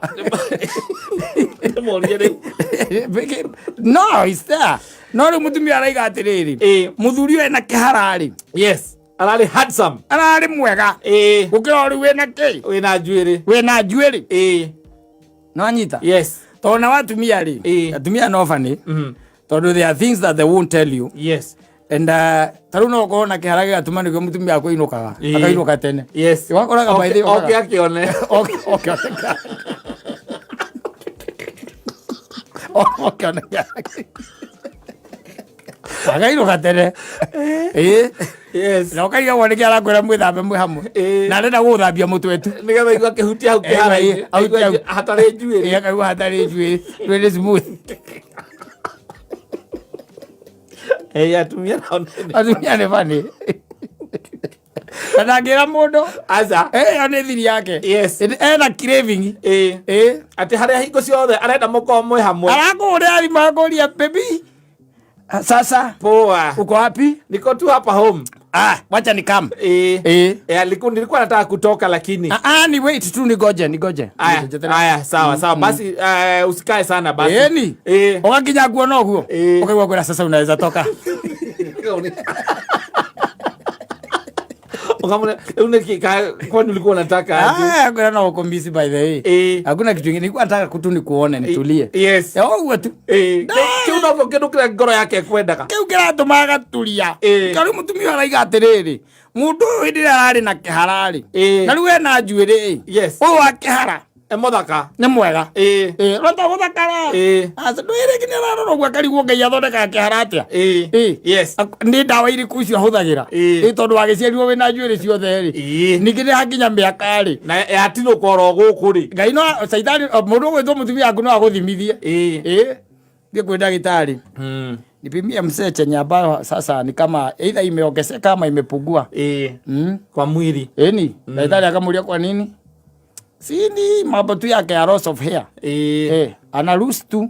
[SPEAKER 2] Ndĩmũrie rĩu.
[SPEAKER 1] No, it's there. No rĩu mũtumia araiga atĩrĩrĩ, mũthuri ũyũ ena kĩhara rĩ,
[SPEAKER 2] Yes, ararĩ handsome.
[SPEAKER 1] Ararĩ mwega gũkĩra o rĩu wĩna kĩ?
[SPEAKER 2] Wĩna njuĩrĩ.
[SPEAKER 1] Wĩna njuĩrĩ. No anyita.
[SPEAKER 2] Yes.
[SPEAKER 1] Tondũ na watumia rĩ, atumia no bani, tondũ there are things that they won't tell you. And ta rĩu no ũkorwo na kĩhara gĩgatũma nĩkĩo mũtumia akũinũkaga, akainũka tene. Wakoraga by the way
[SPEAKER 2] Oke akĩone.
[SPEAKER 1] Oke oke oke one akainũka tene, ĩĩ. Na ũkaigagwo nĩkĩ arakwĩra mwĩthambe mwĩ hamwe, na arenda gũgũthambia mũtwe tu.
[SPEAKER 2] Nĩgetha igua akĩhutia hau kĩhara-inĩ,
[SPEAKER 1] ahutia
[SPEAKER 2] aigue
[SPEAKER 1] hau.
[SPEAKER 2] hatarĩ njuĩrĩ.
[SPEAKER 1] Ĩĩ, akaigua hatarĩ njuĩrĩ, njuĩrĩ smooth.
[SPEAKER 2] Ĩĩ, atumia nao
[SPEAKER 1] Atumia nĩ bani na ndangĩra mũndũ.
[SPEAKER 2] Aca.
[SPEAKER 1] Ĩyo nĩ thiri yake. Ena craving.
[SPEAKER 2] Ĩĩ, atĩ harĩa hingo ciothe arenda mũkorwo mwĩ hamwe.
[SPEAKER 1] Arakũhũrĩra thimũ akũria, "Baby, sasa
[SPEAKER 2] Poa.
[SPEAKER 1] uko wapi?"
[SPEAKER 2] "Niko tu hapa home."
[SPEAKER 1] "Ah, wacha ni come."
[SPEAKER 2] Ĩĩ. Nilikuwa nataka kutoka lakini
[SPEAKER 1] Ah, ah, ni wait tu, nigoje, nigoje.
[SPEAKER 2] Aya,
[SPEAKER 1] Nigoje.
[SPEAKER 2] aya, sawa sawa basi, usikae sana basi.
[SPEAKER 1] Ĩni.
[SPEAKER 2] Ĩĩ.
[SPEAKER 1] Ũgakinya kuona ũguo, ũkaigua kwĩra, "Sasa unaweza toka."
[SPEAKER 2] Ukamwona, "Rĩu nĩkĩ kwani ulikuwa unataka aje?"
[SPEAKER 1] Ah, kwĩra no ũkũmisi by the way. "Hakuna kitu ingine, nilikuwa nataka tu nikuone nitulie." Ũguo tu.
[SPEAKER 2] Ĩĩ. Kĩu nokĩo kĩndũ kĩrĩa ngoro yake ĩkwendaga.
[SPEAKER 1] Kĩu kĩratũma agaturia. Rĩu mũtumia araiga atĩrĩrĩ, mũndũ ũyũ hĩndĩ ĩrĩa ararĩ na kĩhara rĩ, na rĩu ena njuĩrĩ ĩ, ũyũ wa kĩhara
[SPEAKER 2] e mũthaka.
[SPEAKER 1] Nĩ mwega. Rota gũthakara. Aca, ndwĩrĩ nginya ararora ũguo akarigwo Ngai athondekaga kĩhara atĩa. Nĩ ndawa irĩkũ icio ahũthagĩra? Ĩ, tondũ wagĩciarirwo wĩna njuĩrĩ ciothe rĩ, ningĩ nĩ hakinya mĩaka rĩ,
[SPEAKER 2] na yatinũka oro gũkũ rĩ.
[SPEAKER 1] Ngai no caitani, mũndũ ũgwĩtwo mũtumia waku no agũthimithie. Ĩ, thiĩ kwĩ ndagĩtarĩ, "Nipimie mzee chenye ambayo sasa ni kama either imeongezeka ama imepungua."
[SPEAKER 2] Kwa mwili.
[SPEAKER 1] Ĩni, ndagĩtarĩ akamũria, "Kwa nini?" "Sini mambo tu yake ya loss of hair." Ana lose tu.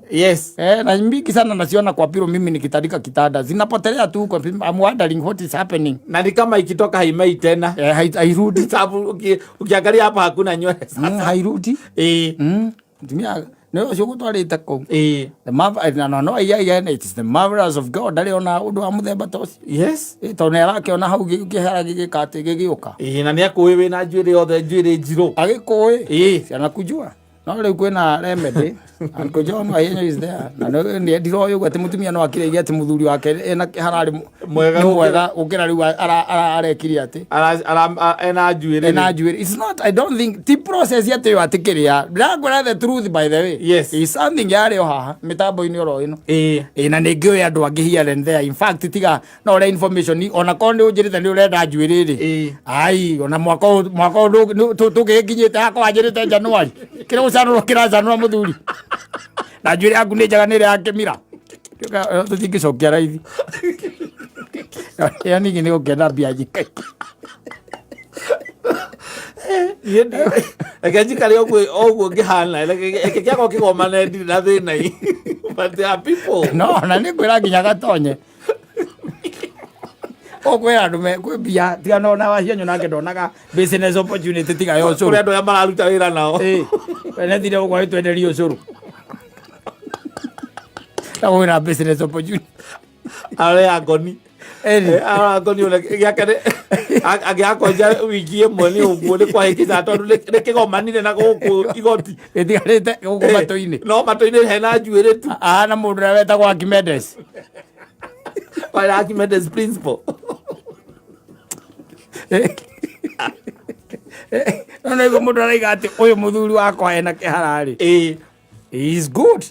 [SPEAKER 1] Na mingi sana naziona kwa pillow mimi nikitandika kitanda. Zinapotelea tu huko. I'm wondering what is happening.
[SPEAKER 2] Na ni kama ikitoka haimei tena.
[SPEAKER 1] Hairudi.
[SPEAKER 2] Sababu ukiangalia hapa hakuna nywele sasa.
[SPEAKER 1] Hairudi. Tumia nĩ ũcio gũtwarĩte kũu. The marvel, na no iya, it is the marvelous of God. Ndarĩ ona ũndũ wa mũthemba ta ũcio. Tondũ nĩ arakĩona hau kĩhara gĩgĩka atĩ gĩgĩũka.
[SPEAKER 2] Ĩĩ, na nĩ akũĩ wĩna njuĩrĩ yothe, njuĩrĩ njirũ.
[SPEAKER 1] Agĩkũĩ. Ciana kujua. No rĩu kwĩna remedy. Uncle John Wahenyo is there. Na nĩ ndiroĩ ũguo atĩ mũtumia no akĩrĩgie atĩ mũthuri wake ena kĩhara rĩ
[SPEAKER 2] Mwega.
[SPEAKER 1] Nĩ mwega gũkĩra rĩu arekire atĩ
[SPEAKER 2] Ena njuĩrĩ.
[SPEAKER 1] Ena njuĩrĩ. It's not, I don't think ti process atĩ ĩyo atĩ kĩrĩa ndĩrakwĩra the truth, by the way. Is something yarĩ o haha mĩtambo-inĩ oro ĩno. Ĩ, na nĩ ngĩũĩ andũ angĩ here and there. In fact, tiga no ũrĩa information ona korwo nĩ ũnjĩrĩte nĩ ũrenda njuĩrĩ rĩ, ai, ona mwaka ũyũ tũgĩkinyĩte hakwa wanjĩrĩte January kĩrĩa gũcanũra kĩracanũra mũthuri na njuĩrĩ yaku nĩ njega, nĩ ĩrĩa ya kĩmira. Tũtingĩcokia raithi ĩyo, ningĩ nĩ gũkĩenda mbia nyingĩ.
[SPEAKER 2] Niĩ reke njikare ũguo ũguo ngĩhana, reke kĩakwa kĩgomane, ndirĩ na thĩna i, but there are people.
[SPEAKER 1] No na nĩ ngwĩra nginya gatonye ũkwĩra andũ me kwĩ mbia tiga no na wacianyu nake ndonaga business opportunity tiga ya
[SPEAKER 2] kũrĩ
[SPEAKER 1] ũcũrũ.
[SPEAKER 2] Andũ arĩa mararuta wĩra nao.
[SPEAKER 1] Ĩ, we nethire ũguo agĩtwenderia ũcũrũ na kwĩna business opportunity.
[SPEAKER 2] Arĩa ngoni.
[SPEAKER 1] Ĩni.
[SPEAKER 2] Arĩa ngoni ũrĩa gĩake angĩgakwenja wiki ĩmwe nĩ ũguo nĩ kwahĩkĩca tondũ nĩ kĩgomanire na gũkũ igoti.
[SPEAKER 1] Gĩtigarĩte gũkũ matũ-inĩ.
[SPEAKER 2] No matũ-inĩ hena njuĩrĩ tu.
[SPEAKER 1] Ahana mũndũ ũrĩa wetagwo Archimedes.
[SPEAKER 2] Kwa Archimedes principle.
[SPEAKER 1] No nĩguo mũndũ araiga atĩ ũyũ mũthuri wakwa ena kĩhara rĩ, he is good.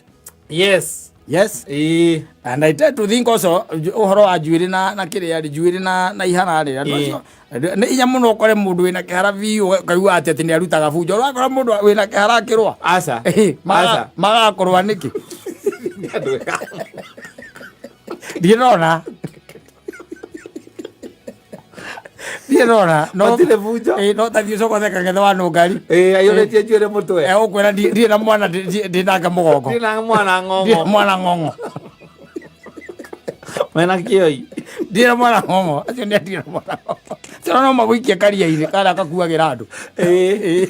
[SPEAKER 1] Yes.
[SPEAKER 2] Ĩĩ.
[SPEAKER 1] And I tend to think also ũhoro wa njuĩrĩ na kĩrĩa rĩ, njuĩrĩ na ihara rĩ, andũ
[SPEAKER 2] Ĩĩ.
[SPEAKER 1] acio nĩ hinya mũno ũkore mũndũ wĩna kĩhara biũ ũkaigua atĩ nĩ arutaga bunjo. Ũrakora mũndũ wĩna kĩhara akĩrũa.
[SPEAKER 2] Aca.
[SPEAKER 1] Ĩĩ,
[SPEAKER 2] Aca.
[SPEAKER 1] Magaga kũrũa nĩkĩ?
[SPEAKER 2] Nĩ andũ ega.
[SPEAKER 1] Ndirĩ ndona. Ndirĩ ndona. No
[SPEAKER 2] Matirĩ bunjo.
[SPEAKER 1] Ĩĩ, no tathiĩ ũcokothe kang'ethe wa nũngari.
[SPEAKER 2] Ĩĩ, aiyũrĩtie njuĩrĩ mũtwe.
[SPEAKER 1] Egũkwĩra ndirĩ na mwana ndĩ nake mũgongo.
[SPEAKER 2] Ndirĩ na mwana
[SPEAKER 1] Ndirĩ
[SPEAKER 2] ng'ong'o.
[SPEAKER 1] mwana ng'ong'o.
[SPEAKER 2] Mena kĩoi.
[SPEAKER 1] Ndirĩ na mwana ng'ong'o. Acio nĩ ndirĩ na mwana ng'ong'o. Acio no magũikie karia-inĩ karĩa gakuagĩra andũ.
[SPEAKER 2] Ĩĩ.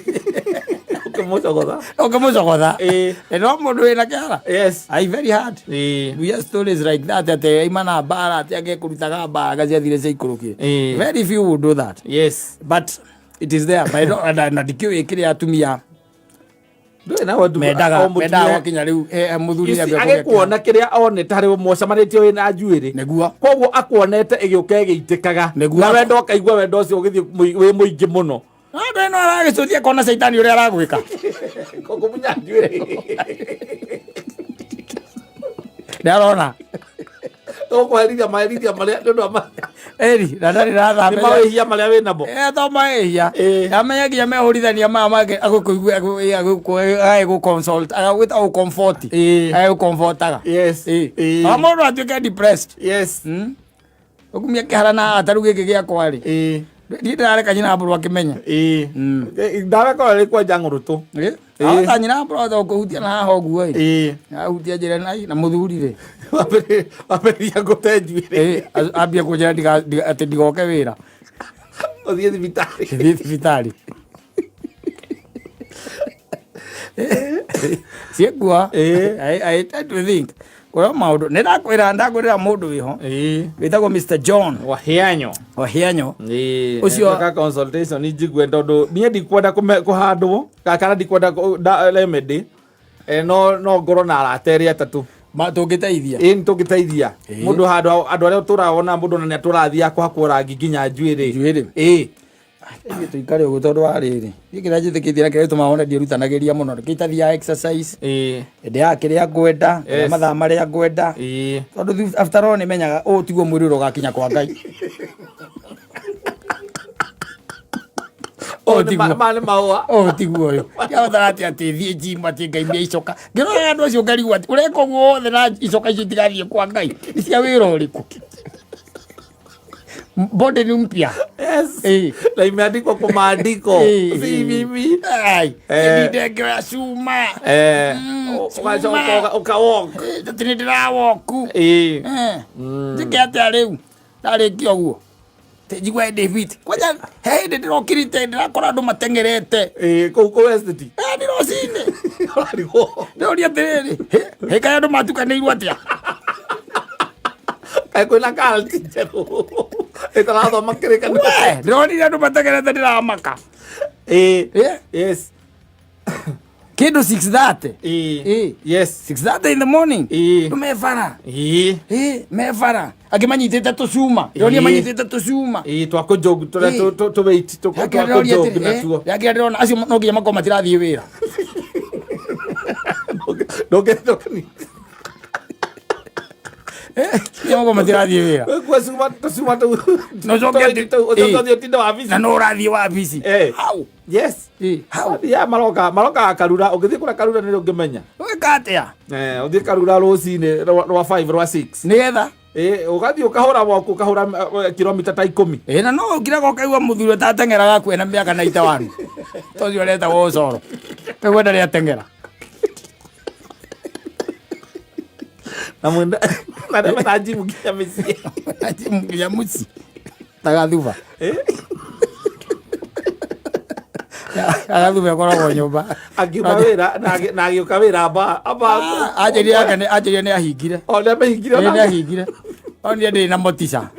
[SPEAKER 2] Ũkĩmũcogotha.
[SPEAKER 1] Ũkĩmũcogotha.
[SPEAKER 2] Ĩĩ.
[SPEAKER 1] Ĩ, no mũndũ wĩna kĩhara.
[SPEAKER 2] Yes.
[SPEAKER 1] Ai very hard.
[SPEAKER 2] Ĩĩ.
[SPEAKER 1] We hear stories like that atĩ aima na mbara atĩ angĩkũrutaga mbara gaciathire ciaikũrũkire.
[SPEAKER 2] Ĩĩ.
[SPEAKER 1] Very few would do that.
[SPEAKER 2] Yes.
[SPEAKER 1] But it is there. But I don't, na ndikĩũĩ kĩrĩa atumia
[SPEAKER 2] Ndũĩ na watu-
[SPEAKER 1] mendaga
[SPEAKER 2] o mũtumia-
[SPEAKER 1] mendaga gwakinya rĩu mũthuri
[SPEAKER 2] You see,
[SPEAKER 1] nĩambia kũgĩa
[SPEAKER 2] agĩkuona kĩrĩa onete harĩ mũcemanĩtie wĩna njuĩrĩ.
[SPEAKER 1] Nĩguo.
[SPEAKER 2] Koguo akuonete ĩgĩũka ĩgĩitĩkaga.
[SPEAKER 1] Nĩguo.
[SPEAKER 2] Na wendo ũkaigua wendo ũcio ũgĩthiĩ wĩ mũingĩ mũno.
[SPEAKER 1] Andũ ĩno aragĩcũthia kona caitani ũrĩa aragwĩka.
[SPEAKER 2] Kũmunya njuĩrĩ.
[SPEAKER 1] Nĩ arona.
[SPEAKER 2] Ũkũherithia maherithia marĩa nĩ ũndũ wa
[SPEAKER 1] Ĩri, na ndarĩ
[SPEAKER 2] nĩ
[SPEAKER 1] rathamenya.
[SPEAKER 2] mawĩhia marĩa wĩ namo.
[SPEAKER 1] Eh, to mahĩhia.
[SPEAKER 2] Ĩĩ.
[SPEAKER 1] Amenya nginya mehũrithania maya mangĩ agũkũigua agĩgũ consult agagwĩta gũ comfort.
[SPEAKER 2] Ĩĩ.
[SPEAKER 1] Agĩgũ-comfortaga.
[SPEAKER 2] Yes.
[SPEAKER 1] Ĩĩ.
[SPEAKER 2] Ĩĩ.
[SPEAKER 1] O mũndũ atuĩke depressed.
[SPEAKER 2] Yes.
[SPEAKER 1] Ũkumia kĩhara na ta rĩu gĩkĩ gĩakwa rĩ.
[SPEAKER 2] Ĩĩ.
[SPEAKER 1] Ndiĩ ndĩrareka nyina mbũrũ akĩmenya.
[SPEAKER 2] Ĩĩ. Ndawa ĩkorwo ĩrĩ kwenja ng'ũrũtũ.
[SPEAKER 1] Ĩĩ.
[SPEAKER 2] Ĩĩ.
[SPEAKER 1] Ahota nyina mbũrũ ahota gũkũhutia na haha ũguo ĩ.
[SPEAKER 2] Ĩĩ.
[SPEAKER 1] Ahutia njĩra na mũthuri rĩ.
[SPEAKER 2] Wambĩrĩria gũte njuĩrĩ.
[SPEAKER 1] Ĩĩ, ambie kũnjĩra atĩ ndigoke wĩra.
[SPEAKER 2] Ũthiĩ thibitarĩ.
[SPEAKER 1] Thiĩ thibitarĩ. Ciĩkua.
[SPEAKER 2] Ĩĩ.
[SPEAKER 1] I tend to think kũrĩ maũndũ nĩ ndakwĩra mũndũ wĩho
[SPEAKER 2] Ĩĩ.
[SPEAKER 1] wĩtagwo Mr John
[SPEAKER 2] Wahianyo.
[SPEAKER 1] Wahianyo.
[SPEAKER 2] Ũcio
[SPEAKER 1] Ũcio-
[SPEAKER 2] consultation njigue tondũ niĩ ndikwenda kũhandwo kana ndikwenda remedy. No ngorwo na arata erĩ atatũ.
[SPEAKER 1] Tũngĩteithia.
[SPEAKER 2] Ĩĩ nĩ tũngĩteithia.
[SPEAKER 1] Ĩĩ.
[SPEAKER 2] Mũndũ handũ andũ arĩa ũtũraga wona mũndũ ona nĩ atũrathiĩ akũhakwo rangi nginya njuĩrĩ.
[SPEAKER 1] Njuĩrĩ.
[SPEAKER 2] Ĩĩ.
[SPEAKER 1] Ithuĩ tũikare ũguo tondũ wa rĩrĩ niĩ kĩrĩa njĩtĩkĩtie na kĩrĩa gĩtũmaga wone ndiĩrutanagĩria mũno nĩkĩo itathiaga exercise
[SPEAKER 2] Ĩĩ.
[SPEAKER 1] ndĩaga kĩrĩa ngwenda
[SPEAKER 2] Yes.
[SPEAKER 1] mathaa marĩa ngwenda
[SPEAKER 2] Ĩĩ.
[SPEAKER 1] tondũ after all nĩmenyaga ũũ tiguo mwĩrĩ ũrĩa ũgakinya kwa Ngai. Ũũ tiguo.
[SPEAKER 2] Ma nĩ mahũa.
[SPEAKER 1] Ũũ tiguo ũyũ ndiahotaga atĩ thiĩ gym atĩ ngaimia icoka ngĩrora andũ acio ngarigwo atĩ ũreka ũguo wothe na icoka icio itigathiĩ kwa Ngai nĩ cia wĩra ũrĩkũ? Body ni mpya.
[SPEAKER 2] Yes.
[SPEAKER 1] Ĩĩ.
[SPEAKER 2] Na imeandikwa kwa maandiko.
[SPEAKER 1] Ĩĩ.
[SPEAKER 2] Si mimi.
[SPEAKER 1] Ai,
[SPEAKER 2] Eh.
[SPEAKER 1] ndinde ngĩoya cuma.
[SPEAKER 2] Eh.
[SPEAKER 1] Cuma.
[SPEAKER 2] Ũgacoka ũkawalk.
[SPEAKER 1] Atĩ nĩ ndĩrawoku.
[SPEAKER 2] Ĩĩ.
[SPEAKER 1] Njĩke atĩa rĩu ndarĩkia ũguo njigua ndĩ fit kwanja he hĩndĩ ndĩrokirite ndĩrakora andũ mateng'erete.
[SPEAKER 2] Ĩĩ, kũu estate.
[SPEAKER 1] Eh, nĩ rũcinĩ.
[SPEAKER 2] Ũrarigwo.
[SPEAKER 1] Ndĩroria atĩrĩrĩ, hĩ kaĩ andũ matukanĩirwo atĩa?
[SPEAKER 2] Kaĩ kwĩna cult njerũ ĩtarathoma kĩrĩkanĩro.
[SPEAKER 1] We, ndĩronire andũ mateng'erete ndĩramaka.
[SPEAKER 2] Ĩĩ.
[SPEAKER 1] Eh?
[SPEAKER 2] Yes.
[SPEAKER 1] Kĩndũ 6:30.
[SPEAKER 2] Ĩĩ.
[SPEAKER 1] Ĩĩ.
[SPEAKER 2] Yes.
[SPEAKER 1] 6:30 in the morning.
[SPEAKER 2] Ĩĩ.
[SPEAKER 1] Andũ me bara.
[SPEAKER 2] Ĩĩ.
[SPEAKER 1] Ĩĩ, me bara angĩ manyitĩte tũcuma. Ndĩronire
[SPEAKER 2] Ĩĩ.
[SPEAKER 1] manyitĩte tũcuma.
[SPEAKER 2] Ĩĩ, twa kũjog tũrĩa
[SPEAKER 1] Ĩĩ.
[SPEAKER 2] tũ weight twa kũjog natuo.
[SPEAKER 1] Yakĩra ndĩrona acio no nginya makorwo matirathiĩ wĩra.
[SPEAKER 2] Ndũngĩ
[SPEAKER 1] Nginya makorwo matirathiĩ wĩra.
[SPEAKER 2] Kwa cuma tũcuma tũu.
[SPEAKER 1] No ũcoke
[SPEAKER 2] Ũcoke
[SPEAKER 1] Ĩĩ.
[SPEAKER 2] ũthiĩ ũtinde wabici.
[SPEAKER 1] Na no ũrathiĩ wabici.
[SPEAKER 2] Eh.
[SPEAKER 1] Hau.
[SPEAKER 2] Yes.
[SPEAKER 1] Ĩĩ, hau.
[SPEAKER 2] Ya marokaga Karura ũngĩthiĩ kũrĩa Karura nĩ ũngĩmenya.
[SPEAKER 1] Ũgĩka atĩa?
[SPEAKER 2] Eh, ũthiĩ Karura rũcinĩ rwa 5 rwa 6.
[SPEAKER 1] Nĩgetha
[SPEAKER 2] Ĩĩ, ũgathiĩ ũkahũra walk ũkahũra kilomita ta 10.
[SPEAKER 1] Ĩĩ, na no ũkiraga ũkaigua mũthuri ũtateng'eraga hakuhĩ na mĩaka 91 ta ũcio ũretagwo ũcoro kaigua ndarĩ ateng'era.
[SPEAKER 2] Na mwenda na ndeme na gym nginya mĩciĩ.
[SPEAKER 1] Nginya mũciĩ tagathuba agathuba ĩkoragwo nyũmba.
[SPEAKER 2] Akiuma wĩra na agĩũka wĩra amba
[SPEAKER 1] Anjĩrire ake anjĩrire nĩ ahingire.
[SPEAKER 2] O nĩ amĩhingire.
[SPEAKER 1] Ĩĩ, nĩ ahingire onire ndĩrĩ na motica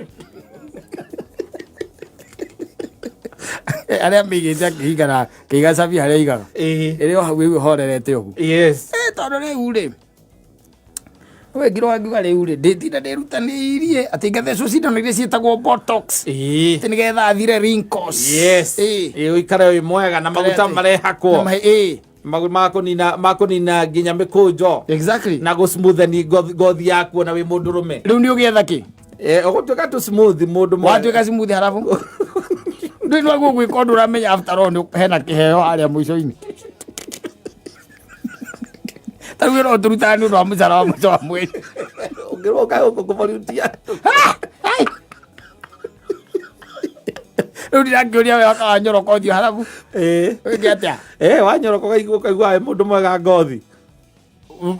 [SPEAKER 1] arĩa mĩigĩte akĩhinga na akĩiga cabi harĩa aigaga.
[SPEAKER 2] Ĩĩ.
[SPEAKER 1] Ĩrĩ o hau ĩu ĩhorerete ũguo.
[SPEAKER 2] Yes.
[SPEAKER 1] Eh, tondũ rĩu rĩ wengirwo ngiuga rĩu rĩ ndĩtinda ndĩrutanĩirie atĩ ngathecwo cindano iria ciĩtagwo botox
[SPEAKER 2] Ĩĩ.
[SPEAKER 1] atĩ nĩgetha athire wrinkles.
[SPEAKER 2] Yes.
[SPEAKER 1] Ĩĩ.
[SPEAKER 2] Ĩĩ, ũikare wĩ mwega na maguta
[SPEAKER 1] Atĩ-
[SPEAKER 2] marehakwo.
[SPEAKER 1] Ĩĩ.
[SPEAKER 2] Makũnina makũnina nginya mĩkũnjo
[SPEAKER 1] Exactly.
[SPEAKER 2] na gũsmootheni ngothi yaku ona wĩ mũndũrũme.
[SPEAKER 1] Rĩu nĩ ũgĩetha kĩ?
[SPEAKER 2] Ũgũtuĩka tu smooth mũndũ mwega.
[SPEAKER 1] Watuĩka smooth harabu ndũĩ nĩwaguo gwĩka ũndũ ũramenya after all nĩ hena kĩheo harĩa mũico-inĩ. Ta rĩu wĩra ũtũrutaga nĩ ũndũ wa mũcara wa mũico wa mweri.
[SPEAKER 2] Ũngĩrwo ũkae gũkũ kũboriutia.
[SPEAKER 1] Ai! Rĩu ndirakĩũria we wakawa nyoroko ũthiũ harabu wĩke atĩa?
[SPEAKER 2] Wanyoroka ũkaigua ũkaigua wĩ mũndũ mwega ngothi.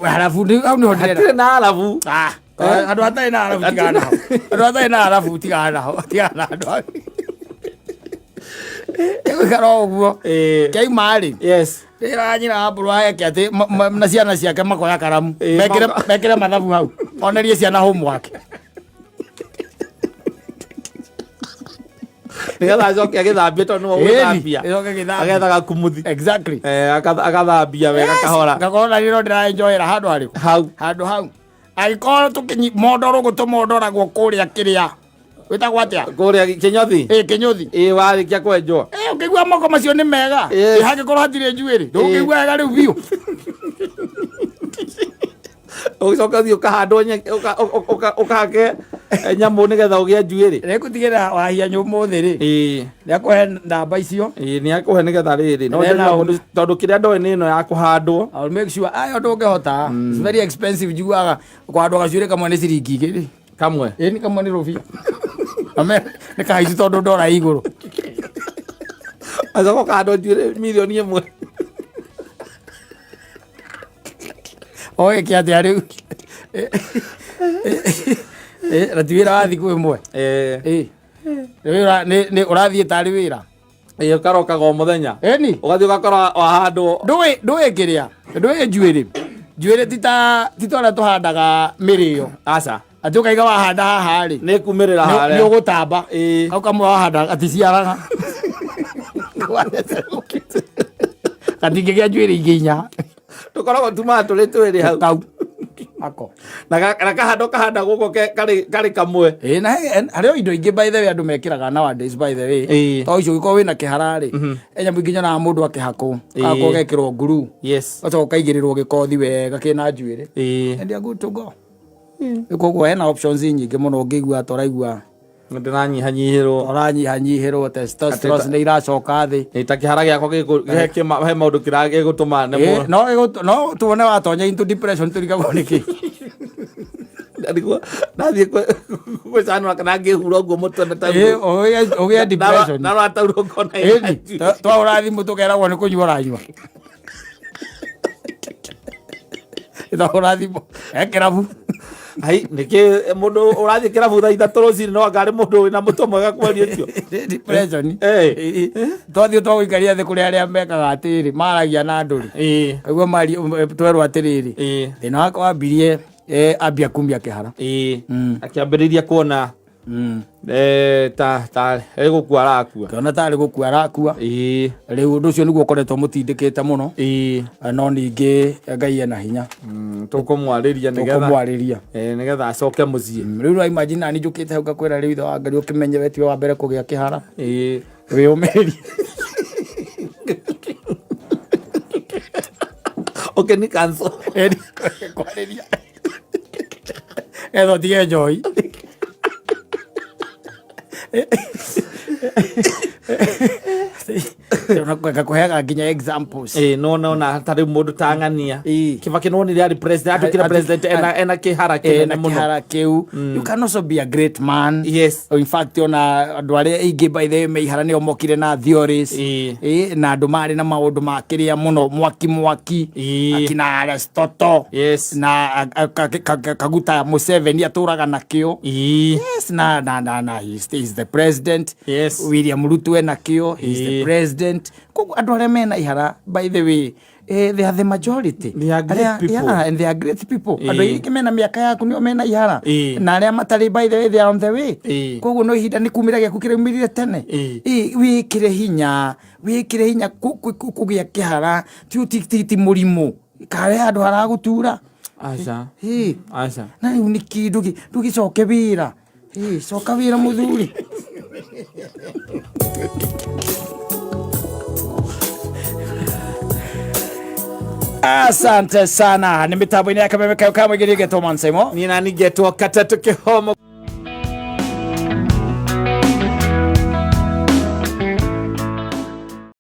[SPEAKER 1] Harabu hau nĩho ndĩrenda.
[SPEAKER 2] Hatirĩ na arabu.
[SPEAKER 1] Ah, andũ atarĩ na arabu tigana naho. Andũ atarĩ na arabu tigana naho, tigana na andũ hau. Ĩgũikara o ũguo. Kĩaima rĩ,
[SPEAKER 2] Yes.
[SPEAKER 1] rĩra nyina wa mbũrũ eke atĩ na ciana ciake makoya karamu mekĩre mekĩre mathabu hau onerie ciana homework.
[SPEAKER 2] Nĩgetha acoke agĩthambie tondũ nĩwe ũgũthambia.
[SPEAKER 1] Ĩcoke gĩthambie.
[SPEAKER 2] Agetha gakumuthi.
[SPEAKER 1] Exactly.
[SPEAKER 2] Agathambia wega kahora.
[SPEAKER 1] Ngakorwo na rĩro ndĩraenjoyera handũ harĩkũ?
[SPEAKER 2] Hau.
[SPEAKER 1] Handũ hau. Angĩkorwo tũkĩnyi mondoro ũguo tũmondoragwo kũrĩa kĩrĩa wĩtagwo atĩa?
[SPEAKER 2] Kũrĩa kĩnyothi.
[SPEAKER 1] Ĩ kĩnyũthi.
[SPEAKER 2] Ĩ warĩkia kwenjwo.
[SPEAKER 1] Ũkĩigua moko macio nĩ mega.
[SPEAKER 2] Yes.
[SPEAKER 1] Ĩ hangĩkorwo hatirĩ njuĩrĩ ndũngĩigua wega rĩu biũ.
[SPEAKER 2] Ũgĩcoka ũthiĩ ũkahandwo ũkahake nyamũ nĩgetha ũgĩe njuĩrĩ.
[SPEAKER 1] Rĩgũtigĩrĩra wahia nyũmũthĩ rĩ, nĩakũhe namba icio.
[SPEAKER 2] Ĩ nĩ akũhe nĩgetha rĩrĩ. No
[SPEAKER 1] Then
[SPEAKER 2] tondũ kĩrĩa ndoĩ nĩ ĩno ya kũhandwo.
[SPEAKER 1] I'll make sure ayo ndũngĩhota. It's very expensive, njiguaga kũhandwo gacuĩrĩ kamwe nĩ ciringi 2.
[SPEAKER 2] Kamwe.
[SPEAKER 1] Ĩ nĩ kamwe nĩ rũbia. Ame nĩ kahaicu tondũ ndora igũrũ.
[SPEAKER 2] Acoka ũkahandwo njuĩrĩ mirioni 1.
[SPEAKER 1] Oĩ kĩ atĩa rĩu? Na ti wĩra wa thikũ ĩmwe. Ĩ. Nĩ wĩra nĩ ũrathiĩ tarĩ wĩra.
[SPEAKER 2] Ĩ ũkarokaga o mũthenya.
[SPEAKER 1] Ĩni.
[SPEAKER 2] Ũgathiĩ ũgakora wahandwo.
[SPEAKER 1] Ndũĩ ndũĩ kĩrĩa. Ndũĩ njuĩrĩ. Njuĩrĩ ti ta ti ta ũrĩa tũhandaga mĩrĩo.
[SPEAKER 2] Aca.
[SPEAKER 1] Atĩ ũkaiga wahanda haha rĩ.
[SPEAKER 2] Nĩ kumĩrĩra harĩa.
[SPEAKER 1] Nĩ ũgũtamba.
[SPEAKER 2] Ĩ.
[SPEAKER 1] Kau kamwe wahanda gaticiaraga. Gatingĩgĩa njuĩrĩ ingĩ inya.
[SPEAKER 2] Tũkoragwo tumaga tũrĩ twĩrĩ hau.
[SPEAKER 1] Kau. Ako.
[SPEAKER 2] Na kahandwo kahandagwo ũguo karĩ kamwe.
[SPEAKER 1] Ĩ na harĩ o indo ingĩ by the way andũ mekĩraga nowadays by the way.
[SPEAKER 2] Ĩ.
[SPEAKER 1] To icio ũngĩkorwo wĩna kĩhara rĩ. He nyamũ ingĩ nyonaga mũndũ akĩhakwo. Gagakorwo gekĩrwo nguru.
[SPEAKER 2] Yes.
[SPEAKER 1] Gacoka ũkaigĩrĩrwo gĩkothi wega kĩna njuĩrĩ. And you are good to go. Koguo hena options nyingĩ mũno ũngĩigua ta ũraigua
[SPEAKER 2] Ndĩranyihanyihĩrwo.
[SPEAKER 1] Ũranyihanyihĩrwo testosterone nĩ iracoka thĩ.
[SPEAKER 2] Ĩ ta kĩhara gĩakwa he maũndũ gĩgũtũma nemwo.
[SPEAKER 1] No tuone watonya into depression tũrigagwo nĩkĩ.
[SPEAKER 2] Ndarigwo ndathiĩ gwĩcanũra kana ngĩhura ũguo mũtwe na
[SPEAKER 1] taurwo. Ũgĩe depression.
[SPEAKER 2] Ndarora taurwo ngona
[SPEAKER 1] ĩna. Twahũra thimũ tũkeragwo nĩ kũnyua ũranyua. Twahũra thimũ he kĩrabu.
[SPEAKER 2] Hai nĩkĩ mũndũ ũrathiĩ kĩrabu thaa 3 rũcinĩ no anga arĩ mũndũ wĩna mũtwe mwega kweri ũcio.
[SPEAKER 1] Depression. Twathiĩ twagũikaria thĩ kũrĩ arĩa mekaga atĩrĩrĩ maragia na andũ rĩ. Kaigua maria twerwo atĩrĩrĩ. Thĩna wakwa wambirie ambia kumia kĩhara.
[SPEAKER 2] Akĩambĩrĩria kuona ta gũkua arakua.
[SPEAKER 1] Kĩona tarĩ gũkua arakua. Rĩu ũndũ ũcio nĩguo ũkoretwo mũtindĩkĩte mũno. No ningĩ Ngai ena hinya.
[SPEAKER 2] Tũkũmwarĩria nĩgetha
[SPEAKER 1] tũkũmwarĩria.
[SPEAKER 2] Nĩgetha acoke mũciĩ.
[SPEAKER 1] Rĩu no imagine nani njũkĩte hau ngakwĩra rĩu ithe wa Ngai ũkĩmenye we tiwe wa mbere kũgĩa kĩhara. Wĩyũmĩrĩrie.
[SPEAKER 2] Okay, ni cancel.
[SPEAKER 1] Kwarĩria. Etha ũtige njohi. Ngakũheaga nginya examples.
[SPEAKER 2] No no na ta rĩu mũndũ ta ng'ania. Kibaki nĩwonire arĩ president, atuĩkire president ena kĩhara kĩnene mũno.
[SPEAKER 1] Kĩhara kĩu. You can also be a great man.
[SPEAKER 2] Yes.
[SPEAKER 1] In fact ona andũ arĩa aingĩ by the way me ihara nĩo mokire na theories. Na andũ marĩ na maũndũ ma kĩrĩa mũno mwaki mwaki. Akina Aristotle.
[SPEAKER 2] Yes.
[SPEAKER 1] Na Kaguta Museveni atũraga nakĩo. Yes, na na na na he is the president.
[SPEAKER 2] Yes.
[SPEAKER 1] William Ruto ena kĩo, he is the president. Koguo andũ arĩa mena ihara by the way they are the majority.
[SPEAKER 2] They are great people.
[SPEAKER 1] Yeah, and they are great people. Andũ aingĩ mena mĩaka yaku nĩo mena ihara. Na arĩa matarĩ by the way they are on the way. Koguo no ihinda nĩ kumĩra gĩaku kĩrĩa umĩrire tene. Wĩkĩre hinya, wĩkĩre hinya kũgĩa kĩhara, ti mũrimũ. Kare handũ haragũtura.
[SPEAKER 2] Aca. Aca.
[SPEAKER 1] Na rĩu nĩkĩ ndũgĩcoke wĩra. Coka wĩra mũthuri. Asante sana. Nĩ mĩtambo-inĩ ya kameme kayo kamwe gĩrĩ getwo Mansaimo.
[SPEAKER 4] Niĩ nani ngetwo Katatũ Kĩhomo.